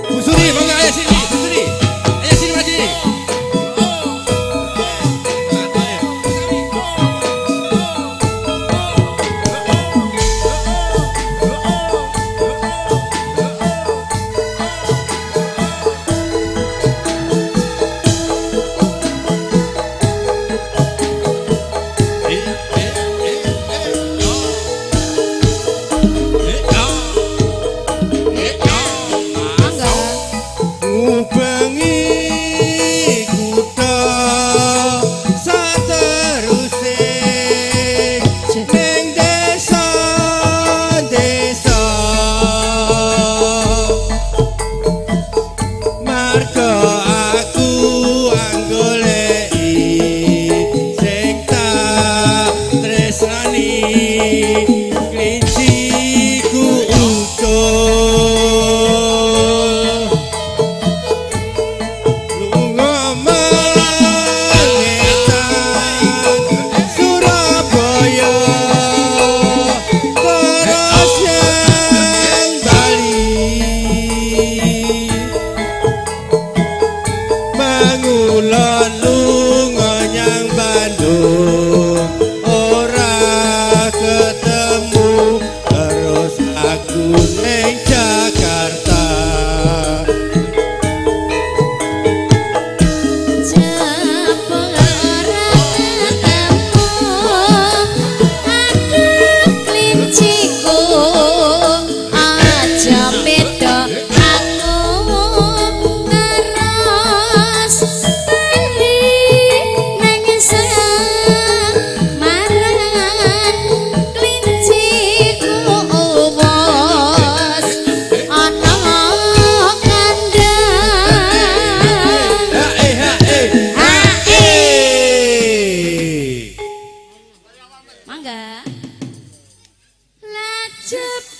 Bu Suri, monggo ayo sini, Bu Suri. Ayo sini maju. tresnani klinciku ucul lunga mengetan Surabaya terus yang Bali mangulon lunga nyang Bandung ora ketemu terus aku neng Jakarta. Jebul ora ketemu aduh klinciku aja beda aku terus bali nang Semarang klinciku wos ana kandhang. Mangga. La jebulane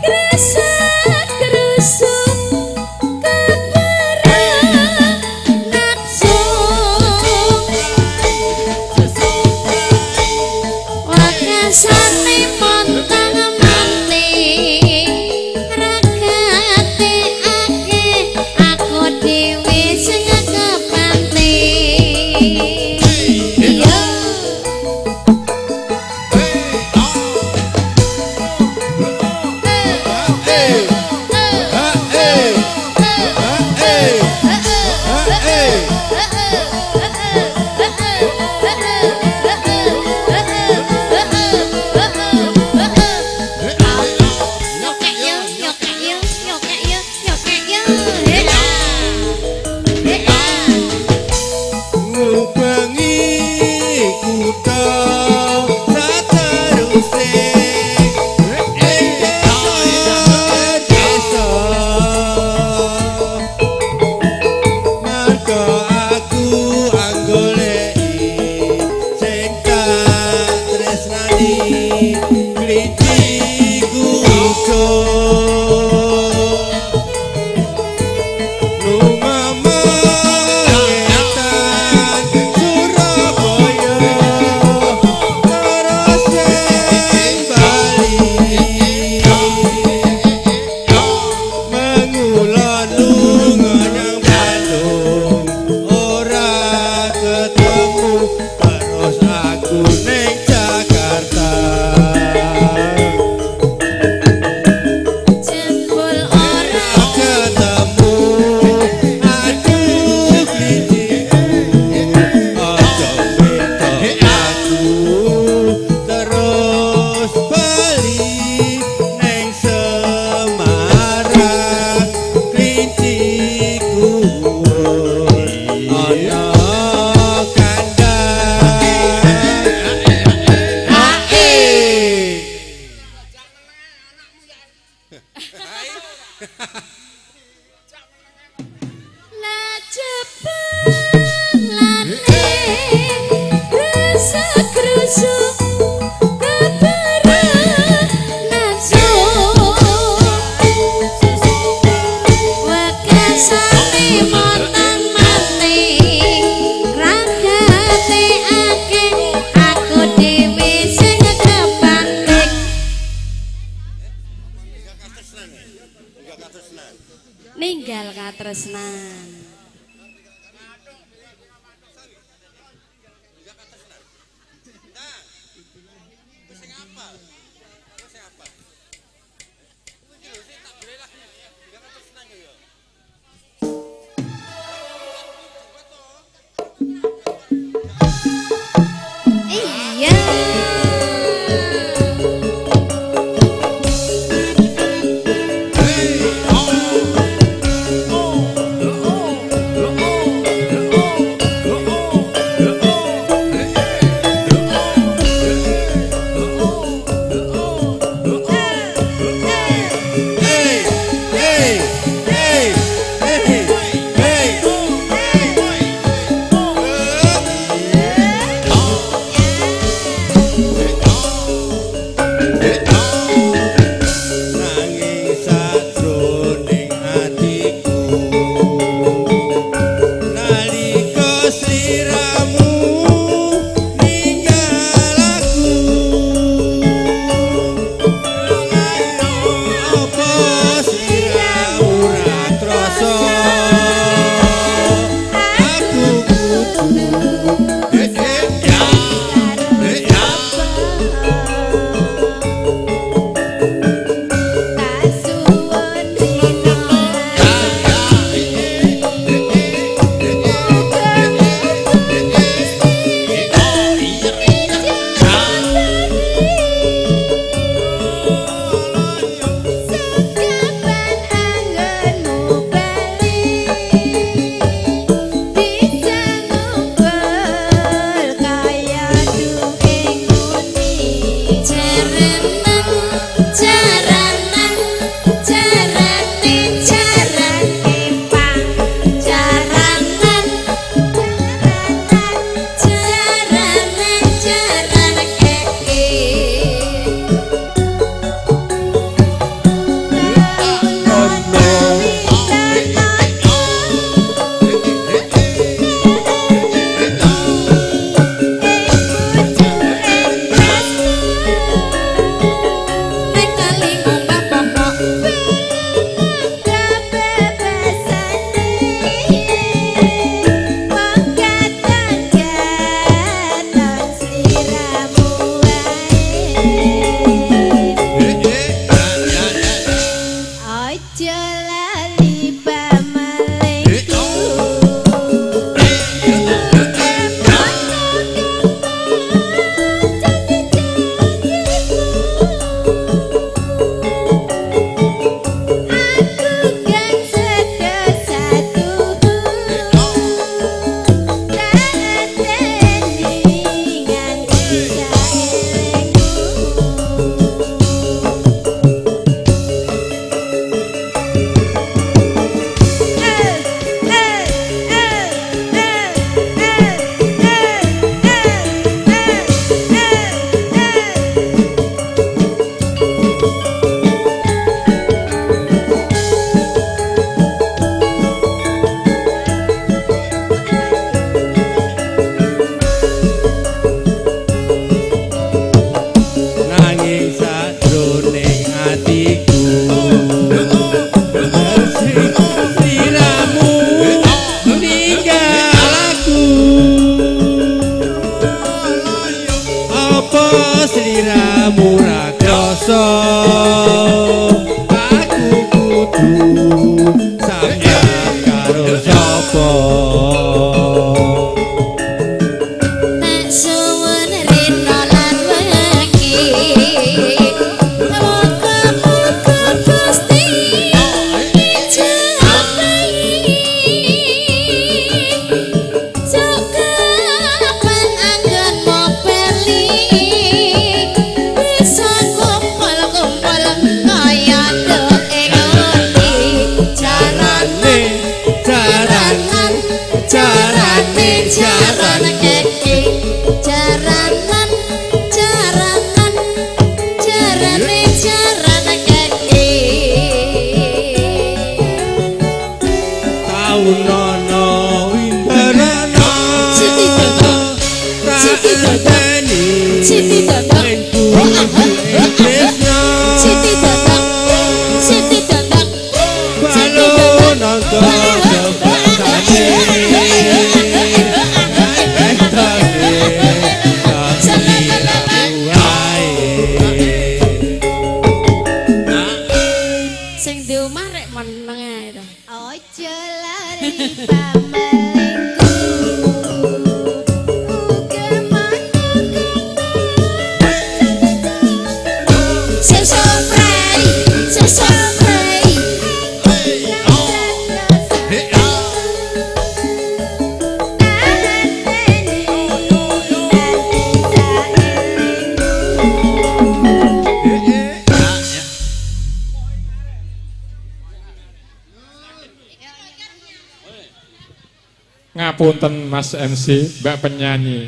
kresak-krusuk keberang nafsu wakasane montang manting ragate akeh aku dhewe sing kepanting. Iya. Nyokek yo, nyokek yo, nyokek yo, nyokek yo. Hea. Hea. Ngubengi kutha sateruse ing desa-desa mergo aku anggoleki sing tak tresnani klinciku ucul lunga mengetan Surabaya terus nang Bali mengulon lunga nyang Bandung ora ketemu terus aku neng Jakarta. Jebul ora Ketemu aduh klinciku aja beda aku terus bali neng Semarang klinciku ana kandang. Ae. La jebulane kresak-krusuk keberang nafsu wakasane montang manting ragate akeh aku dhewe sing kepanting ninggal katresnan. Iya. Hey, oh, oh, oh. Jaranan jaranan jarane jaran kepang jaranan jaranan jaran keke. Nek kali ngomah pokok Aja lali pamalengku. Aku kan sedo satu tak teni nganti saelengku. Nanging sajroning atiku sliramu ninggal aku. Apa sliramu ra krasa aku kudu sambat karo sapa? Tak suwun rina lan wengi. Muga-muga Gusti ijabahi. Kapan anggon mopeli bisa kumpul-kumpul kaya doke ngerti. Jarane jaranan jarane jaran keke jaranan jaranan jarane jaran keke. Taunono winterana Siti Dadak Siti Dadak Siti Dadak Tresna Siti Dadak Siti Dadak Siti Balon Dadak Sing di omah rek meneng ae to. Aja lali pamalengku. Sesuk prei, sesuk prei. Ngapunten Mas MC, Mbak penyanyi.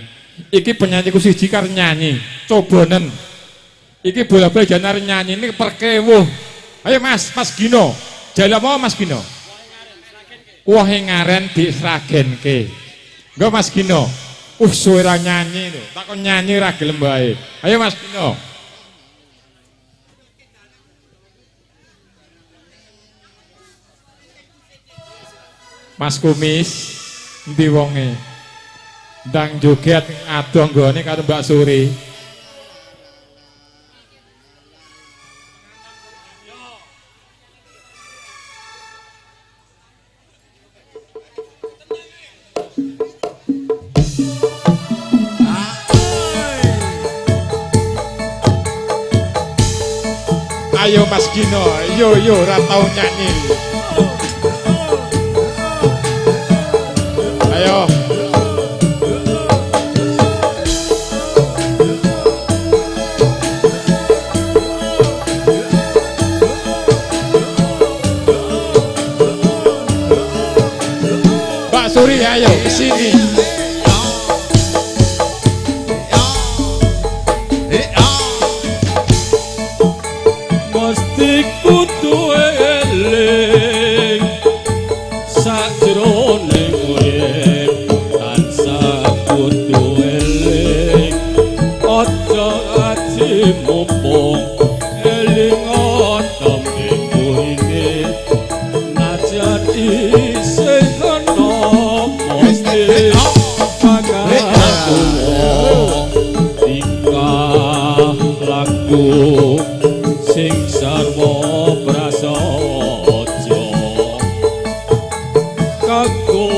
Iki penyanyiku siji karo nyanyi. Cobanen. Iki bola-bola jan arep nyanyi ini perkewuh. Ayo Mas, Mas Gino. Jaluk apa Mas Gino? Wohe ngaren disragenke. Nggo Mas Gino. Suwe ra nyanyi lho. Tak kon nyanyi ra gelem wae. Ayo Mas Gino. Mas Kumis endi wonge? Ndang joget adoh nggone karo Mbak Suri. Ayo Mas Gino, yo yo ora tau nyanyi. Ayo. Aku sing sarwa prasaja kanggo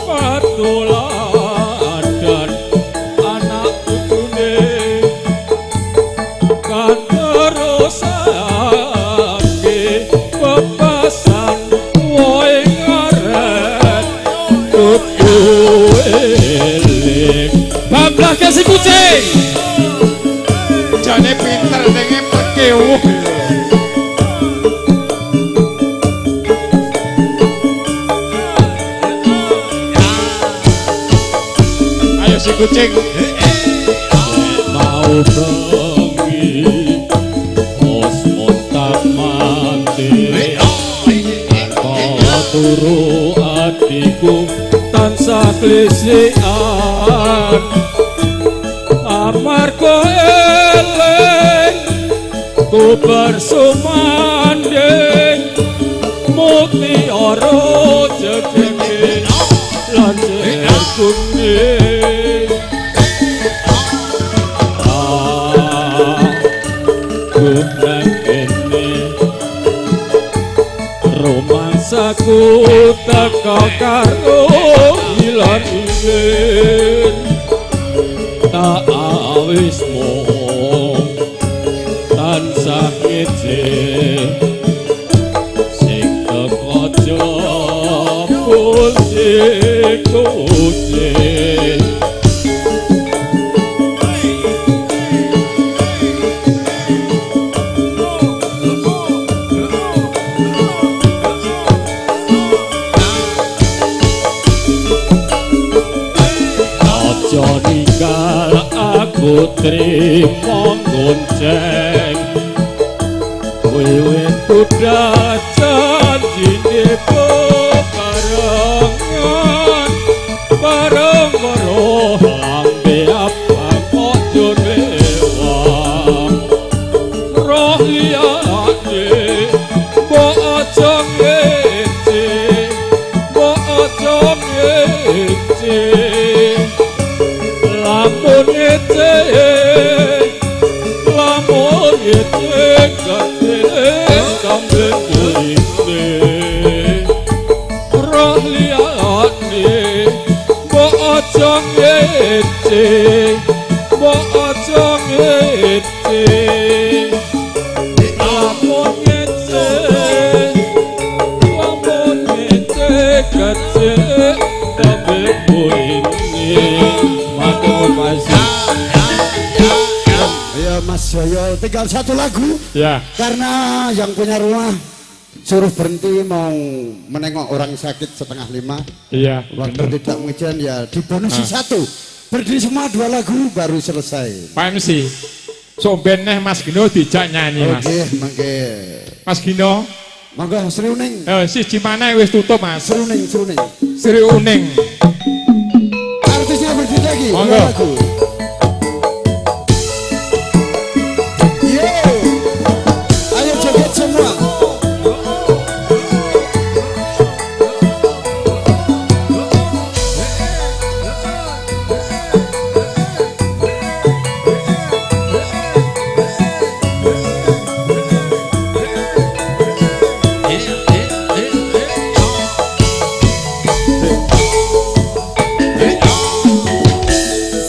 patuladan anak putune katerusake pepasan woe ngaret kudu eling bablah si kucing. Jane pinter ning pekewuh. Ayo si kucing. Mau bengi os montak mati turu atiku tansah klisikan amarga eling ku bersumanding mutiara jegege lan kuning aku nang kene romansaku teka karo ilang ingin tak awis mung tansah ngece sing teko jebul kucing. Aja ninggal aku trimo gonceng wiwit udah janjine bebarengan bareng weruh lambe abang kok njur mewah roh liyane mbok aja ngece mbok aja ngece lamun ngece lamun ngece gacele kamben kulite roh liyane mbok aja ngece mbok aja ngece lamun ngece lamun ngece gacele kamben kulite. Ayo Mas Joyo, tinggal satu lagu ya. Karena yang punya rumah suruh berhenti mau menengok orang sakit 4:30. Iya. Waktu bener. Tidak mengejar ya dibonusi satu. Berdiri semua dua lagu baru selesai. Pak MC, somben neh Mas Gino dijak nyanyi Mas. Oke, mangke. Mas Gino, monggo Sri Uning. Siji maneh wis tutup Mas. Sri Uning, Sri Uning. Sri Uning. Artisnya berdiri lagi. Monggo. Lagu. Yo. Ayo joget semua.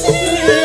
Sri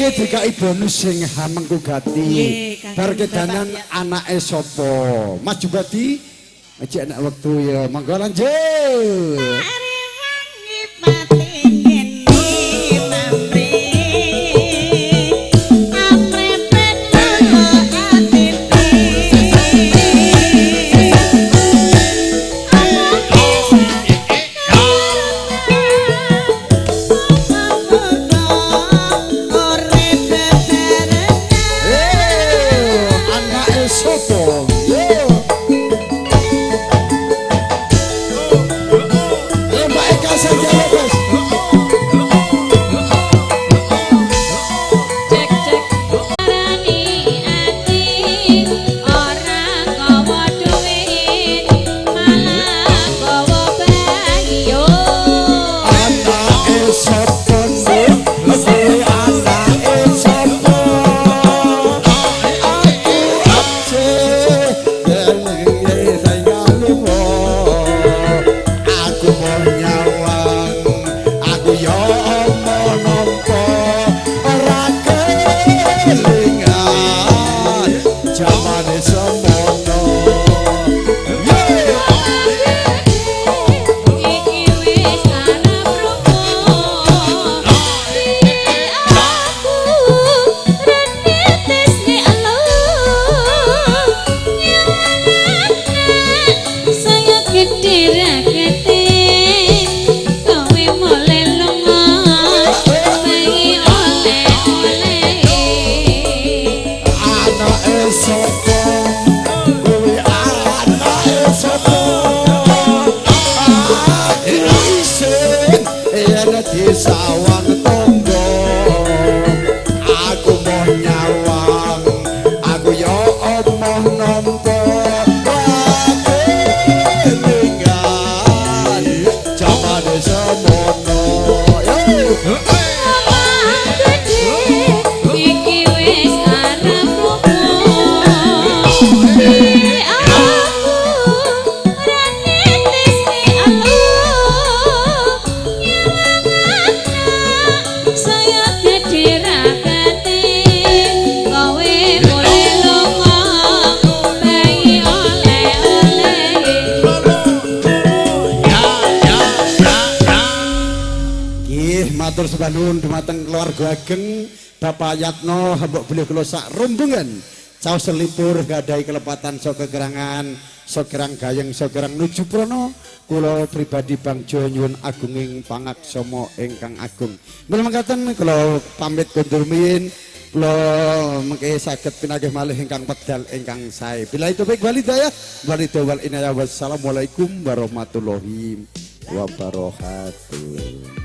Mengke dikai bonus sing hamengku gati. Bar kedanan anake sapa? Mas Jubadi aja enak waktu ya. Monggo lanjut. Nuwun dumateng keluarga ageng Bapak Yatno hambok bilih kula sak rombongan caos selipur gadhahi kelepatan saka kerangan sokerang gayeng sokerang nuju prono kula pribadi Bang Jo nyuwun agunging pangaksama ingkang agung. Mula mekaten kula pamit kondur miyin kula mengke saged pinanggih malih ingkang pedal ingkang sae. Bila itu baik walidayah walidawal inayah. Wassalamualaikum warahmatullahi wabarakatuh.